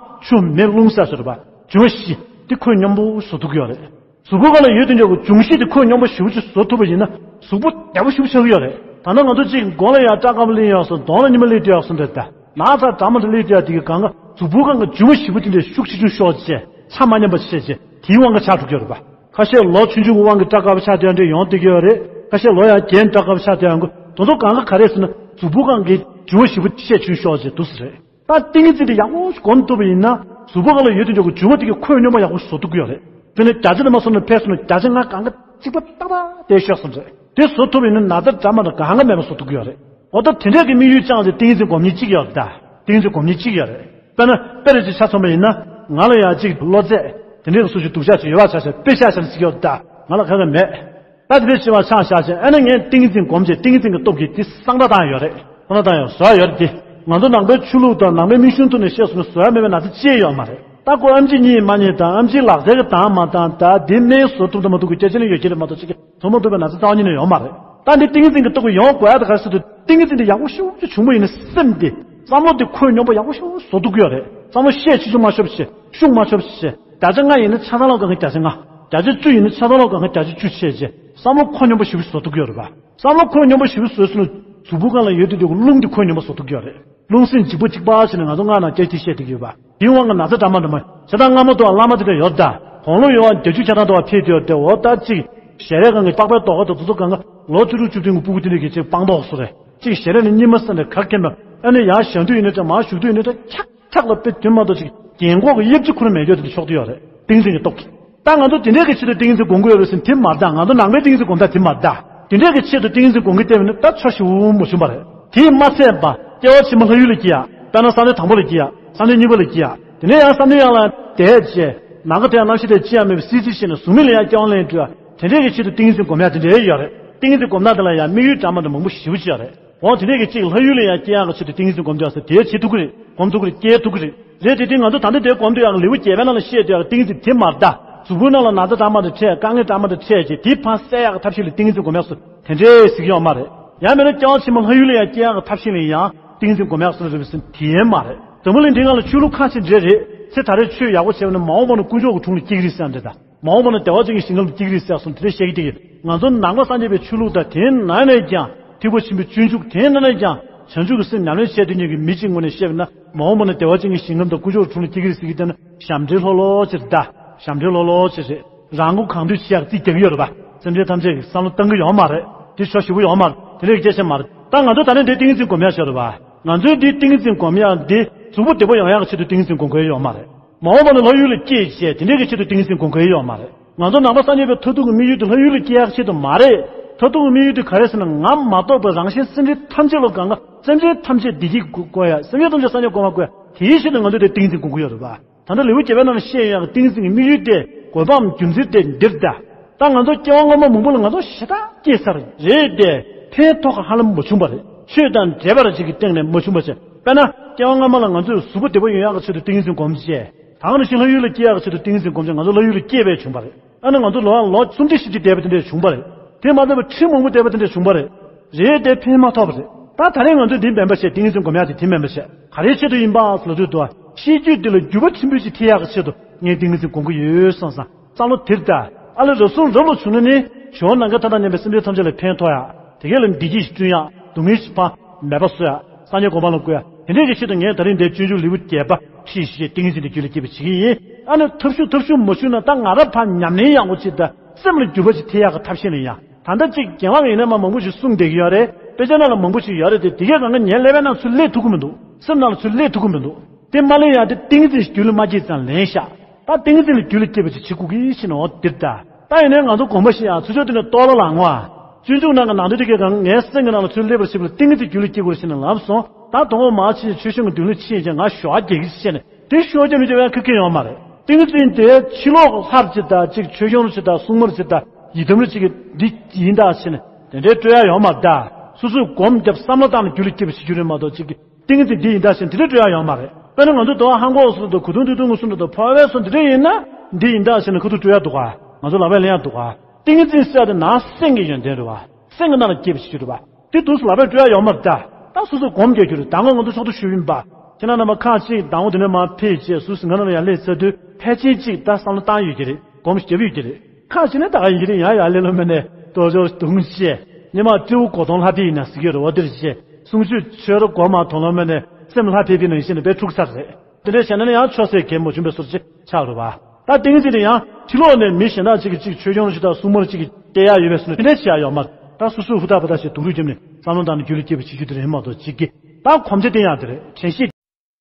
ཆུ་མེ་རླུང་ས་ཟེར་བ་འབྱུང་བ་བཞི་འདི་ཁོས་སྙོམས་པོ་བཟོ་ཐུབ་ཀྱི་ཡོད་རེད། གཟུགས་པོ་སྒང་ལ་ཡོད་དུ་འཇོག་གི་འབྱུང་བཞི་དེ་ཁོས་སྙོམས་པོ་ཞེ་པོ་ཅིག་བཟོ་ཐུབ་པ་ཡིན་ན་གཟུགས་པོ་བདེ་པོ་ཞེ་པོ་ཆགས་ཀྱི་ཡོད་རེད། ད་ནང་ང་ཚོ་གཅིག་མགོ་ལ་ཡང་སྐྲ་དཀར་པོ་སླེབས་ཡོད་སོང་གདོང་ལ་སྙིམ་པ་སླེབས་ཡོད་སོང་འདྲ་ད་ན་ཚ་འདྲ་མི་འདྲ་སླེབས་ཡོད་དེ་གི་གང་ག་གཟུགས་པོ་སྒང་གི་འབྱུང་བ་བཞི་པོ་དེ་འདྲའི་ཤུགས་ཆེ་ཆུང་ཤོག་བྱས་ཆ་མ་མཉམ་པ་བྱས་བྱས་དེའི་དབང་གིས་ཆགས་འགྲོ་གི་ཡོད་རེད་པ། ཁ་ཤས་ལོ་ཆུང་ཆུང་གི་དབང་གིས་སྐྲ་དཀར་པོ་ཆགས་བསྡད་ཡག་འདྲ་ཡོང་བསྡད་ཀྱི་ཡོད་རེད། ཁ་ཤས་ལོ་ཡང་རྒན་སྐྲ་དཀར་པོ་ཆགས་བསྡད་ཡག་གི་དོན་དུ་གང་ག་ག་རེ་ཟེར་ན་གཟུགས་པོ་སྒང་གི་འབྱུང་བ་བཞི་པོ་ཆེ་ཆུང་ཤོག་བྱས་འདུག་ཟེར་རེད། ད་ཏིང་འཛིན་དེ་ཡག་པོ་སྒོམ་ཐུབ་པ་ཡིན་ན་གཟུགས་པོ་སྒང་ལ་ཡོད་དུ་འཇོག་གི་འབྱུང་བ་དེ་གི་ཁོས་སྙོམས་པ་ཡག་པོ་བཟོ་ཐུབ་ཀྱི་ཡོད་རེད། དེ་ནས་བརྒྱ་ཆ་དེ་མ་སོང་ན་ཕེབས་སོང་ན་བརྒྱ་ཆ་ལྔ་གང་ག་གཅིག་པ་ཏག་ཏག་དེ་ཤོར་སོང་རེད། དེ་བཟོ་ཐུབ་པ་ཡིན་ན་ན་ཚ་འདྲ་མི་འདྲ་གང་ག་མེད་པ་བཟོ་ཐུབ་ཀྱི་ཡོད་རེད། འོ་ད་དེ་འདྲས་ཀྱི་དམིགས་ཡུལ་བཅངས་ཏེ་ཏིང་འཛིན་སྒོམ་མཁན་གཅིག་ཡོད་རེད་ད། ཏིང་འཛིན་སྒོམ་མཁན་གཅིག་ཡོད་རེད། དཔེར་ན་དཔེ་རེ་ཅིག་ཆ་མཚོན་པ་ཡིན་ན་ང་ལ་ཡང་གཅིག་གློ་ཚད་དེ་འདྲས་ཀྱི་སུ་ཞིག་སྡུག་ཅག་ཅིག་ཡོད་པ་ཆ་བཞག་དཔེ་ཆ་བཞག་ན་ཅིག་ཡོད་རེད་ད། ང་ལ་ག་ག་མེད། ད་དེ་འདྲའི་ཞེ་པོ་ཆགས་བཞག་བྱས་ཨ་ནི་ངས་ཏིང་འཛིན་སྒོམ་བྱས་ཏིང་འཛིན་གྱི་སྟོབས་ཀྱིས་དེ་སངས་དྲག་བཏང་ཡོད་རེད། སངས་དྲག་བཏང་ཡོད་བཟོ་ཡ་ཡོད་རེད་དེ། ང་ཚོ་ནང་པའི་ཆོས་ལུགས་དང་ནང་པའི་མིག་ཤུན་ཐོག་ནས་བཤད་སོང་ན་བཟོ་ཡ་མེད་པའི་ན་ཚ་ཅི་ཡང་ཡོད་མ་རེད། ད་ཁོ་ཨེམ་ཆི་གཉིས་མ་གཉིས་དང་ཨེམ་ཆི་ལག་རྩལ་གྱིས་བཏང་མ་བཏང་ད་དེ་སྨན་བཟོ་ཐུབ་དང་མ་ཐུབ་ཀྱི་སྐད་ཆ་ནི་ཡོད་ཀྱི་རེད་མ་གཏོགས་ཅིག་བཟོ་མ་ཐུབ་པའི་ན་ཚ་རྩ་བ་ཉིད་ནས་ཡོད་མ་རེད། ད་འདི་ཏིང་ངེ་འཛིན་གྱི་སྟོབས་ཀྱིས་ཡོང་དགོས་ཡ་དེ་ག་རེ་ཟེར་དུས། ཏིང་ངེ་འཛིན་དེ་ཡག་པོ་ཤུགས་ཆེ་བྱུང་པ་ཡིན་ན། སེམས་དེ་བསམ་བློ་དེ་ཁོད་སྙོམས་པོ་ཡག་པོ་ཤུགས་བཟོ་ཐུབ་ཀྱི་ཡོད་རེད། བསམ་བློ་བཤད་ཆེ་ཆུང་མ་ཤོབ་བྱས། ཤུགས་མ་ཤོབ་བྱས། བརྒྱ་ཆ་ལྔ་ཡིན་ན་ཆ་ཚང་ལོག་གང་གི་བརྒྱ་ཆ་ལྔ། བརྒྱ་ཆ་བཅུ་ཡིན་ན་ཆ་ཚང་ལོག་གང་གི་བརྒྱ་ཆ་བཅུ་བྱས་བྱས། བསམ་བློ་ཁོད་སྙོམས་པོ་ཞེ་པོ་བཟོ་ཐུབ་ཀྱི་ཡོད་རེད་པ། བསམ་བློ་ཁོད་སྙོམས་པོ་ཞེ་པོ་བཟོས་སོང་ན། གཟུགས་པོ་སྒང་ལ་ཡོད་དུས་དེ་རླུང་དེ་ཁོད་སྙོམས་པོ་བཟོ་ཐུབ་ཀྱི་ཡོད་རེད། རླུང་སེམས་འཇིགས་པ་གཅིག་པ་བྱས་ནས། ང་ཚོ་སྔགས་ནང་སྐད་ཆ་བཤད་བསྡད་ཀྱི་ཡོད་པ། དེའི་དབང་གིས་ན་ཚ་འདྲ་མ་འདྲ་མ། ཇ་དང་མངར་མོ་དང་སླ་མ་དེ་འདྲ་ཡོད་ད། དགུང་ལོ་ཡོད་པ་བརྒྱད་ཅུ་གྱ་གྲངས་དང་བ་ཕེབས་དུས་ཡོད་དེ། འོ་ད་གཅིག་ཞལ་རས་གང་གི་པགས་པའི་རྡོག་ཁ་དང་དེ་ཚོ་གང་གི་ལོ་བཅུ་དྲུག་བཅུ་བདུན་གྱི་སྤུ་གུ་དེ་འདྲ་གི་གཅིག་སྤངས་རྟོགས་སུ་རེད། གཅིག་ཞལ་རས་ནི་གཉིད་མ་སད་ནས་ག་གེ་མ། ཨ་ནི་ཡར་བཞེངས་དུས་ཡིན་ན་འདྲ། མར་བཞུགས་དུས་ཡིན་ན་འདྲ། ཁྱག་ཁྱག་ལ་དཔེ་དོན་མ་གཏོགས་ཅིག་རྒན་གོག་གི་དབྱིབས་ཅིག་ཁུར་མེད་རྒྱུ་དེ་འདྲ་ཆགས་ཀྱི་ཡོད་རེད། ཏིང་འཛིན་གྱི་སྟོབས་ཀྱིས། ད་ང་ཚོ་དེ་འདྲའི་གི་ཆེད་དུ་ཏིང་འཛིན་སྒོམ་གྱི་ཡོད་རེད་ཟེར་ན་དེ་མ་རེད་ད། ང་ཚོ་ནང་པའི་ཏིང་འཛིན་སྒོམ་སྟངས་དེ་མ་རེད་ད། དེ་འདྲའི་གི་ཆེད་དུ་ཏིང་འཛིན་སྒོམ་གྱི་བསྟན་པ་ནི་ད་ཆོ་ཞེ་པོ་མ་བྱུང་བ་རེད། དེས་མ་ཚད་པ། སྐྱེ་བ་ཕྱི་མ་ལྷ་ཡུལ་ལ་སྐྱེ་ཡ། དཔེར་ན་བསམ་གནས་དང་པོ་ལ་སྐྱེ་ཡ། བསམ་གནས་གཉིས་པ་ལ་སྐྱེ་ཡ། དེ་ནས་ཡང་བསམ་གནས་ཡར་ལ་དེད་བྱས། ནམ་མཁའ་དེ་ཡང་གནམ་གཤིས་དེ་ཅི་ཡང་མེད་པའི་བསིལ་བསིལ་བྱས་ནས་གཟུགས་མེད་ལ་ཡང་སྐྱེ་བ་ལེན་འགྲོ་ཡ། དེ་འདྲའི་གི་ཆེད་དུ་ཏིང་འཛིན་སྒོམ་ཡ་དེ་འདྲའི་ཡོད་རེད། ཏིང་འཛིན་སྒོམ་སྟངས་དེ་ལ་ཡང་དམིགས་ཡུལ་འདྲ་མ་འདྲ་མང་པོ་ཞེ་པོ་ཅིག་ཡོད་རེད། འོ་དེ་འདྲའི་གི་གཅིག་ལྷ་ཡུལ་ལ་ཡང་སྐྱེ་ཡག་གི་ཆེད་དུ་ཏིང་འཛིན་སྒོམ་རྒྱག་ཟེར་དེའི་བྱེད་ཐུབ་ཀྱི་རེད། སྒོམ་ཐུབ་ཀྱི་རེད། སྐྱེ་ཐུབ་ཀྱི་རེད། རེད་དེ། དེ་ང་ཚོ་ད་ལྟ་དེ་སྒོམ་དུས་ཡག་ལེའུ་བརྒྱད་པའི་ནང་ལ་བཤད་དུས་ཡག་ཏིང་འཛིན་དེ་མ་རེད་ད། གཟུགས་པོའི་ནང་ལ་ན་ཚ་འདྲ་མ་འདྲ་འཕྲད། དཀའ་ངལ་འདྲ་མ་འདྲ་འཕྲད་ཀྱི་དེ་ཕར་སེལ་ཡག་གི་ཐབས་ཤེས་ལ་ཏིང་འཛིན་སྒོམ་ཡག་སོགས་དེ་འདྲའི་ཟེར་གྱི་ཡོད་མ་རེད། ཡང་མིན་ན་སྐྱེ་བ་ཕྱི་མ་ལྷ་ཡུལ་ལ་ཡང་སྐྱེ་ཡག་གི་ཐབས་ཤེས་ལ་ཡང་ཏིང་འཛིན་སྒོམ་ཡག་སོགས་རེད་པས་ཟེར་ན་དེ་མ་རེད། འཛམ་བུ་གླིང་འདིའི་སྒང་ལ་ཆོས་ལུགས་ཁ་ཤས་འདྲ་རེད། ཚེ་ད་རེས་ཆོས་ཡག་པོ་བྱས་པ་ན་མ་འོངས་པ་ན་དཀོན་མཆོག་གི་དྲུང་ལ་སྐྱེ་གི་རེད་ཟེར་ཡ་འདྲ་ད། མ་འོངས་པ་ན་བདེ་བ་ཅན་གྱི་ཞིང་ཁམས་ལ་སྐྱེ་གི་རེད་ཟེར་སོང་། དེ་འདྲ་བཤད་ཀྱི་འདུག་ང་ཚོ་ནང་པ་སངས་རྒྱས་པའི་ཆོས་ལུགས་དང་། དེའི་ནང་ནས་ཀྱང་ཐེག་པ་ཆེན་པོའི་སྤྱོད་འཇུག། དེའི་ནང་ནས་ཀྱང་བྱང་ཆུབ་ཀྱི་སེམས་ཉམས་ལེན་བྱས་དུས་ཉིད་ཀྱི་མི་གཅིག་ངོས་ནས་བཤད་པ་ན། མ་འོངས་པ་ན་བདེ་བ་ཅན་གྱི་ཞིང་ཁམས་དང་དཀོན་མཆོག་གི་དྲུང་ལ་སྐྱེ་གི་རེད་ཟེར་གྱི་འདུག་ན། ཞབས་འདྲེན་ལྷོད་ལྷོད་ཅིག་རེད་ད། ཞབས་འདྲེན་ལྷོད་ལྷོད་ཅིག་རེད། རང་མགོ་གང་ཐུབ་བྱེད་ཡག་རྩིས་རྒྱག་གི་ཡོད་རེད་པ། སེམས་ཅན་ཐམས་ཅད་ཀྱིས་བསམ་བློ་བཏང་གི་ཡོད་མ་རེད། དེ་ཆོ་ཞེ་པོ་ཡོད་མ་རེད། དེ་འདྲའི་སྐད་ཆ་མ་རེད། ད་ང་ཚོས་འདི་ཏིང་འཛིན་སྒོམ་ཡག་ཤོད་རེད་པ། ང་ཚོས་འདི་ཏིང་འཛིན་སྒོམ་ཡག་འདི་གཟུགས་པོ་བདེ་པོ་ཡོང་ཡག་གི་ཆེད་དུ་ཏིང་འཛིན་སྒོམ་དགོས་ཡོད་མ་རེད། མ་འོངས་པ་ན་ལྷ་ཡུལ་ལ་སྐྱེ་བྱས་དེ་འདྲའི་གི་ཆེད་དུ་ཏིང་འཛིན་སྒོམ་དགོས་ཡོད་མ་རེད། ང་ཚོ་ནང་པ་སངས་རྒྱས་པའི་མཐར་ཐུག་གི་དམིགས་ཡུལ་དེ་ལྷ་ཡུལ་ལ་སྐྱེ་ཡག་ཆེད་དུ་མ་རེད། མཐར་ཐུག་གི་དམིགས་ཡུལ་དེ་ག་རེ་ཟེར་ན། ང་མ་གཏོགས་པའི་རང་གཞན་སེམས་ཅན་ཐམས་ཅད་ལ་གང་ག་སེམས་ཅན་ཐམས་ཅད་བདེ་སྐྱིད་དགོས་ཡ། སེམས་ཅན་ཐམས་ཅད་སངས་རྒྱས་གོ་འཕང་དགོས་ཡ། དེའི་ཆེད་དུ་ང་ཚོས་དེ་ཏིང་འཛིན་སྒོམ་གྱི་ཡོད་རེད་པ། ད་ལྟ་ལེའུ་བརྒྱད་པའི་ནང་ལ་བཤད་ཡོད་ཡག་གི་ཏིང་འཛིན་གྱི་དམིགས་ཡུལ་དེ། དགོས་པའམ་རྒྱུ་མཚན་དེ་འདིར་གདའ། ད་ང་ཚོ་སྐྱེ་བ་སྔོན་མ་མང་པོ་ལ་ང་ཚོ་ཞེ་དྲག་སྐྱེས་ཚར་རེད་དེ། ཕན་ཐོགས་ཧ་ལམ་མ་བྱུང་བ་རེད། ཆོས་དང་འབྲེལ་བ་རེ་ཅིག་གི་སྟེང་ནས་མ་བྱུང་བ་བྱས། དཔེར་ན་སྐྱེ་བ་སྔ་མ་ལ་ང་ཚོས་གཟུགས་པོ་བདེ་པོ་ཡོང་ཡག་གི་ཆེད་དུ་ཏིང་འཛིན་སྒོམ་བྱས། ད་ག་ནང་བཞིན་ལྷ་ཡུལ་ལ་སྐྱེ་ཡག་གི་ཆེད་དུ་ཏིང་འཛིན་སྒོམ་བྱས། ང་ཚོ་ལྷ་ཡུལ་ལ་སྐྱེས་པས་བྱུང་བ་རེད། ཨ་ནི་ང་ཚོ་ལོ་ལོ་སུམ་ཁྲི་བཞི་ཁྲི་བསྡད་པ་དེ་འདྲས་བྱུང་བ་རེད། དེ་མ་ཚད་པར་ཁྲི་མང་པོ་བསྡད་པ་དེ་འདྲས་བྱུང་བ་རེད། རེད་དེ། ཕན་མ་ཐོགས་པ་རེད། ད་ད་རེས་ང་ཚོས་འདི་སྨན་པ་བྱས། ཏིང་འཛིན་སྒོམ་ཡག་དེ་དེ་སྨན་པ་བྱས། ག་རེའི་ཆེད་དུ་ཡིན་པ་ལབ་དུས་དུ། ཤེས་རྒྱུད་འདི་ལ་འགྱུར་བ་ཆེན་པོ་ཞིག་ཐེབས་ཡག་གི་ཆེད་དུ་ངས་ཏིང་འཛིན་སྒོམ་གྱི་ཡོད་བསམ་བསམ་བསམ་བློ་དེར་ད། ཨ་ལས་རབ་གསུམ་རབ་ལ་བྱུང་ན་ནི། ཇོ་བོ་ནམ་མཁའི་མཐའ་དང་མཉམ་པའི་སེམས་ཅན་ཐམས་ཅད་ལ་ཕན་ཐོགས་ཡག། དེ་གས་ལ་བདེ་སྐྱིད་ཞིག་བསྐྲུན་ཡག། སྡུག་བསྔལ་ཞིག་ཕར་མེད་པ་བཟོ་ཡག། སངས་རྒྱས་གོ་འཕང་ལ་བཀོད་ཡག། དེ་འདྲས་ཀྱི་ཆེད་དུ་ངས་ད་རིང་འདིར་སྤྱོད་འཇུག་ལེའུ་བརྒྱད་པ་ཁྲིད་བྱས། ཏིང་འཛིན་དེ་རྒྱུད་ལ་སྐྱེས་པ་བྱེད་ཀྱི་ཡིན། ཨ་ནི་ཐབས་ཤུགས་ཐབས་ཤུགས་མ་ཞུགས་ན། ད་ང་རང་ཕར་ཉམས་ལེན་ཡག་པོ་ཅིག་དང་། སེམས་ལ་འགྱུར་བ་ཅིག་ཐེབས་ཡག་གི་ཐབས་ཤེས་ལ་ཡང་། ད་ལྟ་ཅིག་རྒན་ལགས་ཡིན་ན་མ་མང་པོ་ཞིག་གསུངས་བསྡད་ཀྱི་ཡོད་རེད། དཔེ་ཆ་ནང་ལ་མང་པོ་ཞིག་ཡོད་རེད་དེ། དེ་གས་གང་ག་ངའི་ཀླད་པའི་ནང་ཚུར་སླེབས་ཐུབ་ཀྱི་མི་འདུག་སེམས་ནང་ལ་ཚུར་སླེབས་ཐུབ་ཀྱི་མི་འདུག་དེ་མ་སླེབས་ཡག་དེ་ཏིང་འཛིན་རྒྱུད་ལ་མ་སྐྱེས་ཙང་ལེན་བཞག་ད་ཏིང་འཛིན་ལ་རྒྱུད་ལ་སྐྱེས་པ་ཅིག་བྱེད་དགོས་ཀྱི་ཕྱིན་ནོ་འདིར་ད། ད་ཡིན་ནའི་ང་ཚོ་དགོངས་པ་བཞེས་ཡག། ཚུར་ཕྱོགས་དེ་ནས་རྟོགས་སླ་ལ་ངོ་ཨ། སྤྱོད་འཇུག་ནང་གི་ནང་དོན་དེ་གས་གང་ངའི་སེམས་ཀྱི་ནང་ལ་ཚུར་སླེབས་པར་བྱེད་པ་ལ་ཏིང་འཛིན་རྒྱུད་ལ་སྐྱེ་དགོས་ཕྱིན་ནོ་ལབ་སོང་། ད་དང་པོ་མ་ཕྱིན་ཆོས་སྐྱོང་གི་མདུན་ལ་ཕྱིན་བྱས་ང་ཞོགས་རྒྱག་གི་བྱས་ནས། དེ་ཞོགས་རྒྱག་མི་བྱེད་པའི་ཁེ་ཕན་ཡོད་མ་རེད། ཏིང་འཛིན་དེ་ཕྱི་ལོགས་ལྷར་ཅིག་ད་ཅིག་ཆོས་སྐྱོང་རུ་ཅིག་ད་སྲུང་མ་རུ་ཅིག་ད་ཡི་དམ་རུ་ཅིག་གི་འདི་ཡིན་ད་བྱས་ནས་དེ་འདྲའི་སྤྲོད་ཡ་ཡོད་མ་རེད་ད། སོ་སོས་སྒོམ་བརྒྱབ་བསམ་བློ་བཏང་ནས་རྒྱུད་ལ་སྐྱེས་པ་བྱེད་རྒྱུ་རེད་མ་གཏོགས། ཅིག་གི་ཏིང་འཛིན་འདི་ཡིན་ད་བྱས་ནས་དེ་འདྲའི་སྤྲོད་ཡ་ཡོད་མ་རེད། དཔེར་ན་ང་ཚོ་དོ་ཧང་གོ་སོ་དང་གུ་དུང་དུ་དུང་གི་སུ་འདྲ་དང་འཕོ་བའི་སོ་འདི་འདྲ་ཡིན་ན། འདི་ཡིན་ད་བྱས་ནས་ཁ་ཐུག་སྤྲོད་ཡ་འདུག་ག་ང་ཚོ་ལག་པས་ལེན་ཡ་འདུག་ག་ཏིང་འཛིན་ཟེར་ཡ་དེ་ནང་སེམས་ཀྱི་ཡོན་ཏན་རེད་བ། སེམས་ཀྱི་ནང་ལ་སྐྱེས་པ་བྱེད་རྒྱུ་རེད་བ། དེ་དུས་སུ་ལག་པས་སྤྲོད་ཡ་ཡོད་མ་རེད་ད། ད་སོ་སོས་སྒོམ་རྒྱག་རྒྱུ་རེད། ད་སྔོན་ང་ཚོ་ཕྱོགས་བསྡུ་ཞུས་ཡིན་པ། ཁྱེད་རང་རྣམ་པ་ཁག་ཅིག་ཟླ་ངོ་དེ་ནས་མར་ཕེབས་བྱས་སུ་ཟིང་ཁ་ནང་ལ་ཡར་སླེབས་ཚར་དུས་ཕལ་ཆེར་ཅིག་ད་བསམ་བློ་བཏང་ཡོད་ཀྱི་རེད། སྒོམ་བརྒྱབ་ཡོད་ཀྱི་རེད། ཁག་ཅིག་ནི་ད་ག་ཡིན་གྱི་རེད། ཡང་ཡར་སླེབས་ལོ་མ་ནས་ལྟོ་ཆོག་བརྡུང་བྱས། ཉི་མ་སྤྲེའུ་སྒོ་དོང་ལྷ་བསྡད་ཡིན་ན་ཟེར་གྱི་རེད། འོ་དེར་བྱས་གསུང་ཆོས་ཆོས་ར་སྒོམ་མ་ཐོང་ལོ་མ་ནས་སེམས་ལྷ་ཕེབས་པའི་ནང་བཞིན་ནས་དཔེ་འཁྲུག་ཚར་རེད། དེ་འདྲ་བྱས་ན་ནི་ཡང་ཆོས་ཟེར་གལ་མ་བྱུང་བའི་བཟོ་ཅིག་ཆགས་རེད་བ། ད་ཏིང་འཛིན་དེ་ཡང་ཕྱི་ལོགས་ནས་མི་གཞན་དག་ཅིག་གིས་ཅིག་ཆོས་སྐྱོང་ཅིག་དང་སྲུང་མ་ཅིག་གིས་བསྟན་ཡག་ཡོད་པའི་བཟོ་ནས་དེ་འདྲ་བྱེད་ཡག་ཡོད་མ་རེད། ད་སོ་སོས་ཧུར་ཐག་པ་ཐག་བྱས་སྡུག་རུས་བརྒྱབ་ནས་བསམ་བློ་བཏང་ནས་རྒྱུད་ལ་སྐྱེས་པ་བྱེད་རྒྱུ་དེ་རེད་མ་གཏོགས། ཅིག་གིས་ད་གོམས་གཤིས་བསྟན་ཡག་དེ་རེད། དྲན་ཤེས།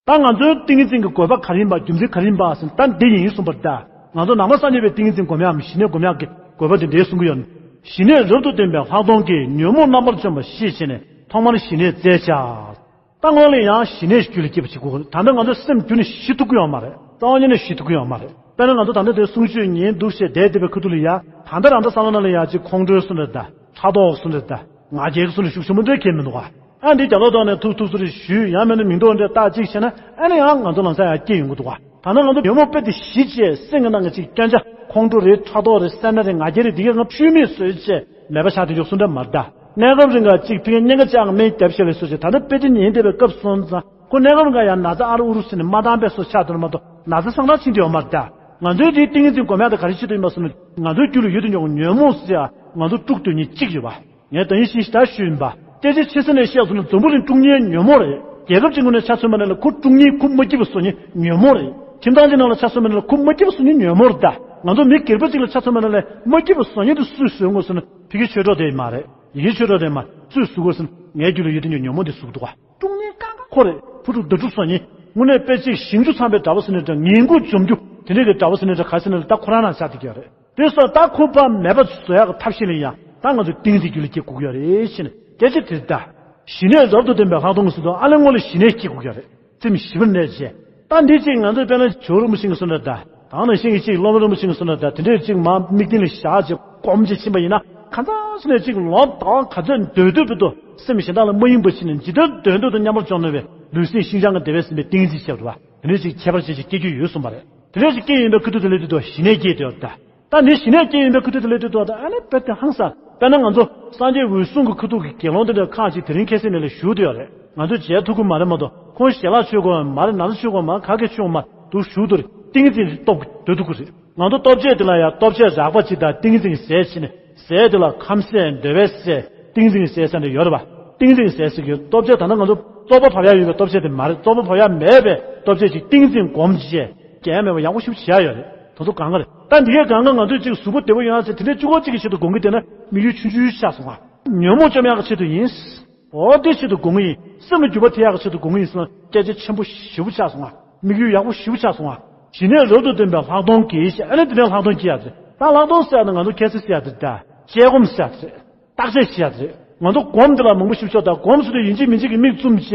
ད་ང་ཚོའི་ཏིང་འཛིན་གྱི་དགོས་པ་ག་རེ་ཡིན་པ། རྒྱུ་མཚན་ག་རེ་ཡིན་པ་ཟེར་ན། ད་འདི་ཡིན་གསུངས་པ་རེད་ད། ང་ཚོ་ནང་པ་སངས་རྒྱས་པའི་ཏིང་འཛིན་སྒོམ་ཡག་གམ་ཞི་གནས་སྒོམ་ཡག་གི་དགོས་པ་དེ་འདྲའི་གསུང་གི་ཡོད། ཞི་གནས་རབ་ཏུ་བརྟན་པའི་ལྷག་མཐོང་གིས། ཉོན་མོངས་རྣམ་པར་བཅོམ་པ་ཤེས་བྱས་ནས། ཐོག་མར་ཞི་གནས་བཙལ་བྱ། ད་སྔོན་ལ་ཡང་ཞི་གནས་རྒྱུད་ལ་སྐྱེས་པ་བྱེད་དགོས། ད་ལྟ་ང་ཚོ་སེམས་རྒྱུད་ནས་ཞི་ཐུབ་ཀྱི་ཡོད་མ་རེད། རྩ་བ་ཉིད་ནས་ཞི་ཐུབ་ཀྱི་ཡོད་མ་རེད། དཔེར་ན་ང་ཚོ་ད་ལྟ་དེ་གསུང་ཆོས་ཉན་འདུག་བྱས་བསྡད་བསྡད་པའི་ཁ་ཐུག་ལ་ཡ། ད་ལྟ་རང་ལྟ་བསམ་བློ་ནང་ལ་ཡ་ཅིག་ཁོང་ཁྲོའི་བཟོ་འདྲ་དང་། ཕྲག་དོག་བཟོ་འདྲ་དང་། ང་རྒྱལ་གྱི་བཟོ་འདྲ་ཤུགས་ཆེན་པོ་འདྲ་གང་ཡང་མི་འདུག་ག་ཨ་འདི་རྒྱ་ལོ་ཐོག་ནས་ཐུག་ཐུག་སུ་རེ་ཞུས། ཡང་མིན་ན་མིང་འདོགས་འདྲ་བཏགས་ཅིག་བྱས་ན། ཨ་ནི་ཡང་ང་ཚོ་ལམ་སང་ཡང་སྐྱེ་ཡོང་གི་འདུག་ག་ད་ནི་ང་ཚོ་ཉོན་མོངས་དཔེ་དེ་ཞི་བྱས། སེམས་ཀྱི་ནང་གི་ཅིག་སྐྱོན་ཆ། ཁོང་ཁྲོ་རེད། ཕྲག་དོག་རེད། སེར་སྣ་རེད། ང་རྒྱལ་རེད། འདི་གས་ང་བཅོས་མིན་བཟོས་བྱས་མེད་པ་ཆགས་དེ་འཇོག་སུ་འདྲ་མ་རེད་ད། གནས་སྐབས་རིང་ག་གཅིག་ཕ་གིའི་གཉན་ཁ་ཅང་སྨན་བརྒྱབ་བྱས་ལས་སོ་ཞེས། ད་ལྟ་དཔེ་དེ་ཉན་བསྡད་པའི་སྐབས་སོང་ཙང་ཁོ་གནས་སྐབས་རིང་ག་ཡང་ན་ཚ་ཨ་རུ་ཨུ་རུ་ཟེར་ནས་མ་བཏང་པའི་སོ་ཆགས་དོན་མ་གཏོགས་ན་ཚ་སང་རག་ཕྱིན་དེ་ཡོད་མ་རེད་ད། ང་ཚོའི་དེའི་ཏིང་འཛིན་སྒོམ་ཡག་དེ་ག་རེ་བྱེད་དུ་ཡིན་པ་སོང་ན། ང་ཚོའི་རྒྱུད་ལ་ཡོད་དུ་ཉོག་ཉོན་མོངས་ཟེར་ཡ་ང་ཚོ་དཀྲུག་འདོད་མཁན་གཅིག་ཡོད་པ། ངས་ད་ཡིན་ཤིང་ཞིག་ད་ཞུས་ཡིན་པ། སྐད་ཆ་ཆེ་ས་ནས་བཤད་སོང་ན་འཛམ་བུ་གླིང་དཀྲུག་མཁན་ཉོན་མོངས་རེད། རྒྱལ་ཁབ་ཅིག་ངོས་ནས་ཆ་མཚོན་པ་ན་ལ་ཁོ་དཀྲུག་མཁན་ཁོ་མ་སྐྱིད་པ་བཟོ་མཁན་ཉོན་མོངས་རེད། ཁྱིམ་ཚང་ཅིག་ནང་ལ་ཆ་མཚོན་པ་ན་ལ་ཁོ་མ་སྐྱིད་པ་བཟོ་མཁན་ཉོན་མོངས་རེད་ད། ང་ཚོ་མི་སྒེར་པ་ཅིག་ལ་ཆ་མཚོན་པ་ན་ལ་མ་སྐྱིད་པ་བཟོ་མཁན་དེ་སུས་བཟོས་དགོས་ཟེར་ན་ཕ་གི་ཆོས་གྲོགས་དེ་ཡིན་མ་རེད། ཡི་གེ་ཆོས་གྲོགས་དེ་ཡིན་མ་སུས་བཟོ་དགོས་ཟེར་ན་ངའི་རྒྱུད་ལ་ཡོད་དེ་ཉོན་མོངས་དེ་བཟོ་གི་འདུག་ག་དཀྲུག་མཁན་ཀ་ཁོ་རེད། ཕུ་ཕྲུག་ཟླ་དྲུག་སོང་ཉིན་དངོས་གནས་དཔེ་ཆེ་ཞིང་ཆུ་ཚང་པའི་འདྲ་བོ་ཟེར་ནས་འདྲ། ངན་སྐུལ་འཇོམས་རྒྱུ་དེ་འདྲས་ཀྱི་འདྲ་བོ་ཟེར་ནས་འདྲ། ག་ཟེར་ནས་ད་ཁོ་རང་རང་ཆགས་བསྡད་ཀྱི་ཡོད་རེད། དེ་སོགས་ད་ཁོ་པ་མེད་པ་བཟོ་ཡག་གི་ཐབས་ཤེས་ལ་ཡང་ད་ང་ཚོ་ཏིང་འཛིན་རྒྱུད་ལ་སྐྱེ་དགོས་ཀྱི་ཡོད་རེད་ཟེར་ནས་སྐད་ཆ་དེ་ད། ཞི་གནས་རབ་ཏུ་ལྡན་པའི་ལྷག་མཐོང་གི་ཟེར་དུས་ཨ་ལས་སྔོན་ལ་ཞི་གནས་སྐྱེ་དགོས་ཀྱི་ཡོད་རེད། སེམས་ཞི་བར་གནས་བྱས། ད་འདི་གཅིག་ང་ཚོས་དཔེར་ན་ཇོ་བོ་རིན་པོ་ཆེ་གི་གསུང་འདྲ་ད། ད་ནང་བཞིན་གྱི་གཅིག་སློབ་དཔོན་རིན་པོ་ཆེ་གི་གསུང་འདྲ་ད། དེ་འདྲས་གཅིག་མ་དམིགས་གཏད་ལ་བཞག་བྱས་སྒོམ་བྱས་ཕྱིན་པ་ཡིན་ན་གང་ཟག་ཞིག་ནས་གཅིག་ལོ་ཟླ་ག་ཚོད་སྡོད་སྡོད་པའི་ཐོག་སེམས་གཞན་དག་ལ་མ་ཡེངས་པ་ཞིག་ནས་ཇི་ལྟར་སྡོད་སྡོད་དུ་མཉམ་པར་བཅོམ་ནུས་པའི་ལུས་སེམས་ཤིན་སྦྱངས་ཀྱི་བདེ་བས་ཟིན་པའི་ཏིང་འཛིན་བྱེད་པ། དེ་འདྲས་གཅིག་ཁྱད་པར་ཅན་ཞིག་སྐྱེ་རྒྱུ་ཡོད་གསུངས་པ་རེད། དེ་འདྲས་གཅིག་སྐྱེ་ཡིན་པའི་ཁུ་ཐུག་དེ་ལས་དུས་ཐོག་ཞི་གནས་སྐྱེས་ཏེ་ཡོད་ད། ད་ནི་ཞི་གནས་སྐྱེ་ཡིན་པའི་ཁུ་ཐུག་དེ་ལས་དུས་ཐོག་ད་ཨ་ནི་དཔེ་དེ་ཧང་སང་། དཔེར་ན་ང་ཚོ་སངས་རྒྱས་འོད་སྲུང་གི་ཁུ་ཐུག་གི་དགེ་སློང་དེ་འདྲ་ཁག་ཅིག་དེ་རིང་ཁ་སང་ནས་ལས་བཞུགས་བསྡད་ཡོད་རེད། ང་ཚོས་མཇལ་ཐུབ་ཀྱི་མ་རེད་མ་གཏོགས། ཁོང་ཞལ་ལག་མཆོད་དགོས་མ་རེད། ན་ཚ་མཆོད་དགོས་མ་རེད། ག་གེ་མཆོད་དགོས་མ་རེད། འདུག་བཞུགས་དུས་ཏིང་འཛིན་སྟོབས་ཀྱིས་སྡོད་ཐུབ་ཀྱི་རེད། ང་ཚོ་ལྟོ་ཆས་དེ་ལ་ཡང་ལྟོ་ཆས་རགས་པ་ཅིག་དང་ཏིང་འཛིན་ཟས་བྱས་ནས་ཟས་དེ་ལ་ཁམས་ཟས་འདོད་པའི་ཟས་ཏིང་འཛིན་ཟས་ཟེར་ནས་ཡོད་རེད་པ། ཏིང་འཛིན་ཟས་ཟེར་གྱི་ལྟོ་ཆས་ད་ལྟ་ང་ཚོ་བཙོག་པ་བབས་ཡག་ཡོད་པའི་ལྟོ་ཆས་དེ་མ་རེད། བཙོག་པ་བབས་ཡག་མེད་པའི་ལྟོ་ཆས་ཅིག་ཏིང་འཛིན་སྒོམ་བྱས། རྐྱེན་མེད་པ་ཡག་པོ་ཞིག་བྱས་ཡོད་རེད། ད་ཚོ་གང་ག་རེད། ད་འདི་གའི་གང་ག་ང་ཚོས་ཅིག་གཟུགས་པོ་བདེ་པོ་ཡོང་ཡག་ཆེད་དེ་འདྲའི་གཅིག་པོ་གཅིག་གི་ཆེད་དུ་སྒོམ་གི་བསྡད་ན་དམིགས་ཡུལ་ཆུང་ཆུང་ཆགས་སོང་ང་། ཉོན་མོངས་བཅོམ་ཡག་གི་ཆེད་དུ་ཡིན། འོ་དེ་ཆེད་དུ་སྒོམ་གི་ཡིན། སེམས་ལ་འགྱུར་བ་ཐེབས་ཡག་གི་ཆེད་དུ་སྒོམ་གི་ཡིན་ཟེར་ན་སྐད་ཆ་ཆེན་པོ་ཞེ་པོ་ཆགས་སོང་ང་། དམིགས་ཡུལ་ཡག་པོ་ཞེ་པོ་ཆགས་སོང་ང་། ཞི་གནས་རབ་ཏུ་ལྡན་པའི་ལྷག་མཐོང་གིས་ཞེས་ཨ་ནི་དེ་འདྲའི་ལྷག་མཐོང་སྐྱེ་ཡག་རེད། ད་ལྷག་མཐོང་ཟེར་ཡག་ནི་ང་ཚོ་ཁ་སང་ཟེར་ཡག་དེ་ད་དཔྱད་སྒོམ་ཟེར་ཡག་རེད། བརྟག་དཔྱད་བྱེད་ཡག་རེད། ང་ཚོ་སྒོམ་འདི་ལ་མང་པོ་ཞིག་ཆོག་ད་སྒོམ་ཟེར་དུས་ཡིན་གཅིག་མིན་གཅིག་གི་མིག་བཙུམ་བྱས་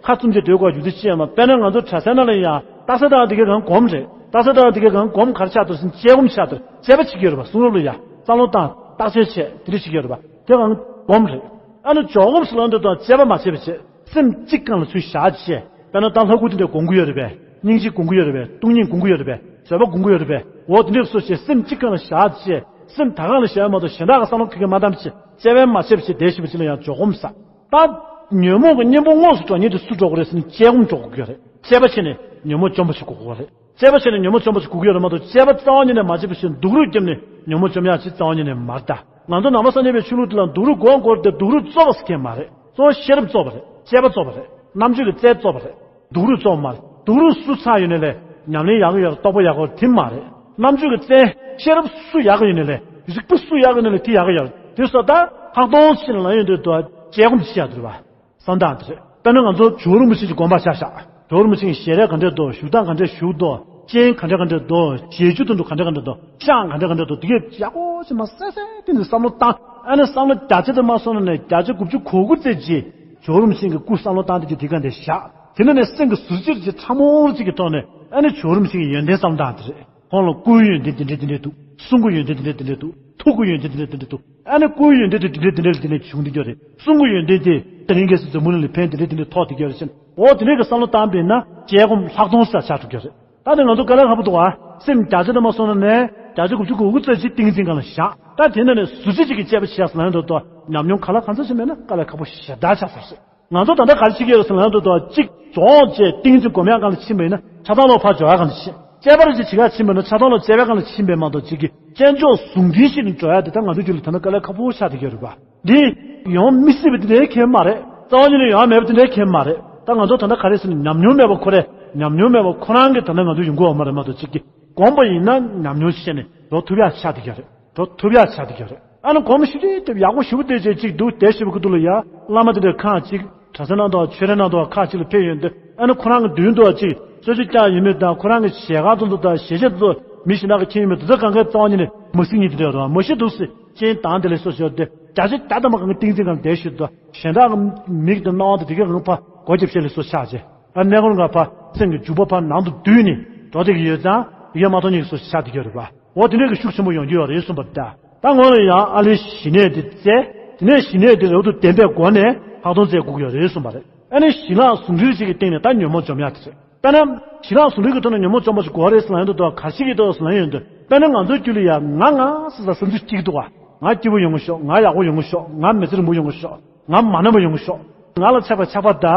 ཁ་བཙུམ་བྱས་སྡོད་དགོས་རྒྱུ་དེ་ཅི་ཡང་མ། དཔེར་ན་ང་ཚོ་གྲྭ་སའི་ནང་ལ་ཡང་རྟགས་གསལ་དང་དེ་གའི་གང་སྒོམ་རེད། རྟགས་གསལ་དང་དེ་གའི་གང་སྒོམ་ག་རེ་ཆགས་འདུག་ཟེར་ན་དཔྱད་སྒོམ་ཆགས་འདུག་དཔྱད་པ་བྱེད་ཀྱི་ཡོད་རེད་པ། གསུང་རབ་ལ་ཡང་བསམ་བློ་བཏང་བརྟག་དཔྱད་བྱས་དེ་འདྲ་བྱེད་ཀྱི་ཡོད་རེད་པ། དེ་གང་སྒོམ་རེད། ཨ་ནི་འཇོག་སྒོམ་ཟེར་ལབ་འདོད་དང་དཔྱད་པ་མ་བྱས་པ་བྱས། སེམས་གཅིག་སྒང་ལ་ཚུར་བཞག་བྱས། དཔེར་ན་ད་ལྷ་སྐུ་དེ་འདྲ་སྒོམ་གྱི་ཡོད་རེད་པས། སྙིང་རྗེ་སྒོམ་གྱི་ཡོད་རེད་པས། སྟོང་ཉིད་སྒོམ་གྱི་ཡོད་རེད་པས། བཟོད་པ་སྒོམ་གྱི་ཡོད་རེད་པས། འོ་དེ་འདྲས་སོ་ཞེས་སེམས་གཅིག་སྒང་ལ་བཞག་བྱས། སེམས་ད་ག་ལ་བཞག་ཡོད་མ་གཏོགས་གཞན་དག་གི་བསམ་བློ་ཁ་ཁ་མ་བཏང་བྱས། དཔྱད་པ་མ་བྱས་པ་བྱས་བསྡད་བཞིན་པ་ཅིག་ལ་ཡང་འཇོག་སྒོམ་ཟེར། ད་ཉོན་མོངས་ཀྱི་གཉེན་པོ་དངོས་སུ་འགྲོ་མཁན་དེ་སུ་འགྲོ་དགོས་རེད་ཟེར་ན་དཔྱད་སྒོམ་འགྲོ་དགོས་ཀྱི་ཡོད་རེད། དཔྱད་པ་བྱས་ནས་ཉོན་མོངས་བཅོམ་པ་ཞིག་དགོས་ཀྱི་ཡོད་རེད། དཔྱད་པ་བྱས་ནས་ཉོན་མོངས་བཅོམ་པ་ཞིག་དགོས་ཀྱི་ཡོད་རེད་མ་གཏོགས་དཔྱད་པ་རྩ་བ་ཉིད་ནས་མ་བྱས་པ་བྱས་ནས་སྡུག་རུས་བརྒྱབ་ནས་ཉོན་མོངས་བཅོམ་ཡག་ཅིག་རྩ་བ་ཉིད་ནས་མ་རེད་ད། ང་ཚོ་ནང་པ་སངས་རྒྱས་པའི་ཆོས་ལུགས་འདི་ལ་སྡུག་རུས་དགོས་དགོས་རེད་དེ་སྡུག་རུས་གཙོ་བོ་ཟེར་མཁན་མ་རེད། གཙོ་བོ་ཤེས་རབ་གཙོ་བོ་རེད། དཔྱད་པ་གཙོ་བོ་རེད། རྣམ་དཔྱོད་ཀྱི་རྩལ་གཙོ་བོ་རེད། སྡུག་རུས་གཙོ་བོ་མ་རེད། སྡུག་རུས་སུ་ཚ་ཡོད་ནས་ལས་ཉམས་ལེན་ཡག་གི་ཡོད་རེད། རྟོགས་པ་ཡག་གི་ཡོད་རེད་དེ་མ་རེད། རྣམ་དཔྱོད་ཀྱི་རྩལ་ཤེས་རབ་སུ་ཡག་གི་ཡོད་ནས་ལས་རིག་པ་སུ་ཡག་གི་ཡོད་ནས་ལས་དེ་ཡག་གི་ཡོད་རེད། དེ་སོགས་ད་ལྷག་མཐོང་ཕྱིན་ལ་ཡོང་དུས་དུ་དཔྱད་སྒོམ་བྱེད་ཡག་འདུག་བ། བསམ་སྟངས་དེ་རེད། དཔེར་ན་ང་ཚོ་ཇོ་བོ་རིན་པོ་ཆེ་གི་དགོངས་པ་ཆ་བཞག་ཇོ་བོ་རིན་པོ་ཆེ་གི་ཞལ་རས་ག་འདྲས་འདུག་བཞུགས་སྟངས་ག་འདྲས་བཞུགས་འདུག་སྤྱན་ག་འདྲས་ག་འདྲས་འདུག་བཞེས་རྒྱུ་དེ་འདྲ་ག་འདྲས་ག་འདྲས་འདུག་ཕྱག་ག་འདྲས་ག་འདྲས་འདུག་དེ་གས་ཡག་པོ་ཞིག་མ་གསལ་གསལ་དེ་འདྲ་བསམ་བློ་བཏང་། ཨ་ནི་བསམ་བློ་བརྒྱ་ཆ་དེ་མ་སོང་ན་ནས་བརྒྱ་ཆ་དགུ་བཅུ་གོ་དགུ་ཙམ་ཅིག་ཇོ་བོ་རིན་པོ་ཆེ་གི་སྐུ་བསམ་བློ་བཏང་དེ་གི་དེ་ག་འདྲས་བཞག་དེ་ནས་ནས་སེམས་ཀྱི་ཟུར་ཅིག་ཅིག་ཕྲ་མོ་ཅིག་གི་ཐོག་ནས་ཨ་ནི་ཇོ་བོ་རིན་པོ་ཆེ་གི་ཡོན་ཏན་བསམ་བློ་བཏང་དེ་རེད། ཁོང་ལ་སྐུའི་ཡོན་ཏན་དེ་འདྲས་དེ་འདྲས་འདུག་གསུང་གི་ཡོན་ཏན་དེ་འདྲས་དེ་འདྲས་འདུག་ཐུགས་ཀྱི་ཡོན་ཏན་དེ་འདྲས་དེ་འདྲས་འདུག་ཨ་ནི་སྐུའི་ཡོན་ཏན་དེ་དེ་འདྲས་དེ་འདྲས་དེ་འདྲས་བྱུང་བསྡད་ཀྱི་ཡོད་རེད། གསུང་གི་ཡོན་ཏན་དེ་དེ་རིང་ཁ་སང་འཛམ་བུ་གླིང་ལ་ཕན་དེ་འདྲས་དེ་འདྲས་ཐོགས་བསྡད་ཀྱི་ཡོད་རེད་ཟེར་ནས་འོ་དེ་འདྲས་ཀྱི་བསམ་བློ་བཏང་པས་ན་དཔྱད་སྒོམ་ལྷག་མཐོང་ཟེར་ཆགས་འགྲོ་གི་ཡོད་རེད། ད་ནི་ང་ཚོ་དཀའ་ལས་ཁག་པོ་འདུག་ཨ། སེམས་བརྒྱ་ཆ་དེ་མ་སོང་ན་ནས་བརྒྱ་ཆ་དགུ་བཅུ་གོ་དགུ་ཙམ་ཅིག་ཏིང་འཛིན་སྒང་ལ་བཞག་ད་དེ་ནས་ནས་ཟུར་ཅིག་ཅིག་གིས་དཔྱད་པ་བྱེད་ཡག་ཟེར་ན་འགྲོ་དོ་ཉམས་མྱོང་ག་ལ་གང་འཚམ་ཞིག་མེད་ན་དཀའ་ལས་ཁག་པོ་ཞེ་དྲག་ཆགས་ས་རེད། ང་ཚོ་ད་ལྟ་ག་རེ་བྱེད་ཀྱི་ཡོད་ཟེར་ན་འདུག་ཏོ་གཅིག་རྫོགས་བྱས་ཏིང་འཛིན་སྒོམ་ཡག་སྒང་ལ་ཕྱིན་པ་ཡིན་ན་ཆགས་སྡང་ལོག་ཕར་འཇོག་ཡག་སྒང་ལ་ཕྱིན། དཔྱད་པ་རེ་ཅིག་བྱེད་ཡག་ཕྱིན་པ་ཡིན་ན་ཆགས་སྡང་ལོག་དཔྱད་པའི་སྒང་ལ་ཕྱིན་པས་མ་གཏོགས་གཅིག་གི་དཀོན་མཆོག་གཟུང་འཛིན་ཞིག་ནས་འགྲོ་ཡག་དེ་ད་ང་ཚོའི་རྒྱུད་ལ་ད་ལྟ་དཀའ་ལས་ཁག་པོ་ཆགས་བསྡད་ཀྱི་ཡོད་རེད་པ། འདི་ཡོང་མི་སྲིད་པ་དེ་འདྲའི་གང་ཡང་མ་རེད། རྩ་བ་ཉིད་ནས་ཡོང་ཡག་མེད་པ་དེ་འདྲའི་གང་ཡང་མ་རེད། ད་ང་ཚོ་ད་ལྟ་ག་རེ་ཟེར་ན་ཉམས་མྱོང་མེད་པ་ཁོ་རེད། ཉམས་མྱོང་མེད་པ་ཁོ་རང་གིས་ད་ལྟ་ང་ཚོ་ཡོང་གི་ཡོད་མ་རེད་མ་གཏོགས་གཅིག་གི་སྒོམ་པ་ཡིན་ན་ཉམས་མྱོང་བཤད་ནས་འགྲོ་ཐུབ་ཡག་ཆགས་བསྡད་ཀྱི་ཡོད་རེད། འགྲོ་ཐུབ་ཡག་ཆགས་བསྡད་ཀྱི་ཡོད་རེད། ཨ་ནི་གོམས་གཤིས་དེ་ཡག་པོ་ཞེ་པོ་དེ་བྱས་གཅིག་འདུག་བསྡད་ཞེ་པོ་གི་འདུག་ལ་ཡ་བླ་མ་དེ་འདྲ་ཁག་ཅིག་གྲྭ་ས་ནང་དུ་ཆོས་ར་ནང་དུ་ཁག་ཅིག་ལ་ཕེབས་ཡོང་དུས་ཨ་ནི་ཁོ་རང་གི་མདུན་དུ་ཅིག་གསོལ་ཇ་བཀྱག་ཡོད་མེད་དང་ཁོ་རང་གི་ཞལ་ཁ་ཚོ་འདུག་དང་ཞལ་ཆད་ཚོ་མི་གཞན་དག་གིས་མཁྱེན་ཡོད་མེད་དེ་ཚོ་གང་གའི་རྩ་བ་ཉིད་ནས་མ་གཟིགས་ཉིད་དེ་འདྲ་རེད་མ་ཤེས་འདུག་སེ་སྤྱན་དང་དེ་ལས་སོ་ཞོར་དེ་བརྒྱ་ཆ་བརྒྱ་ཐམ་པ་གང་གི་ཏིང་འཛིན་གང་བསྡད་ཞིག་འདུག་གཞན་དག་གི་མིག་དང་རྣ་བ་དང་དེ་གའི་རང་ཕར་སྒོ་རྒྱབ་བྱས་ལས་སོ་ཆགས་བྱས་ཨ་ནི་ཀུན་དགའ་ཕར་སེམས་ཀྱི་འཇུག་པ་ཕར་ནང་དུ་བསྡུས་ནས་འགྲོ་བསྡད་ཀྱི་ཡོད་ཙང་དེ་གའི་མ་མཐོང་ཉིད་ཀྱི་སོ་ཆགས་བསྡད་ཀྱི་ཡོད་རེད་པ། འོ་དེ་འདྲའི་གི་ཤུགས་ཆེན་པོ་ཡོང་རྒྱུ་ཡོད་རེད་གསུངས་པ་རེད། ད་ངོས་ལ་ཡང་ཨ་ལས་ཞི་གནས་དེ་བཙལ། དེ་ནས་ཞི་གནས་དེ་རབ་ཏུ་ལྡན་པའི་སྒོ་ནས་ལྷག་མཐོང་བཙལ་དགོས་ཀྱི་ཡོད་རེད་གསུངས་པ་རེད། ཨ་ནི་ཞི་ལྷག་ཟུང་འབྲེལ་ཅིག་གི་སྟེང་ནས་ད་ཉོན་མོངས་འཇོམས་ཡག་དེ་རེད། དཔེར་ན་ཞི་ལྷག་ཟུང་འབྲེལ་གྱི་ཐོག་ནས་ཉོན་མོངས་འཇོམས་པ་ཞིག་དགོས་རེད་ཟེར་ལབ་ཡོང་དུས་ད་ག་ཞིག་གི་ཐོག་ཟེར་ལབ་ཡོང་དུས་དཔེར་ན་ང་ཚོའི་རྒྱུད་ལ་ཡང་ང་ང་ཟེར་ས་བསམ་ཚུལ་གཅིག་འདུག་བ། ང་སྐྱིད་པོ་ཡོང་གི་ཤོག་ང་ཡག་པོ་ཡོང་གི་ཤོག་ང་མི་ཚེ་རིང་པོ་ཡོང་གི་ཤོག་ང་མ་ན་མ་ཡོང་གི་ཤོག་ང་ལ་ཆགས་པ་ཆགས་པ་ད་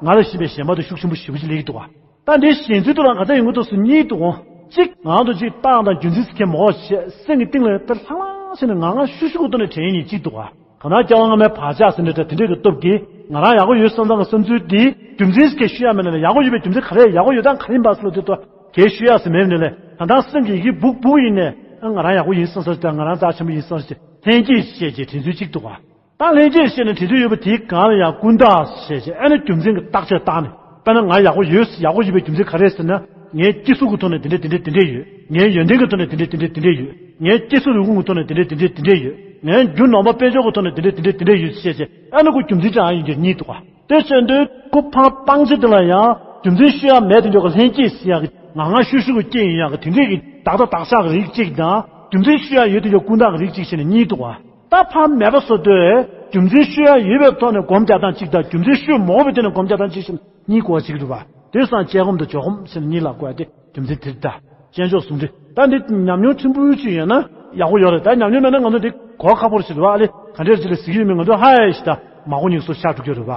ང་ལ་ཞེན་པའི་ཞེན་པ་དེ་ཤུགས་ཆེན་པོ་ཞེ་པོ་ཅིག་སླེབས་ཀྱི་འདུག་བ། ད་འདི་ཞེན་ཚུལ་དུ་རང་ག་ཚད་ཡོང་གི་འདུག་སུ་གཉིས་འདུག་འོང་། གཅིག་ང་དང་གཅིག་རྟགས་དང་རྒྱུ་མཚན་ཁས་མ་འོ་ཞེས་སེམས་ཀྱི་གཏིང་ལ་དཔེ་ལྷང་ལྷང་བྱས་ནས་ང་ང་ཤུ་ཤུ་གི་ཐོག་ནས་དྲན་ཡིན་གཅིག་འདུག་བ། གང་ལྟར་སྐྱེ་བ་སྔ་མའི་བག་ཆགས་ཟེར་འདྲ་འདྲ་དེ་འདྲས་ཀྱི་སྟོབས་ཀྱིས་ང་རང་ཡག་པོ་ཡོད་བསམ་བསམ་གྱི་བསམ་ཚུལ་འདི་རྒྱུ་མཚན་ཞིག་གིས་ཤོད་ཡ་མེད་ན་ལས་ཡག་པོ་ཡོད་པའི་རྒྱུ་མཚན་ག་རེ་ཡག་པོ་ཡོད་སྟངས་ག་རེ་ཡིན་པ་ཟེར་ལ་དེ་ལྟོས་གལ་ཤོད་ཡ་ཟེར་མེད་ནས་ལས་ད་ལྟ་སེམས་ཀྱི་ཡི་གེ་སྦུག་སྦུག་ཡིན་ནས་ང་རང་ཡག་པོ་ཡིན་བསམ་ས་ཞིག་དང་ང་རང་རྩ་ཆེན་པོ་ཡིན་བསམ་ས་ཞིག་ལྷན་སྐྱེས་ཞེས་ཀྱི་དྲན་ཚུལ་གཅིག་འདུག་བ། ད་ལྷན་སྐྱེས་ཞེས་ནས་དྲན་ཚུལ་ཡོད་པ་དེའི་སྒང་ལ་ཡང་ཀུན་བཏགས་ཞེས་བྱས་ཨ་ནི་རྒྱུ་མཚན་གྱི་བརྟག་དཔྱད་བཏང་ནས་དཔེར་ན་ང་ཡག་པོ་ཡོད་ཡག་པོ་ཡོད་པའི་རྒྱུ་མཚན་ག་རེ་ཟེར་ན་ངའི་སྐྱེ་གཟུགས་ཀྱི་ཐོག་ནས་དེ་འདྲ་དེ་འདྲ་དེ་འདྲ་ཡོད། ངའི་ཡོན་ཏན་གྱི་ཐོག་ནས་དེ་འདྲ་དེ་འདྲ་དེ་འདྲ་ཡོད། ངའི་སྐྱེ་གཟུགས་རིན་གོང་གི་ཐོག་ནས་དེ་འདྲ་དེ་འདྲ་དེ་འདྲ་ཡོད། ངའི་རྒྱུ་ནོར་མ་དཔལ་འབྱོར་གྱི་ཐོག་ནས་དེ་འདྲ་དེ་འདྲ་དེ་འདྲ་ཡོད་ཅེས་བྱས་ཨ་ནི་ཁོ་རྒྱུ་མཚན་ཅང་ཨ་ཡིན་གྱི་རྙེད་འདུག་བ། དེ་བྱས་དུས་ཁོ་ཕར་སྤང་བྱ་དེ་ལ་ཡང་རྒྱུ་མཚན་ཤོད་ཡག་མེད་དེ་འཇོག་གི་ལྷན་སྐྱེས་ཟེར་ཡག་གི་ང་ང་ཤུ་ཤུ་གི་སྐྱེས་ཡིན་ཡག་གི་དེ་འདྲས་ཀྱི་བདག་ལྟ་བདག་ཆགས་ཀྱི་རིགས་གཅིག་དང་རྒྱུ་མཚན་ཤོད་ཡག་ཡོད་དེ་འཇོག་ཀུན་བཏགས་ཀྱི་རིགས་གཅིག་བྱས་ནས་གཉིས་འདུག་བ། ད་ཕར་མེད་པ་བཟོ་དུས་རྒྱུ་མཚན་ཤོད་ཡག་ཡོད་པའི་ཐོག་ནས་སྒོམ་རྒྱག་སྟངས་གཅིག་དང་རྒྱུ་མཚན་ཤོད་མ་འོས་པའི་ཐོག་ནས་སྒོམ་རྒྱག་སྟངས་གཅིག་བྱས་ནས་གཉིས་གོ་བ་གཅིག་རེད་བ། དེ་སང་དཔྱད་སྒོམ་དང་འཇོག་སྒོམ་ཟེར་ནས་གཉིས་ལ་བགོས་ཏེ་རྒྱུ་མཚན་དེ་ལྟ། དཔྱད་འཇོག་ཟུང་འབྲེལ། ད་འདི་ཉམས་མྱོང་ཕྲན་བུ་ཅིག་ཡོད་ན་ཡག་པོ་ཡོད་རེད། ད་ཉམས་མྱོང་མེད་ན་ང་ཚོ་འདི་གོ་ཁག་པོ་ཞིག་རེད་བ། ཨ་ལེ་ག་འདྲས་ཅིག་ལ་གཟིགས་ཡོད་མེད་ང་ཚོ་ཧ་ཡ་ཞིག་ད་མ་གོ་ཉིག་སོ་ཤར་འགྲོ་གི་རེད་བ།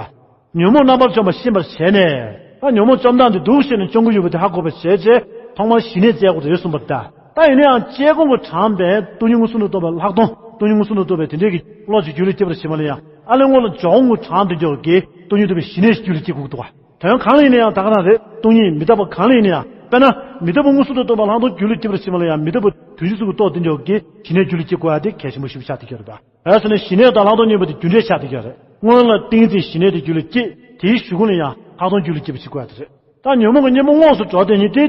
ཉོན་མོངས་རྣམ་པར་བཅོམ་པ་ཤེས་པར་བྱས་ནས་ད་ཉོན་མོངས་བཅོམ་སྟངས་འདི་འདུག་ཤེས་ནས་བཅོམ་གྱི་ཡོད་པ་དེ་ཧ་གོ་བར་བྱས་རྗེས་ཐོག་མར་ཞི་གནས་བཙལ་དགོས་རེད་གསུངས་པ་རེད་ད། ད་ཡིན་ན་ཡང་དཔྱད་སྒོམ་གྱི་གྲངས་པས་སྟོང་ཉིད་མངོན་སུམ་དུ་རྟོགས་པའི་ལྷག་མཐོང་སྟོང་ཉིད་མངོན་སུམ་དུ་རྟོགས་པའི་དེ་འདྲས་ཀྱི་བློ་ཅིག་རྒྱུད་ལ་སྐྱེ་བར་བྱེད་པ་ལ་ཡང་ཨ་ལེ་སྔོན་ལ་འཇོག་སྒོམ་གྱི་གྲངས་དེ་འཇོག་གིས་སྟོང་ཉིད་རྟོགས་པའི་ཞི་གནས་ཤིག་རྒྱུད་ལ་སྐྱེ་དགོས་འདུག་བ། དོན་གང་ལ་ཡིན་ན་ཡང་ད་ག་རང་རེད། སྟོང་ཉིད་མི་རྟག་པ་གང་ལ་ཡིན་ན་ཡང་དཔེར་ན་མི་རྟག་པ་མངོན་སུམ་དུ་རྟོགས་པ་ལྷག་མཐོང་རྒྱུད་ལ་སྐྱེ་བར་བྱེད་པ་ལ་ཡང་མི་རྟག་པ་དོན་སྤྱི་གསུམ་གྱི་རྟོགས་དེ་འཇོག་གིས་ཞི་གནས་རྒྱུད་ལ་སྐྱེ་དགོས་ཡ་དེ་གལ་ཆེན་པོ་ཞིག་ཆགས་བསྡད་ཀྱི་རེད་པ། ཨ་ཟེར་ན་ཞི་གནས་དང་ལྷག་མཐོང་གཉིས་པོ་དེ་རྒྱུ་འབྲས་ཆགས་བསྡད་ཀྱི་རེད། སྔོན་ལ་ཏིང་འཛིན་ཞི་གནས་དེ་རྒྱུད་ལ་སྐྱེས་དེའི་གཞུག་གུ་ལ་ཡང་ལྷག་མཐོང་རྒྱུད་ལ་སྐྱེ་བར་བྱེད་དགོས་ཡ་དེ་རེད། ད་ཉོན་མོངས་ཀྱི་གཉེན་པོ་དངོས་སུ་འགྲོ་དེ་ཉིད་དེ་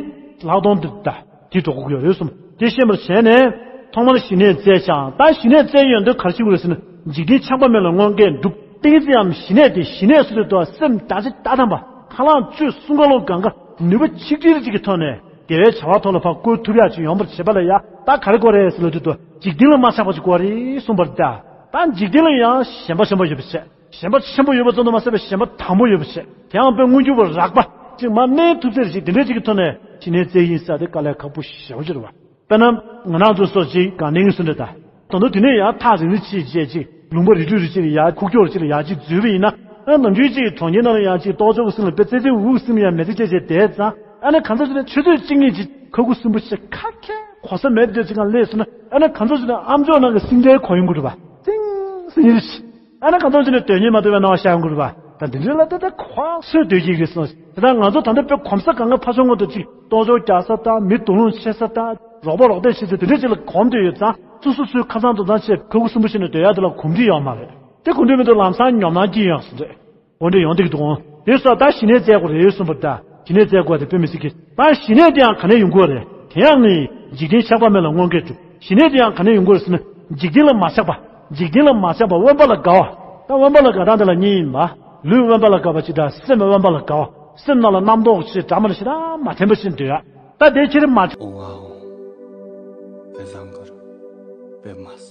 ལྷག་མཐོང་དེ་ད་དེ་འགྲོ་དགོས་ཀྱི་ཡོད་རེད་གསུངས། དེ་ཤེས་པར་བྱས་ནས་ཐོག་མར་ཞི་གནས་བཙལ་ཀྱང་ད་ཞི་གནས་བཙལ་ཡོང་དུས་ག་རེ་ཤེས་དགོས་རེད་ཟེར་ན་འཇིག་རྟེན་ཆགས་པ་མེད་ལ་དངོས་འགལ་འགྲུབ། ཏིང་འཛིན་འམ་ཞི་གནས་དེ་ཞི་གནས་སུ་དུ་དོ་སེམས་བདག་ཅི་ལྟ་དམ་པ་ཁ་ལག་བཅུ་གསུམ་ཀ་ལོ་གང་ག་ནུས་པ་ཆིག་ཁྲིར་གཅིག་གི་ཐོག་ནས་དགེ་བའི་བྱ་བ་ཐོག་ལ་ཕར་བཀོལ་ཐུབ་ཡག་ཅིག་ཡོང་བར་བྱེད་པ་ལ་ཡ་ད་ག་རེ་དགོས་རེད་ཟེར་ལ་དུ་དོ་འཇིག་རྟེན་ལ་མ་ཆགས་པ་ཅིག་དགོས་རེད་གསུངས་པར་ད། ད་འཇིག་རྟེན་ལ་ཡང་ཞེན་པ་ཆེན་པོ་ཡོད་པ་བྱས། ཞེན་པ་ཆེན་པོ་ཡོད་པ་ཙམ་དུ་མ་ཟད་པའི་ཞེན་པ་དམ་པོ་ཡོད་པ་བྱས། དེའང་དཔེ་མངོན་གྱུར་བ་རགས་པ་ཅིག་མ་གནས་ཐུབ་ཚད་ཞིག་དེ་འདྲ་ཅིག་གི་ཐོག་ནས་ཕྱི་ནས་བཙལ་ཡིན་ས་དེ་དཀའ་ལས་ཁག་པོ་ཞེ་པོ་ཅིག་རེད་བ། དཔེར་ན་ང་རང་ཚོ་སོགས་ཅིག་གང་ནས་སུ་འདྲ་ད། ད་དུང་དེ་ནས་ཡང་ཐག་རིང་རིང་ཕྱིན་བྱས་ཅིག་ལུང་པ་རི་ཁྲོད་རི་ཅིག་ལ་ཡར་ཁུག་ཀྱོག་རི་ཅིག་ལ་ཡར་ཅིག་འཛུལ་བ་ཡིན་ན། ཨ་ནམ་རྒྱུན་ཅིག་གྲོང་ཁྱེར་ནང་ལ་ཡང་ཅིག་ལྟོ་ཅོག་གི་སེམས་ལ་དཔེ་ཙེ་ཙེ་འུ་གི་སེམས་ལ་ཡང་མེ་ཙེ་ཅེ་ཅེ་བསྡད་ཙང་ཨ་ནི་གང་ཚ་ཅིག་ནས་ཆུ་ཚོད་གཅིག་གཉིས་ཅིག་ཁ་ཁུ་སིམ་པོ་ཞིག་ཁ་ཁྱེར་གོ་ས་མེད་དུས་ཅིག་གང་སླེབས་སོང་ན་ཨ་ནི་གང་ཚ་ཅིག་ནས་ཨམ་ཅོག་ནང་གི་སིང་སྒྲའི་གོ་ཡོང་གི་རེད་པ། ཙིང་སིང་ཡིར་ཞིག་ཨ་ནི་གང་ཚ་ཅིག་ནས་དོན་གཉེར་མ་ཐུབ་པའི་སྣང་བ་ཤར་ཡོང་གི་རེད་པ། ད་འདི་འདྲའི་ལ་ད་ལྟ་གོ་སོས་སྡོད་ཀྱི་རེད་སོང་། དེ་ལྟར་ང་ཚོ་ད་ལྟ་དཔེ་གོམས་ས་གང་ག་ཕ་ཆུང་ངོ་དུ་ཅིག་ལྟོ་ཅོག་རྒྱག་ས་དང་མི་དུག་རླུང་མཆེད་ས་དང་རོགས་པ་རོགས་དེ་བྱེད་ས་དེ་འདྲ་ཅིག་ལ་གོམས་བསྡད་ཡོད་ཙང་སོ་སོ་སོའི་ཁ་སང་དུ་ཙང་ཆེ་ཁ་ཁུ་སིམ་པོ་བྱས་ནས་སྡོད་ཡ་དེ་ལ་གོམས་འདྲིས་ཡོད་མ་རེད། དེ་གོམས་འདྲིས་མེད་དུས་ལམ་སང་ཉོབ་སྣང་སྐྱེ་ཡོང་ཟེར་རེད། འོ་འདྲ་ཡོང་བསྡད་ཀྱི་འདུག་འོང་། དེ་སོགས་ད་ཞི་གནས་བཙལ་དགོས་རེད་གསུངས་པ་ད་ཞི་གནས་བཙལ་དགོས་དེ་དཔེ་མི་སྲིད་ཀྱི་ད་ཞི་གནས་དེ་ཡང་ག་ནས་ཡོང་དགོས་རེད། དེ་ཡང་ནི་འཇིག་རྟེན་ཆགས་པ་མེད་ལ་དངོས་འགལ་གྲུབ། ཞི་གནས་དེ་ཡང་ག་ནས་ཡོང་དགོས་རེད་ཟེར་ན་འཇིག་རྟེན་ལ་མ་ཆགས་པ། འཇིག་རྟེན་ལ་མ་ཆགས་པ་དབེན་པ་ལ་དགའ་བ། ད་དབེན་པ་ལ་དགའ་སྟངས་དེ་ལ་གཉིས་ཡིན་པ། ལུས་དབེན་པ་ལ་དགའ་བ་ཅིག་དང་སེམས་དབེན་པ་ལ་དགའ་བ། སེམས་ནང་ལ་རྣམ་རྟོག་ཅིག་འདྲ་མ་ཞིག་ད་མ་འཐེན་པ་ཞིག་འདོད་ཡ། ད་དེ་ཁྱེད་རང་མ། ཨོ་ཨོ། པེ་བཟང་གུ་རུ། པེ་མ་